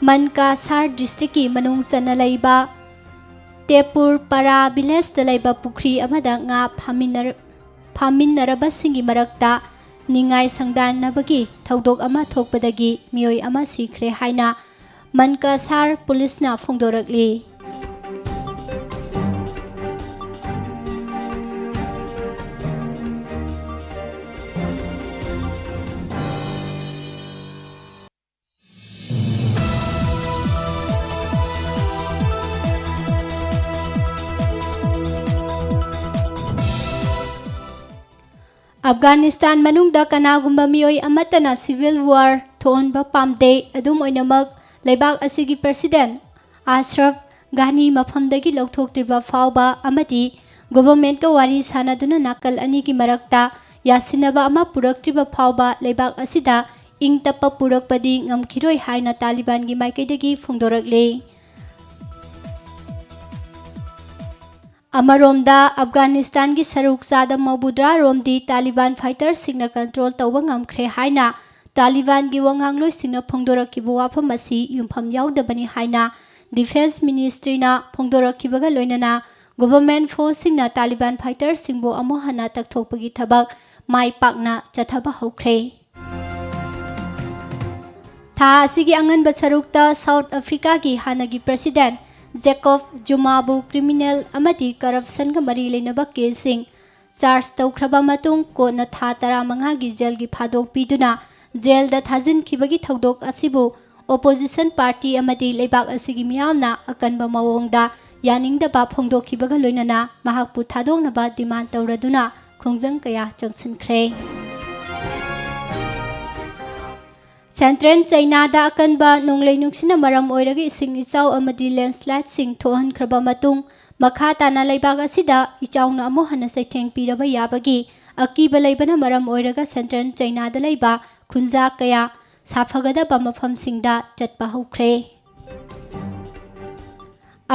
ꯃꯟꯀꯥꯁꯥꯔ ꯗꯤꯁꯇ꯭ꯔꯤꯛꯀꯤ ꯃꯅꯨꯡ ꯆꯟꯅ ꯂꯩꯕ ꯇꯦꯄꯨꯔ ꯄꯔꯥ ꯚꯤꯂꯦꯖꯇ ꯂꯩꯕ ꯄꯨꯈ꯭ꯔꯤ ꯑꯃꯗ ꯉꯥ ꯐꯥꯃꯤꯟꯅꯔ-, ꯐꯥꯃꯤꯟꯅꯔꯕꯁꯤꯡꯒꯤ ꯃꯔꯛꯇ ꯅꯤꯡꯉꯥꯏ ꯁꯪꯗꯥꯟꯅꯕꯒꯤ ꯊꯧꯗꯣꯛ ꯑꯃ ꯊꯣꯛꯄꯗꯒꯤ ꯃꯤꯑꯣꯏ ꯑꯃ ꯁꯤꯈ꯭ꯔꯦ ꯍꯥꯏꯅ ꯃꯟꯀꯥꯁꯥꯔ ꯄꯨꯂꯤꯁꯅ ꯐꯣꯡꯗꯣꯔꯛꯂꯤ꯫ ꯑꯐꯒꯥꯅꯤꯁꯇꯥꯟ ꯃꯅꯨꯡꯗ ꯀꯅꯥꯒꯨꯝꯕ ꯃꯤꯑꯣꯏ ꯑꯃꯠꯇꯅ civil war ꯊꯣꯛꯍꯟꯕ ꯄꯥꯝꯗꯦ꯫ ꯑꯗꯨꯝ ꯑꯣꯏꯅꯃꯛ, ꯂꯩꯕꯥꯛ ꯑꯁꯤꯒꯤ president ꯑꯁ꯭ꯔꯐ ꯘꯥꯅꯤ ꯃꯐꯝꯗꯒꯤ ꯂꯧꯊꯣꯛꯇ꯭ꯔꯤꯕ ꯐꯥꯎꯕ ꯑꯃꯗꯤ governmentꯀ ꯋꯥꯔꯤ ꯁꯥꯅꯗꯨꯅ ꯅꯥꯀꯜ ꯑꯅꯤꯒꯤ ꯃꯔꯛꯇ ꯌꯥꯁꯤꯟꯅꯕ ꯑꯃ ꯄꯨꯔꯛꯇ꯭ꯔꯤꯕ ꯐꯥꯎꯕ ꯂꯩꯕꯥꯛ ꯑꯁꯤꯗ ꯏꯪ ꯇꯞꯄ ꯄꯨꯔꯛꯄꯗꯤ ꯉꯝꯈꯤꯔꯣꯏ ꯍꯥꯏꯅ ꯇꯥꯂꯤꯕꯥꯟꯒꯤ ꯃꯥꯏꯀꯩꯗꯒꯤ ꯐꯣꯡꯗꯣꯔꯛꯂꯤ꯫ ꯑꯃꯔꯣꯝꯗ, ꯑꯐꯒꯥꯅꯤꯁꯇꯥꯟꯒꯤ ꯁꯔꯨꯛ ꯆꯥꯗ ꯃꯧꯕꯨꯗ꯭ꯔꯥ ꯔꯣꯝꯗꯤ ꯇꯥꯂꯤꯕꯥꯟ fighterꯁꯤꯡꯅ control ꯇꯧꯕ ꯉꯝꯈ꯭ꯔꯦ ꯍꯥꯏꯅ ꯇꯥꯂꯤꯕꯥꯟꯒꯤ ꯋꯥꯉꯥꯡꯂꯣꯏꯁꯤꯡꯅ ꯐꯣꯡꯗꯣꯔꯛꯈꯤꯕ ꯋꯥꯐꯝ ꯑꯁꯤ ꯌꯨꯝꯐꯝ ꯌꯥꯎꯗꯕꯅꯤ ꯍꯥꯏꯅ Defence Ministryꯅ ꯐꯣꯡꯗꯣꯔꯛꯈꯤꯕꯒ ꯂꯣꯏꯅꯅ government forceꯁꯤꯡꯅ ꯇꯥꯂꯤꯕꯥꯟ fighterꯁꯤꯡꯕꯨ ꯑꯃꯨꯛ ꯍꯟꯅ ꯇꯛꯊꯣꯛꯄꯒꯤ ꯊꯕꯛ ꯃꯥꯏ ꯄꯥꯛꯅ ꯆꯠꯊꯕ ꯍꯧꯈ꯭ꯔꯦ꯫ ꯊꯥ ꯑꯁꯤꯒꯤ ꯑꯉꯟꯕ ꯁꯔꯨꯛꯇ South Africaꯒꯤ ꯍꯥꯟꯅꯒꯤ president Jacob Zumaꯕꯨ criminal ꯑꯃꯗꯤ corruptionꯒ ꯃꯔꯤ ꯂꯩꯅꯕ caseꯁꯤꯡ charge ꯇꯧꯈ꯭ꯔꯕ ꯃꯇꯨꯡ ꯀꯣꯔꯠꯅ ꯊꯥ ꯇꯔꯥꯃꯉꯥꯒꯤ jailꯒꯤ ꯊꯥꯗꯣꯛ ꯄꯤꯗꯨꯅ jailꯗ ꯊꯥꯖꯤꯟꯈꯤꯕꯒꯤ ꯊꯧꯗꯣꯛ ꯑꯁꯤꯕꯨ opposition party ꯑꯃꯗꯤ ꯂꯩꯕꯥꯛ ꯑꯁꯤꯒꯤ ꯃꯤꯌꯥꯝꯅ ꯑꯀꯟꯕ ꯃꯑꯣꯡꯗ ꯌꯥꯅꯤꯡꯗꯕ ꯐꯣꯡꯗꯣꯛꯈꯤꯕꯒ ꯂꯣꯏꯅꯅ ꯃꯍꯥꯛꯄꯨ ꯊꯥꯗꯣꯛꯅꯕ demand ꯇꯧꯔꯗꯨꯅ ꯈꯣꯡꯖꯪ ꯀꯌꯥ ꯆꯪꯁꯤꯟꯈ꯭ꯔꯦ꯫ Central Chinaꯗ ꯑꯀꯟꯕ ꯅꯣꯡꯂꯩ ꯅꯨꯡꯁꯤꯠꯅ ꯃꯔꯝ ꯑꯣꯏꯔꯒ ꯏꯁꯤꯡ ꯏꯆꯥꯎ ꯑꯃꯗꯤ landslideꯁꯤꯡ ꯊꯣꯛꯍꯟꯈ꯭ꯔꯕ ꯃꯇꯨꯡ, ꯃꯈꯥ ꯇꯥꯅ ꯂꯩꯕꯥꯛ ꯑꯁꯤꯗ ꯏꯆꯥꯎꯅ ꯑꯃꯨꯛ ꯍꯟꯅ ꯆꯩꯊꯦꯡ ꯄꯤꯔꯕ ꯌꯥꯕꯒꯤ ꯑꯀꯤꯕ ꯂꯩꯕꯅ ꯃꯔꯝ ꯑꯣꯏꯔꯒ Central Chinaꯗ ꯂꯩꯕ ꯈꯨꯟꯖꯥ ꯀꯌꯥ ꯁꯥꯐꯒꯗꯕ ꯃꯐꯝꯁꯤꯡꯗ ꯆꯠꯄ ꯍꯧꯈ꯭ꯔꯦ꯫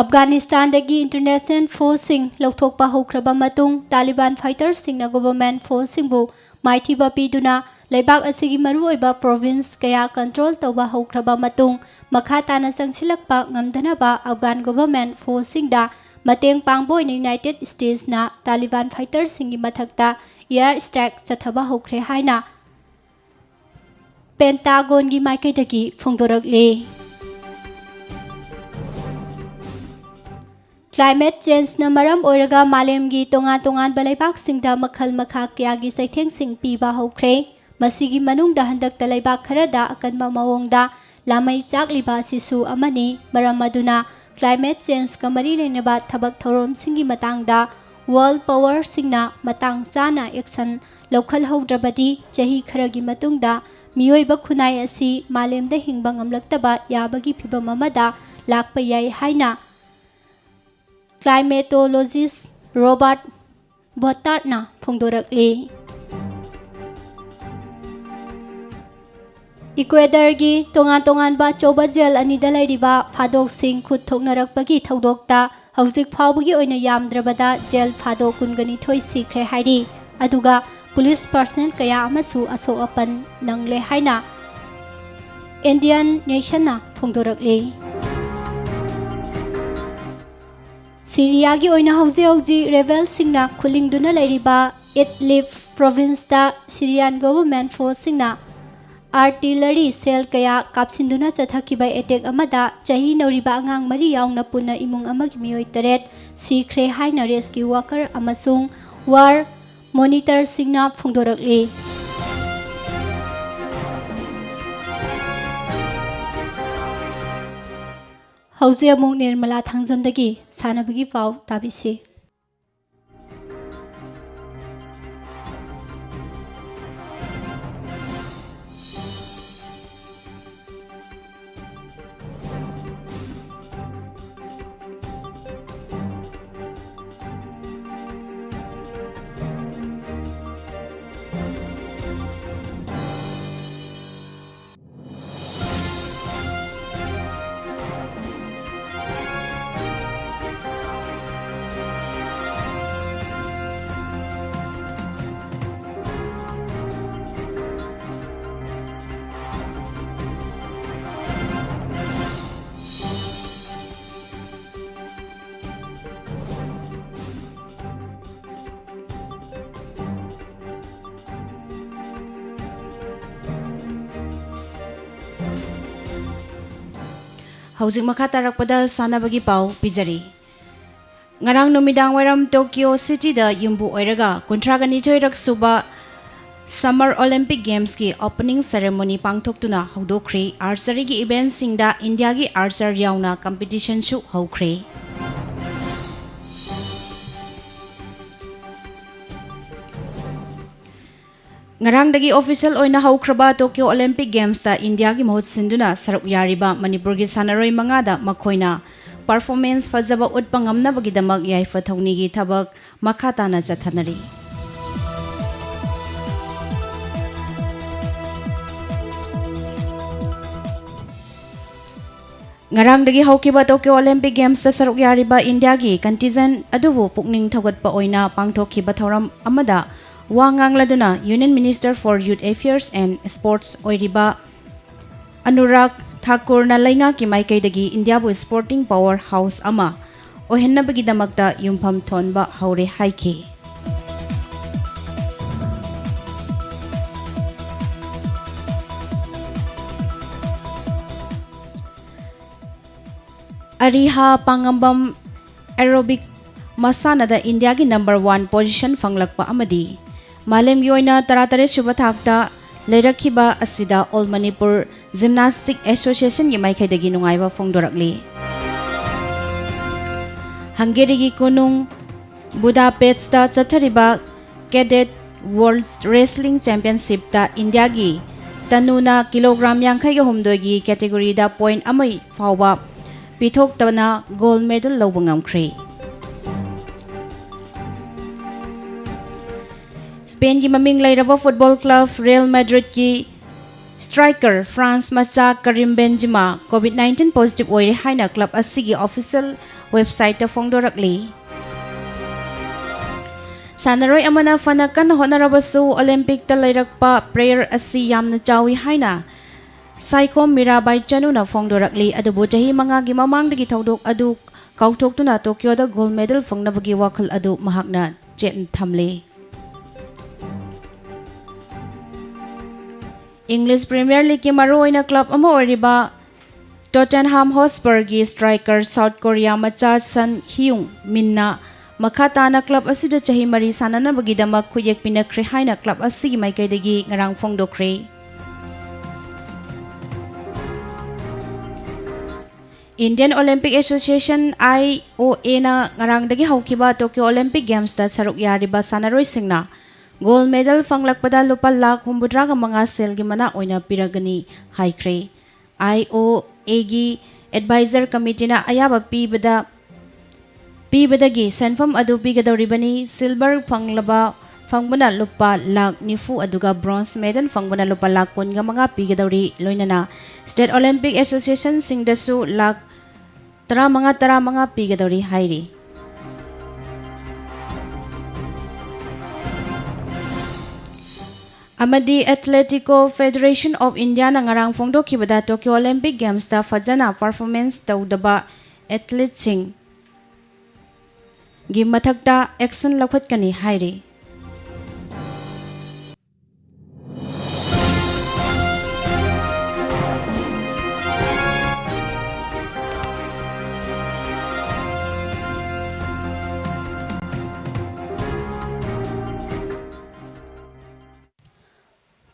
ꯑꯐꯒꯥꯅꯤꯁꯇꯥꯟꯗꯒꯤ international forceꯁꯤꯡ ꯂꯧꯊꯣꯛꯄ ꯍꯧꯈ꯭ꯔꯕ ꯃꯇꯨꯡ, ꯇꯥꯂꯤꯕꯥꯟ fighterꯁꯤꯡꯅ government forceꯁꯤꯡꯕꯨ ꯃꯥꯏꯊꯤꯕ ꯄꯤꯗꯨꯅ ꯂꯩꯕꯥꯛ ꯑꯁꯤꯒꯤ ꯃꯔꯨꯑꯣꯏꯕ province ꯀꯌꯥ control ꯇꯧꯕ ꯍꯧꯈ꯭ꯔꯕ ꯃꯇꯨꯡ, ꯃꯈꯥ ꯇꯥꯅ ꯆꯪꯁꯤꯜꯂꯛꯄ ꯉꯝꯗꯅꯕ ꯑꯐꯒꯥꯟ government forceꯁꯤꯡꯗ ꯃꯇꯦꯡ ꯄꯥꯡꯕ ꯑꯣꯏꯅ United Statesꯅ ꯇꯥꯂꯤꯕꯥꯟ fighterꯁꯤꯡꯒꯤ ꯃꯊꯛꯇ air strike ꯆꯠꯊꯕ ꯍꯧꯈ꯭ꯔꯦ ꯍꯥꯏꯅ Pentagonꯒꯤ ꯃꯥꯏꯀꯩꯗꯒꯤ ꯐꯣꯡꯗꯣꯔꯛꯂꯤ꯫ Climate changeꯅ ꯃꯔꯝ ꯑꯣꯏꯔꯒ ꯃꯥꯂꯦꯝꯒꯤ ꯇꯣꯉꯥꯟ ꯇꯣꯉꯥꯟꯕ ꯂꯩꯕꯥꯛꯁꯤꯡꯗ ꯃꯈꯜ ꯃꯈꯥ ꯀꯌꯥꯒꯤ ꯆꯩꯊꯦꯡꯁꯤꯡ ꯄꯤꯕ ꯍꯧꯈ꯭ꯔꯦ꯫ ꯃꯁꯤꯒꯤ ꯃꯅꯨꯡꯗ ꯍꯟꯗꯛꯇ ꯂꯩꯕꯥꯛ ꯈꯔꯗ ꯑꯀꯟꯕ ꯃꯑꯣꯡꯗ ꯂꯥꯃꯩ ꯆꯥꯛꯂꯤꯕ ꯑꯁꯤꯁꯨ ꯑꯃꯅꯤ꯫ ꯃꯔꯝ ꯑꯗꯨꯅ climate changeꯀ ꯃꯔꯤ ꯂꯩꯅꯕ ꯊꯕꯛ ꯊꯧꯔꯝꯁꯤꯡꯒꯤ ꯃꯇꯥꯡꯗ ꯋꯥꯔꯜꯗ ꯄꯥꯋꯔꯁꯤꯡꯅ ꯃꯇꯥꯡ ꯆꯥꯅ ꯑꯦꯛꯁꯟ ꯂꯧꯈꯠꯍꯧꯗ꯭ꯔꯕꯗꯤ ꯆꯍꯤ ꯈꯔꯒꯤ ꯃꯇꯨꯡꯗ ꯃꯤꯑꯣꯏꯕ ꯈꯨꯟꯅꯥꯏ ꯑꯁꯤ ꯃꯥꯂꯦꯝꯗ ꯍꯤꯡꯕ ꯉꯝꯂꯛꯇꯕ ꯌꯥꯕꯒꯤ ꯐꯤꯚꯝ ꯑꯃꯗ ꯂꯥꯛꯄ ꯌꯥꯏ ꯍꯥꯏꯅ ꯀ꯭ꯂꯥꯏꯃꯦꯇꯣꯂꯣꯖꯤꯁ ꯔꯣꯕꯥꯔꯠ ꯕꯣꯇꯥꯔꯠꯅ ꯐꯣꯡꯗꯣꯔꯛꯂꯤ꯫ ꯏꯀ꯭ꯋꯦꯗꯔꯒꯤ ꯇꯣꯉꯥꯟ ꯇꯣꯉꯥꯟꯕ ꯑꯆꯧꯕ ꯖꯦꯜ ꯑꯅꯤꯗ ꯂꯩꯔꯤꯕ ꯐꯥꯗꯣꯛꯁꯤꯡ ꯈꯨꯠ ꯊꯣꯛꯅꯔꯛꯄꯒꯤ ꯊꯧꯗꯣꯛꯇ ꯍꯧꯖꯤꯛ ꯐꯥꯎꯕꯒꯤ ꯑꯣꯏꯅ ꯌꯥꯝꯗ꯭ꯔꯕꯗ ꯖꯦꯜ ꯐꯥꯗꯣꯛ ꯀꯨꯟꯒ ꯅꯤꯊꯣꯏ ꯁꯤꯈ꯭ꯔꯦ ꯍꯥꯏꯔꯤ꯫ ꯑꯗꯨꯒ ꯄꯨꯂꯤꯁ ꯄꯥꯔꯁꯅꯦꯜ ꯀꯌꯥ ꯑꯃꯁꯨ ꯑꯁꯣꯛ ꯑꯄꯟ ꯅꯪꯂꯦ ꯍꯥꯏꯅ ꯏꯟꯗꯤꯌꯟ ꯅꯦꯁꯟꯅ ꯐꯣꯡꯗꯣꯔꯛꯂꯤ꯫ ꯁꯤꯔꯤꯌꯥꯒꯤ ꯑꯣꯏꯅ ꯍꯧꯖꯤꯛ ꯍꯧꯖꯤꯛ ꯔꯦꯕꯦꯜꯁꯤꯡꯅ ꯈꯨꯂꯤꯡꯗꯨꯅ ꯂꯩꯔꯤꯕ ꯏꯗꯂꯤꯕ ꯄ꯭ꯔꯣꯚꯤꯟꯁꯇ ꯁꯤꯔꯤꯌꯥꯟ ꯒꯣꯚꯔꯟꯃꯦꯟꯠ ꯐꯣꯔꯁꯁꯤꯡꯅ ꯑꯥꯔꯇꯤꯂꯔꯤ ꯁꯦꯜ ꯀꯌꯥ ꯀꯥꯞꯁꯤꯟꯗꯨꯅ ꯆꯠꯊꯈꯤꯕ ꯑꯦꯇꯦꯛ ꯑꯃꯗ ꯆꯍꯤ ꯅꯧꯔꯤꯕ ꯑꯉꯥꯡ ꯃꯔꯤ ꯌꯥꯎꯅ ꯄꯨꯟꯅ ꯏꯃꯨꯡ ꯑꯃꯒꯤ ꯃꯤꯑꯣꯏ ꯇꯔꯦꯠ ꯁꯤꯈ꯭ꯔꯦ ꯍꯥꯏꯅ ꯔꯦꯁꯀ꯭ꯌꯨ ꯋꯥꯔꯀꯔ ꯑꯃꯁꯨꯡ ꯋꯥꯔ ꯃꯣꯅꯤꯇꯔꯁꯤꯡꯅ ꯐꯣꯡꯗꯣꯔꯛꯂꯤ꯫ ꯍꯧꯖꯤꯛ ꯑꯃꯨꯛ ꯅꯤꯔꯃꯂꯥ ꯊꯥꯡꯖꯝꯗꯒꯤ ꯁꯥꯟꯅꯕꯒꯤ ꯄꯥꯎ ꯇꯥꯕꯤꯁꯤ꯫ ꯍꯧꯖꯤꯛ ꯃꯈꯥ ꯇꯥꯔꯛꯄꯗ ꯁꯥꯟꯅꯕꯒꯤ ꯄꯥꯎ ꯄꯤꯖꯔꯤ꯫ ꯉꯔꯥꯡ ꯅꯨꯃꯤꯗꯥꯡ ꯋꯥꯏꯔꯝ ꯇꯣꯀꯤꯌꯣ ꯁꯤꯇꯤꯗ ꯌꯨꯝꯕꯨ ꯑꯣꯏꯔꯒ ꯀꯨꯟꯊ꯭ꯔꯥꯒ ꯅꯤꯊꯣꯏꯔꯛ ꯁꯨꯕ ꯁꯝꯃꯔ ꯑꯣꯂꯦꯝꯄꯤꯛ ꯒꯦꯝꯁꯀꯤ ꯑꯣꯄꯅꯤꯡ ꯁꯦꯔꯦꯃꯣꯅꯤ ꯄꯥꯡꯊꯣꯛꯇꯨꯅ ꯍꯧꯗꯣꯛꯈ꯭ꯔꯦ꯫ ꯑꯥꯔꯆꯔꯤꯒꯤ ꯏꯚꯦꯟꯠꯁꯤꯡꯗ ꯏꯟꯗꯤꯌꯥꯒꯤ ꯑꯥꯔꯆꯔ ꯌꯥꯎꯅ ꯀꯝꯄꯤꯇꯤꯁꯟꯁꯨ ꯍꯧꯈ꯭ꯔꯦ꯫ ꯉꯔꯥꯡꯗꯒꯤ official ꯑꯣꯏꯅ ꯍꯧꯈ꯭ꯔꯕ Tokyo Olympic Gamesꯇ ꯏꯟꯗꯤꯌꯥꯒꯤ ꯃꯍꯨꯠ ꯁꯤꯟꯗꯨꯅ ꯁꯔꯨꯛ ꯌꯥꯔꯤꯕ ꯃꯅꯤꯄꯨꯔꯒꯤ ꯁꯥꯟꯅꯔꯣꯏ ꯃꯉꯥꯗ ꯃꯈꯣꯏꯅ performance ꯐꯖꯕ ꯎꯠꯄ ꯉꯝꯅꯕꯒꯤꯗꯃꯛ ꯌꯥꯏꯐ ꯊꯧꯅꯤꯒꯤ ꯊꯕꯛ ꯃꯈꯥ ꯇꯥꯅ ꯆꯠꯊꯅꯔꯤ꯫ ꯉꯔꯥꯡꯗꯒꯤ ꯍꯧꯈꯤꯕ Tokyo Olympic Gamesꯇ ꯁꯔꯨꯛ ꯌꯥꯔꯤꯕ ꯏꯟꯗꯤꯌꯥꯒꯤ contingent ꯑꯗꯨꯕꯨ ꯄꯨꯛꯅꯤꯡ ꯊꯧꯒꯠꯄ ꯑꯣꯏꯅ ꯄꯥꯡꯊꯣꯛꯈꯤꯕ ꯊꯧꯔꯝ ꯑꯃꯗ ꯋꯥ ꯉꯥꯡꯂꯗꯨꯅ Union Minister for Youth Affairs and Sports ꯑꯣꯏꯔꯤꯕ ꯑꯅꯨꯔꯥꯒ ꯊꯥꯀꯨꯔꯅ ꯂꯩꯉꯥꯛꯀꯤ ꯃꯥꯏꯀꯩꯗꯒꯤ ꯏꯟꯗꯤꯌꯥꯕꯨ sporting power house ꯑꯃ ꯑꯣꯏꯍꯟꯅꯕꯒꯤꯗꯃꯛꯇ ꯌꯨꯝꯐꯝ ꯊꯣꯟꯕ ꯍꯧꯔꯦ ꯍꯥꯏꯈꯤ꯫ ꯑꯔꯤꯍꯥ ꯄꯥꯉꯝꯕꯝ aerobic ꯃꯁꯥꯟꯅꯗ ꯏꯟꯗꯤꯌꯥꯒꯤ number one position ꯐꯪꯂꯛꯄ ꯑꯃꯗꯤ ꯃꯥꯂꯦꯝꯒꯤ ꯑꯣꯏꯅ ꯇꯔꯥꯇꯔꯦꯠ ꯁꯨꯕ ꯊꯥꯛꯇ ꯂꯩꯔꯛꯈꯤꯕ ꯑꯁꯤꯗ All Manipur Gymnastic Associationꯒꯤ ꯃꯥꯏꯀꯩꯗꯒꯤ ꯅꯨꯡꯉꯥꯏꯕ ꯐꯣꯡꯗꯣꯔꯛꯂꯤ꯫ ꯍꯪꯒꯦꯔꯤꯒꯤ ꯀꯣꯅꯨꯡ ꯕꯨꯗꯥꯄꯦꯁꯇ ꯆꯠꯊꯔꯤꯕ Cadet World Wrestling Championshipꯇ ꯏꯟꯗꯤꯌꯥꯒꯤ ꯇꯅꯨꯅ ꯀꯤꯂꯣꯒ꯭ꯔꯥꯝ ꯌꯥꯡꯈꯩꯒ ꯍꯨꯝꯗꯣꯏꯒꯤ categoryꯗ point ꯑꯃ ꯐꯥꯎꯕ ꯄꯤꯊꯣꯛꯇꯅ gold medal ꯂꯧꯕ ꯉꯝꯈ꯭ꯔꯦ꯫ ꯁ꯭ꯄꯦꯟꯒꯤ ꯃꯃꯤꯡ ꯂꯩꯔꯕ football club Real Madridꯀꯤ striker France ꯃꯆꯥ Karim Benzema COVID nineteen positive ꯑꯣꯏꯔꯦ ꯍꯥꯏꯅ club ꯑꯁꯤꯒꯤ official websiteꯇ ꯐꯣꯡꯗꯣꯔꯛꯂꯤ꯫ ꯁꯥꯟꯅꯔꯣꯏ ꯑꯃꯅ ꯐꯅ ꯀꯟꯅ ꯍꯣꯠꯅꯔꯕꯁꯨ Olympicꯇ ꯂꯩꯔꯛꯄ prayer ꯑꯁꯤ ꯌꯥꯝꯅ ꯆꯥꯎꯏ ꯍꯥꯏꯅ ꯁꯥꯏꯈꯣꯝ ꯃꯤꯔꯥꯕꯥꯏ ꯆꯅꯨꯅ ꯐꯣꯡꯗꯣꯔꯛꯂꯤ꯫ ꯑꯗꯨꯕꯨ ꯆꯍꯤ ꯃꯉꯥꯒꯤ ꯃꯃꯥꯡꯗꯒꯤ ꯊꯧꯗꯣꯛ ꯑꯗꯨ ꯀꯥꯎꯊꯣꯛꯇꯨꯅ Tokyoꯗ gold medal ꯐꯪꯅꯕꯒꯤ ꯋꯥꯈꯜ ꯑꯗꯨ ꯃꯍꯥꯛꯅ ꯆꯦꯠꯅ ꯊꯝꯂꯤ꯫ English Premier Leagueꯀꯤ ꯃꯔꯨꯑꯣꯏꯅ club ꯑꯃ ꯑꯣꯏꯔꯤꯕ Tottenham Hotspurꯒꯤ striker South Korea ꯃꯆꯥ Son Heung Minꯅ ꯃꯈꯥ ꯇꯥꯅ club ꯑꯁꯤꯗ ꯆꯍꯤ ꯃꯔꯤ ꯁꯥꯟꯅꯅꯕꯒꯤꯗꯃꯛ ꯈꯨꯠꯌꯦꯛ ꯄꯤꯅꯈ꯭ꯔꯦ ꯍꯥꯏꯅ club ꯑꯁꯤꯒꯤ ꯃꯥꯏꯀꯩꯗꯒꯤ ꯉꯔꯥꯡ ꯐꯣꯡꯗꯣꯛꯈ꯭ꯔꯦ꯫ Indian Olympic Association, IOAꯅ ꯉꯔꯥꯡꯗꯒꯤ ꯍꯧꯈꯤꯕ Tokyo Olympic Gamesꯇ ꯁꯔꯨꯛ ꯌꯥꯔꯤꯕ ꯁꯥꯟꯅꯔꯣꯏꯁꯤꯡꯅ Gold medal ꯐꯪꯂꯛꯄꯗ ꯂꯨꯄꯥ ꯂꯥꯈ ꯍꯨꯝꯐꯨꯇꯔꯥꯒ ꯃꯉꯥ ꯁꯦꯜꯒꯤ ꯃꯅꯥ ꯑꯣꯏꯅ ꯄꯤꯔꯒꯅꯤ ꯍꯥꯏꯈ꯭ꯔꯦ꯫ ꯑꯥꯏ ꯑꯣ ꯑꯦꯒꯤ advisor committeeꯅ ꯑꯌꯥꯕ ꯄꯤꯕꯗ, ꯄꯤꯕꯗꯒꯤ ꯁꯦꯟꯐꯝ ꯑꯗꯨ ꯄꯤꯒꯗꯧꯔꯤꯕꯅꯤ꯫ Silver ꯐꯪꯂꯕ, ꯐꯪꯕꯅ ꯂꯨꯄꯥ ꯂꯥꯈ ꯅꯤꯐꯨ, ꯑꯗꯨꯒ bronze medal ꯐꯪꯕꯅ ꯂꯨꯄꯥ ꯂꯥꯈ ꯀꯨꯟꯒ ꯃꯉꯥ ꯄꯤꯒꯗꯧꯔꯤ꯫ ꯂꯣꯏꯅꯅ State Olympic Associationꯁꯤꯡꯗꯁꯨ ꯂꯥꯈ ꯇꯔꯥꯃꯉꯥ, ꯇꯔꯥꯃꯉꯥ ꯄꯤꯒꯗꯧꯔꯤ ꯍꯥꯏꯔꯤ꯫ ꯑꯃꯗꯤ Athletico Federation of Indiaꯅ ꯉꯔꯥꯡ ꯐꯣꯡꯗꯣꯛꯈꯤꯕꯗ Tokyo Olympic Gamesꯇ ꯐꯖꯅ performance ꯇꯧꯗꯕ athleteꯁꯤꯡꯒꯤ ꯃꯊꯛꯇ action ꯂꯧꯈꯠꯀꯅꯤ ꯍꯥꯏꯔꯤ꯫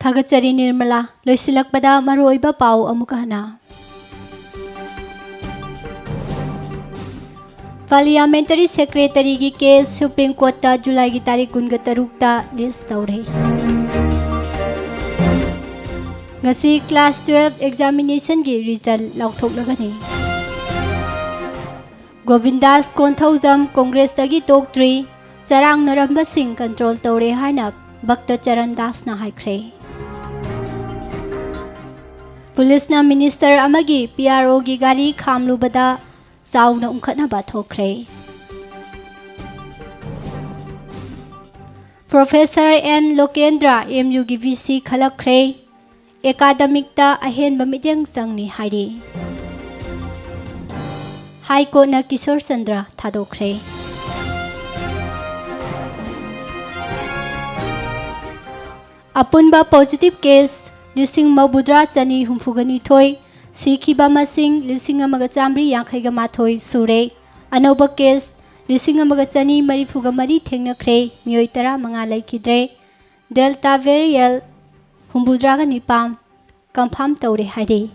ꯊꯥꯒꯠꯆꯔꯤ ꯅꯤꯔꯃꯂꯥ꯫ ꯂꯣꯏꯁꯤꯜꯂꯛꯄꯗ ꯃꯔꯨꯑꯣꯏꯕ ꯄꯥꯎ ꯑꯃꯨꯛꯀ ꯍꯟꯅ꯫ Parliamentary Secretaryꯒꯤ case Supreme Courtꯇ ꯖꯨꯂꯥꯏꯒꯤ ꯇꯥꯔꯤꯛ ꯀꯨꯟꯒ ꯇꯔꯨꯛꯇ list ꯇꯧꯔꯦ꯫ ꯉꯁꯤ class twelve examinationꯒꯤ result ꯂꯥꯎꯊꯣꯛꯂꯒꯅꯤ꯫ ꯒꯣꯕꯤꯟꯗꯥꯁ Konthoujam Congressꯇꯒꯤ ꯇꯣꯛꯇ꯭ꯔꯤ, ꯆꯔꯥꯡꯅꯔꯝꯕꯁꯤꯡ control ꯇꯧꯔꯦ ꯍꯥꯏꯅ ꯚꯛꯇ ꯆꯔꯟ ꯗꯥꯁꯅ ꯍꯥꯏꯈ꯭ꯔꯦ꯫ ꯄꯨꯂꯤꯁꯅ minister ꯑꯃꯒꯤ P R Oꯒꯤ ꯒꯥꯔꯤ ꯈꯥꯝꯂꯨꯕꯗ ꯆꯥꯎꯅ ꯎꯪꯈꯠꯅꯕ ꯊꯣꯛꯈ꯭ꯔꯦ꯫ Professor N ꯂꯣꯀꯦꯟꯗ꯭ꯔ M Uꯒꯤ V C ꯈꯜꯂꯛꯈ꯭ꯔꯦ꯫ Academicꯇ ꯑꯍꯦꯟꯕ ꯃꯤꯠꯌꯦꯡ ꯆꯪꯅꯤ ꯍꯥꯏꯔꯤ꯫ High Courtꯅ ꯀꯤꯁꯣꯔ ꯆꯟꯗ꯭ꯔ ꯊꯥꯗꯣꯛꯈ꯭ꯔꯦ꯫ ꯑꯄꯨꯟꯕ positive case ꯂꯤꯁꯤꯡ ꯃꯧꯗ꯭ꯔꯥ ꯆꯅꯤ ꯍꯨꯝꯐꯨꯒ ꯅꯤꯊꯣꯏ, ꯁꯤꯈꯤꯕ ꯃꯁꯤꯡ ꯂꯤꯁꯤꯡ ꯑꯃꯒ ꯆꯥꯃꯔꯤ ꯌꯥꯡꯈꯩꯒ ꯃꯥꯊꯣꯏ ꯁꯨꯔꯦ꯫ ꯑꯅꯧꯕ case ꯂꯤꯁꯤꯡ ꯑꯃꯒ ꯆꯅꯤ ꯃꯔꯤꯐꯨꯒ ꯃꯔꯤ ꯊꯦꯡꯅꯈ꯭ꯔꯦ, ꯃꯤꯑꯣꯏ ꯇꯔꯥꯃꯉꯥ ꯂꯩꯈꯤꯗ꯭ꯔꯦ꯫ Delta variant ꯍꯨꯝꯐꯨꯇꯔꯥꯒ ꯅꯤꯄꯥꯟ confirm ꯇꯧꯔꯦ ꯍꯥꯏꯔꯤ꯫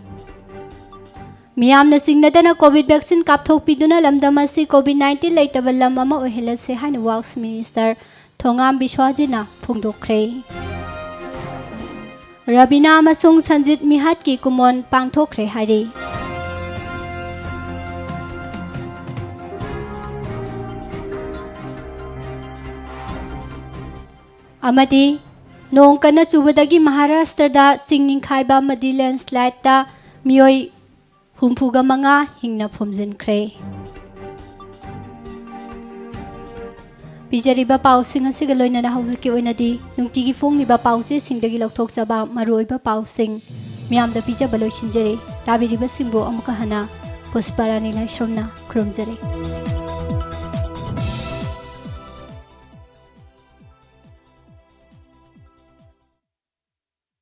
ꯃꯤꯌꯥꯝꯅ ꯆꯤꯡꯅꯗꯅ COVID vaccine ꯀꯥꯞꯊꯣꯛꯄꯤꯗꯨꯅ ꯂꯝꯗꯝ ꯑꯁꯤ COVID nineteen ꯂꯩꯇꯕ ꯂꯝ ꯑꯃ ꯑꯣꯏꯍꯜꯂꯁꯦ ꯍꯥꯏꯅ Works Minister ꯊꯣꯉꯥꯝ ꯕꯤꯁ꯭ꯋꯥꯖꯤꯠꯅ ꯐꯣꯡꯗꯣꯛꯈ꯭ꯔꯦ꯫ ꯔꯕꯤꯅꯥ ꯑꯃꯁꯨꯡ ꯁꯟꯖꯤꯠ ꯃꯤꯍꯥꯠꯀꯤ ꯀꯨꯃꯣꯟ ꯄꯥꯡꯊꯣꯛꯈ꯭ꯔꯦ ꯍꯥꯏꯔꯤ꯫ ꯑꯃꯗꯤ ꯅꯣꯡ ꯀꯟꯅ ꯆꯨꯕꯗꯒꯤ ꯃꯍꯥꯔꯥꯁꯇ꯭ꯔꯗ ꯆꯤꯡ ꯅꯤꯡꯈꯥꯏꯕ ꯑꯃꯗꯤ ꯂꯦꯟꯁ꯭ꯂꯥꯏꯗꯇ ꯃꯤꯑꯣꯏ ꯍꯨꯝꯐꯨꯒ ꯃꯉꯥ ꯍꯤꯡꯅ ꯐꯨꯝꯖꯤꯟꯈ꯭ꯔꯦ꯫ ꯄꯤꯖꯔꯤꯕ ꯄꯥꯎꯁꯤꯡ ꯑꯁꯤꯒ ꯂꯣꯏꯅꯅ ꯍꯧꯖꯤꯛꯀꯤ ꯑꯣꯏꯅꯗꯤ ꯅꯨꯡꯇꯤꯒꯤ ꯐꯣꯡꯂꯤꯕ ꯄꯥꯎꯆꯦꯁꯤꯡꯗꯒꯤ ꯂꯧꯊꯣꯛꯆꯕ ꯃꯔꯨꯑꯣꯏꯕ ꯄꯥꯎꯁꯤꯡ ꯃꯤꯌꯥꯝꯗ ꯄꯤꯖꯕ ꯂꯣꯏꯁꯤꯟꯖꯔꯦ꯫ ꯇꯥꯕꯤꯔꯤꯕꯁꯤꯡꯕꯨ ꯑꯃꯨꯛꯀ ꯍꯟꯅ ꯄꯨꯁꯄꯥꯔꯥꯅꯤ ꯂꯥꯏꯁ꯭ꯔꯝꯅ ꯈꯨꯔꯨꯝꯖꯔꯤ꯫